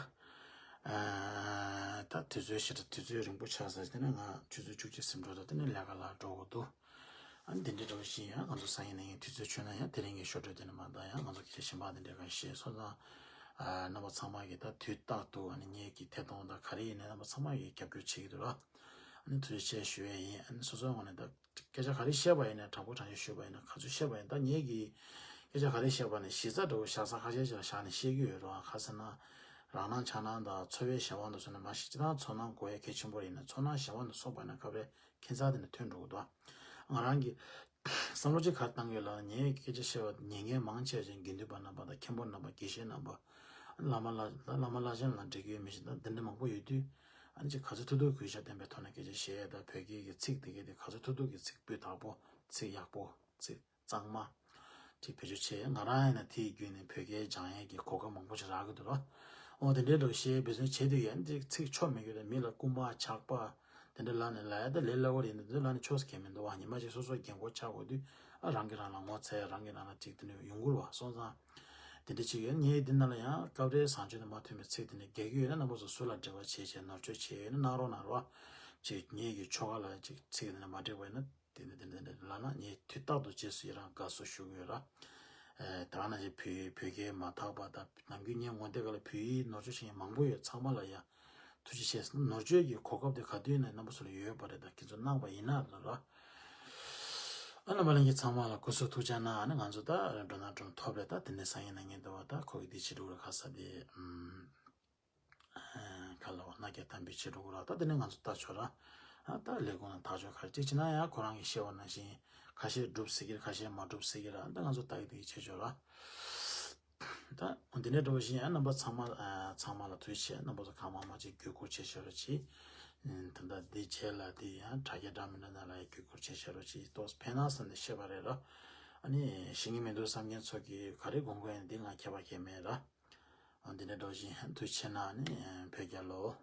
ཨེ་ད་དུས་ཚོད་ཞེ་དྲག་དུས་ཚོད་རིང་པོ་ཆགས་ས། དེ་ནས་ང་ཆུ་ཚོད་བཅུ་གཅིག་ཟིན་འགྲོ་འདུག་དེ་ནས་ལས་ཀ་ལ་འགྲོ་དགོས་འདུག་ཨ་ནི་དེ་འདྲའི་འདྲ་བོ་ཞིག་ཡིན། ཡང་ང་ཚོ་སང་ཉིན་གནངས་ཉིན་དུས་ཚོད་ཆོད་ན་ཡང་དེ་རིང་གི་ཤོ་སྒྲོས་དེ་ནས་མ་འདང་། ཡང་ང་ཚོ་སྐད་ཆ་གཞན་པ་དེ་འདྲའི་ག་བཤད་སོང་ཙང་། ཨ་རྣམ་པ་ཚང་མ་གིས་ད་དུས་རྟག་ཏུ་ཨ་ནི་ངེད་ཀྱི་ཐད་གཏོང་དང་ག་རེ་ཡིན་ནའི་རྣམ་པ་ཚང་མ་གིས་རྒྱབ་སྐྱོར་བྱེད་ཀྱི་འདུག་ར། ཨ་ནི་ཐུགས་རྗེ་ཆེ་ཞུ་ཡས་ཡིན། ཨ་ནི་སོ་སོའི་ངོས་ནས་ད། སྐད་ཆ་ག་རེ་བཤད་པ་ཡིན་ན་དྲང་པོ་དྲང་བཞག་ཞུས་པ་ཡིན་ན། ག་ཚོད་བཤད་པ་ཡིན། ད་ངེད་ཀྱིས་སྐད་ཆ་ག་རེ་བཤད་པ་ནི་གཞི་རྩ་འདྲ་བོ་བཞག་ས་ཁ་ཤས་ཤིག་ལ་བཞག་ནས་བཤད་ཀྱི་ཡོད་རེད་བ། ག་ཟེར་ན། རང་སྣང་ཆགས་སྣང་དང་འཚོ་བའི་གཞན་དབང་དང་སོགས་ནས་མ་གཞི་སྤྱིར་བཏང་ཚོར་སྣང་དགོས་ཡ་གལ་ཆེན་པོ་རེད། ཡིན་ན་ཚོར་སྣང་གཞན་དབང་དང་སོགས་པ་ཡིན་ན་སྐབས་རེ་ཁྱད་མཚར་དེ་འདྲ་ཐོན་འགྲོ་གི་འདུག་ང་རང་གིས་བསམ་བློ་ཅིག་ག་རེ་བཏང་གི་ཡོད་ལབ་ན། ངས་སྐད་ཆ་བཤད་པ་ཉན་མཁན་མང་ཆེ་ཅིག་དགེ་འདུན་པ་རྣམ་པ་དང་། མཁན་པོ་རྣམ་པ། དགེ་བཤེས་རྣམ་པ། བླ་མ་བླ་བླ་མ་བླ་ཆེན་ལ་འགྲིག་གི་ཡོད་མི་ཞིག་དང་འདི་འདྲ་མང་པོ་ཡོད་དུས། ཨ་ནི་ཅིག་ག་ཚོད་ཐུབ་ཐུབ་གུས་ཞབས་ལྡན་པའི་ཐོག་ནས་སྐད་ཆ་བཤད་ཡས་དང་། བོད་སྐད་ཀྱི་ཚིག་དེ་གའི་དེ་ག་ཚོད་ཐུབ་ཐུབ་ཀྱི་ཚིག་སྤུས་དག་པོ། ཚིག་ཡག་པོ། ཚིག་གཙང་མ་ཅིག་བེད་སྤྱོད་བྱས། ང་རང་ཡིན་ན་དེའི་བརྒྱུད་ནས་བོད་སྐད་སྦྱང་ཡས་ཀྱི་གོ་སྐབས་མང་པོ་ཞིག་རག་གི་འདུག་ར། འོ་དེ་འདྲའི་འདྲ་བཤད་འབད་བརྩོན་བྱས་དུས་ཡང་ཅིག་ཚིག་ཆོ་མེད་རྒྱུ་དང་། མི་ལ་རྐུན་པ་ཇག་པ་དེ་འདྲ་ལབ་ནས་ལབ་ཡ་ད་ལས་སླ་པོ་རེད། འདི་ཚོ་ལབ་ནས་ཆོག་ས་གང་ཡང་མི་འདུག་བ། ཉི་མ་གཅིག་སོ་སོ་རྒན་གོག་ཆགས་དགོས་དུས་ཨ་རང་གིས་རང་ལ་ངོ་ཚ་ཡ། རང་གིས་རང་ལ་ཅིག་དེ་འདྲ་ཡོང་གི་རེད་བ། སོང་ཙང་དེ་འདྲ་ཅིག་ཡོད། ངས་འདི་ནང་ལ་ཡང་སྐབས་རེ་བཟང་སྤྱོད་དང་མ་མཐུན་པའི་ཚིག་དེ་འདྲ་རྒྱག་གི་ཡོད་ན། རྣམ་པ་ཚོ་སུ་ལ་འབྲེལ་བ་བྱས་བྱས་ནོར་བཅོས་བྱས་ཡོད་ན་གནང་རོགས་གནང་རོགས། ཅིག་ངེད་ཀྱི་ཆོ་ག་ལ་ཅིག་ཚིག་དེ་འདྲ་མ་འགྲིག་པ་ཡིན་ན། དེ་འདྲ་དེ་འདྲ་དེ་འདྲ་ལབ་ན་ངས་དུས་རྟག་ཏུ་རྗེས་སུ་ཡི་རང་དགའ་བསུ་ཞུ་གི་ཡོད་ར། ཨེ་ད་ག་ནང་བཞིན་བོད་བོད་སྐད་མ་དག་པ་དང་། ནམ་རྒྱུན་ངས་ངོ་དེབ་སྒང་ལ་བོད་ཡིག་ནོར་བཅོས་བྱེད་མཁན་མང་པོ་ཡོད། ཚང་མ་ལ་ཡ་ ཐུགས་རྗེ་ཆེ། ནོར་བཅོས་ཀྱི་གོ་སྐབས་དེ་ག་དུས་ནས་རྣམ་པ་ཚོ་ལ་ཡོད་པ་རེད། ད་ཁྱེད་ཚོ་གནང་པ་ཡིན་ན་ར། ཨ་རྣམ་པ་ལྷན་རྒྱས་ཚང་མ་ལ་སྐུ་གཟུགས་ཐུགས་ཅག་གནང་། ཨ་ནི་ང་ཚོ་ད་འགྲོ་ན་འགྲོ་ཐོབ་རེད། ད་དེ་ནས་སང་ཉིན་གནངས་ཉིན་འདུག་བ། ད་ཁོ་གི་དེ་བྱེད་འགྲོ་གི་ར། ཁ་ས་དེ་ཨམ། ཁ་ལོ་ན་རྒྱ་ཐམ་པའི་བྱེད་འགྲོ་གི་ར། ད་དེ་ནས་ང་ཚོ་ད་ཆོ་ར། ཨ་ད་ལས་ཁུངས་ལ་ཐག་གཅོད་ག་རེ་ཅིག་བྱེད་ན་ཡང་ཁོ་རང་གི་བཤད་པ་ནང་བཞིན་ཁ་ཤས་འགྲུབ་སྲིད་ཀྱི་རེད། ཁ་ཤས་མ་འགྲུབ་སྲིད་ཀྱི་ར། ད་ང་ཚོ་ད་གི་དེ་གི་བྱེད་ཆོ་ར། ད་འོ་འདི་འདྲ་འགྲོ་བཞིན་ཨ་རྣམ་པ་ཚང་མ་ཨ་ཚང་མ་ལ་ཐུགས་རྗེ་ཆེ། རྣམ་པ་ཚོ་གང་མང་མང་ཅིག་བརྒྱུད་སྐུར་བྱེད་ཤོག་རོགས་གྱིས། ད་ལྟ་འདི་རྗེས་ལ་དེ་ཡང་དྲ་རྒྱ་འདྲ་མི་འདྲ་ནང་ལ་ཡང་བརྒྱུད་སྐུར་བྱེད་ཤོག་རོགས་གྱིས། ཏོག་ཙམ་ཕན་ན་བསམ་ནས་བཤད་པ་རེད་ར། ཨ་ནི་ཤེས་ཀྱི་མི་འདུག་བསམ་མཁན་ཚོ་གིས་ག་རེ་དགོངས་དགོས་ཡིན་འདི་ང་ཁྱད་པར་གང་ཡང་མེད་ར། འོ་འདི་འདྲ་འགྲོ་བཞིན་ཐུགས་རྗེ་ཆེ་གནང་། ཨ་ནི་བོད་རྒྱལ་ལོ།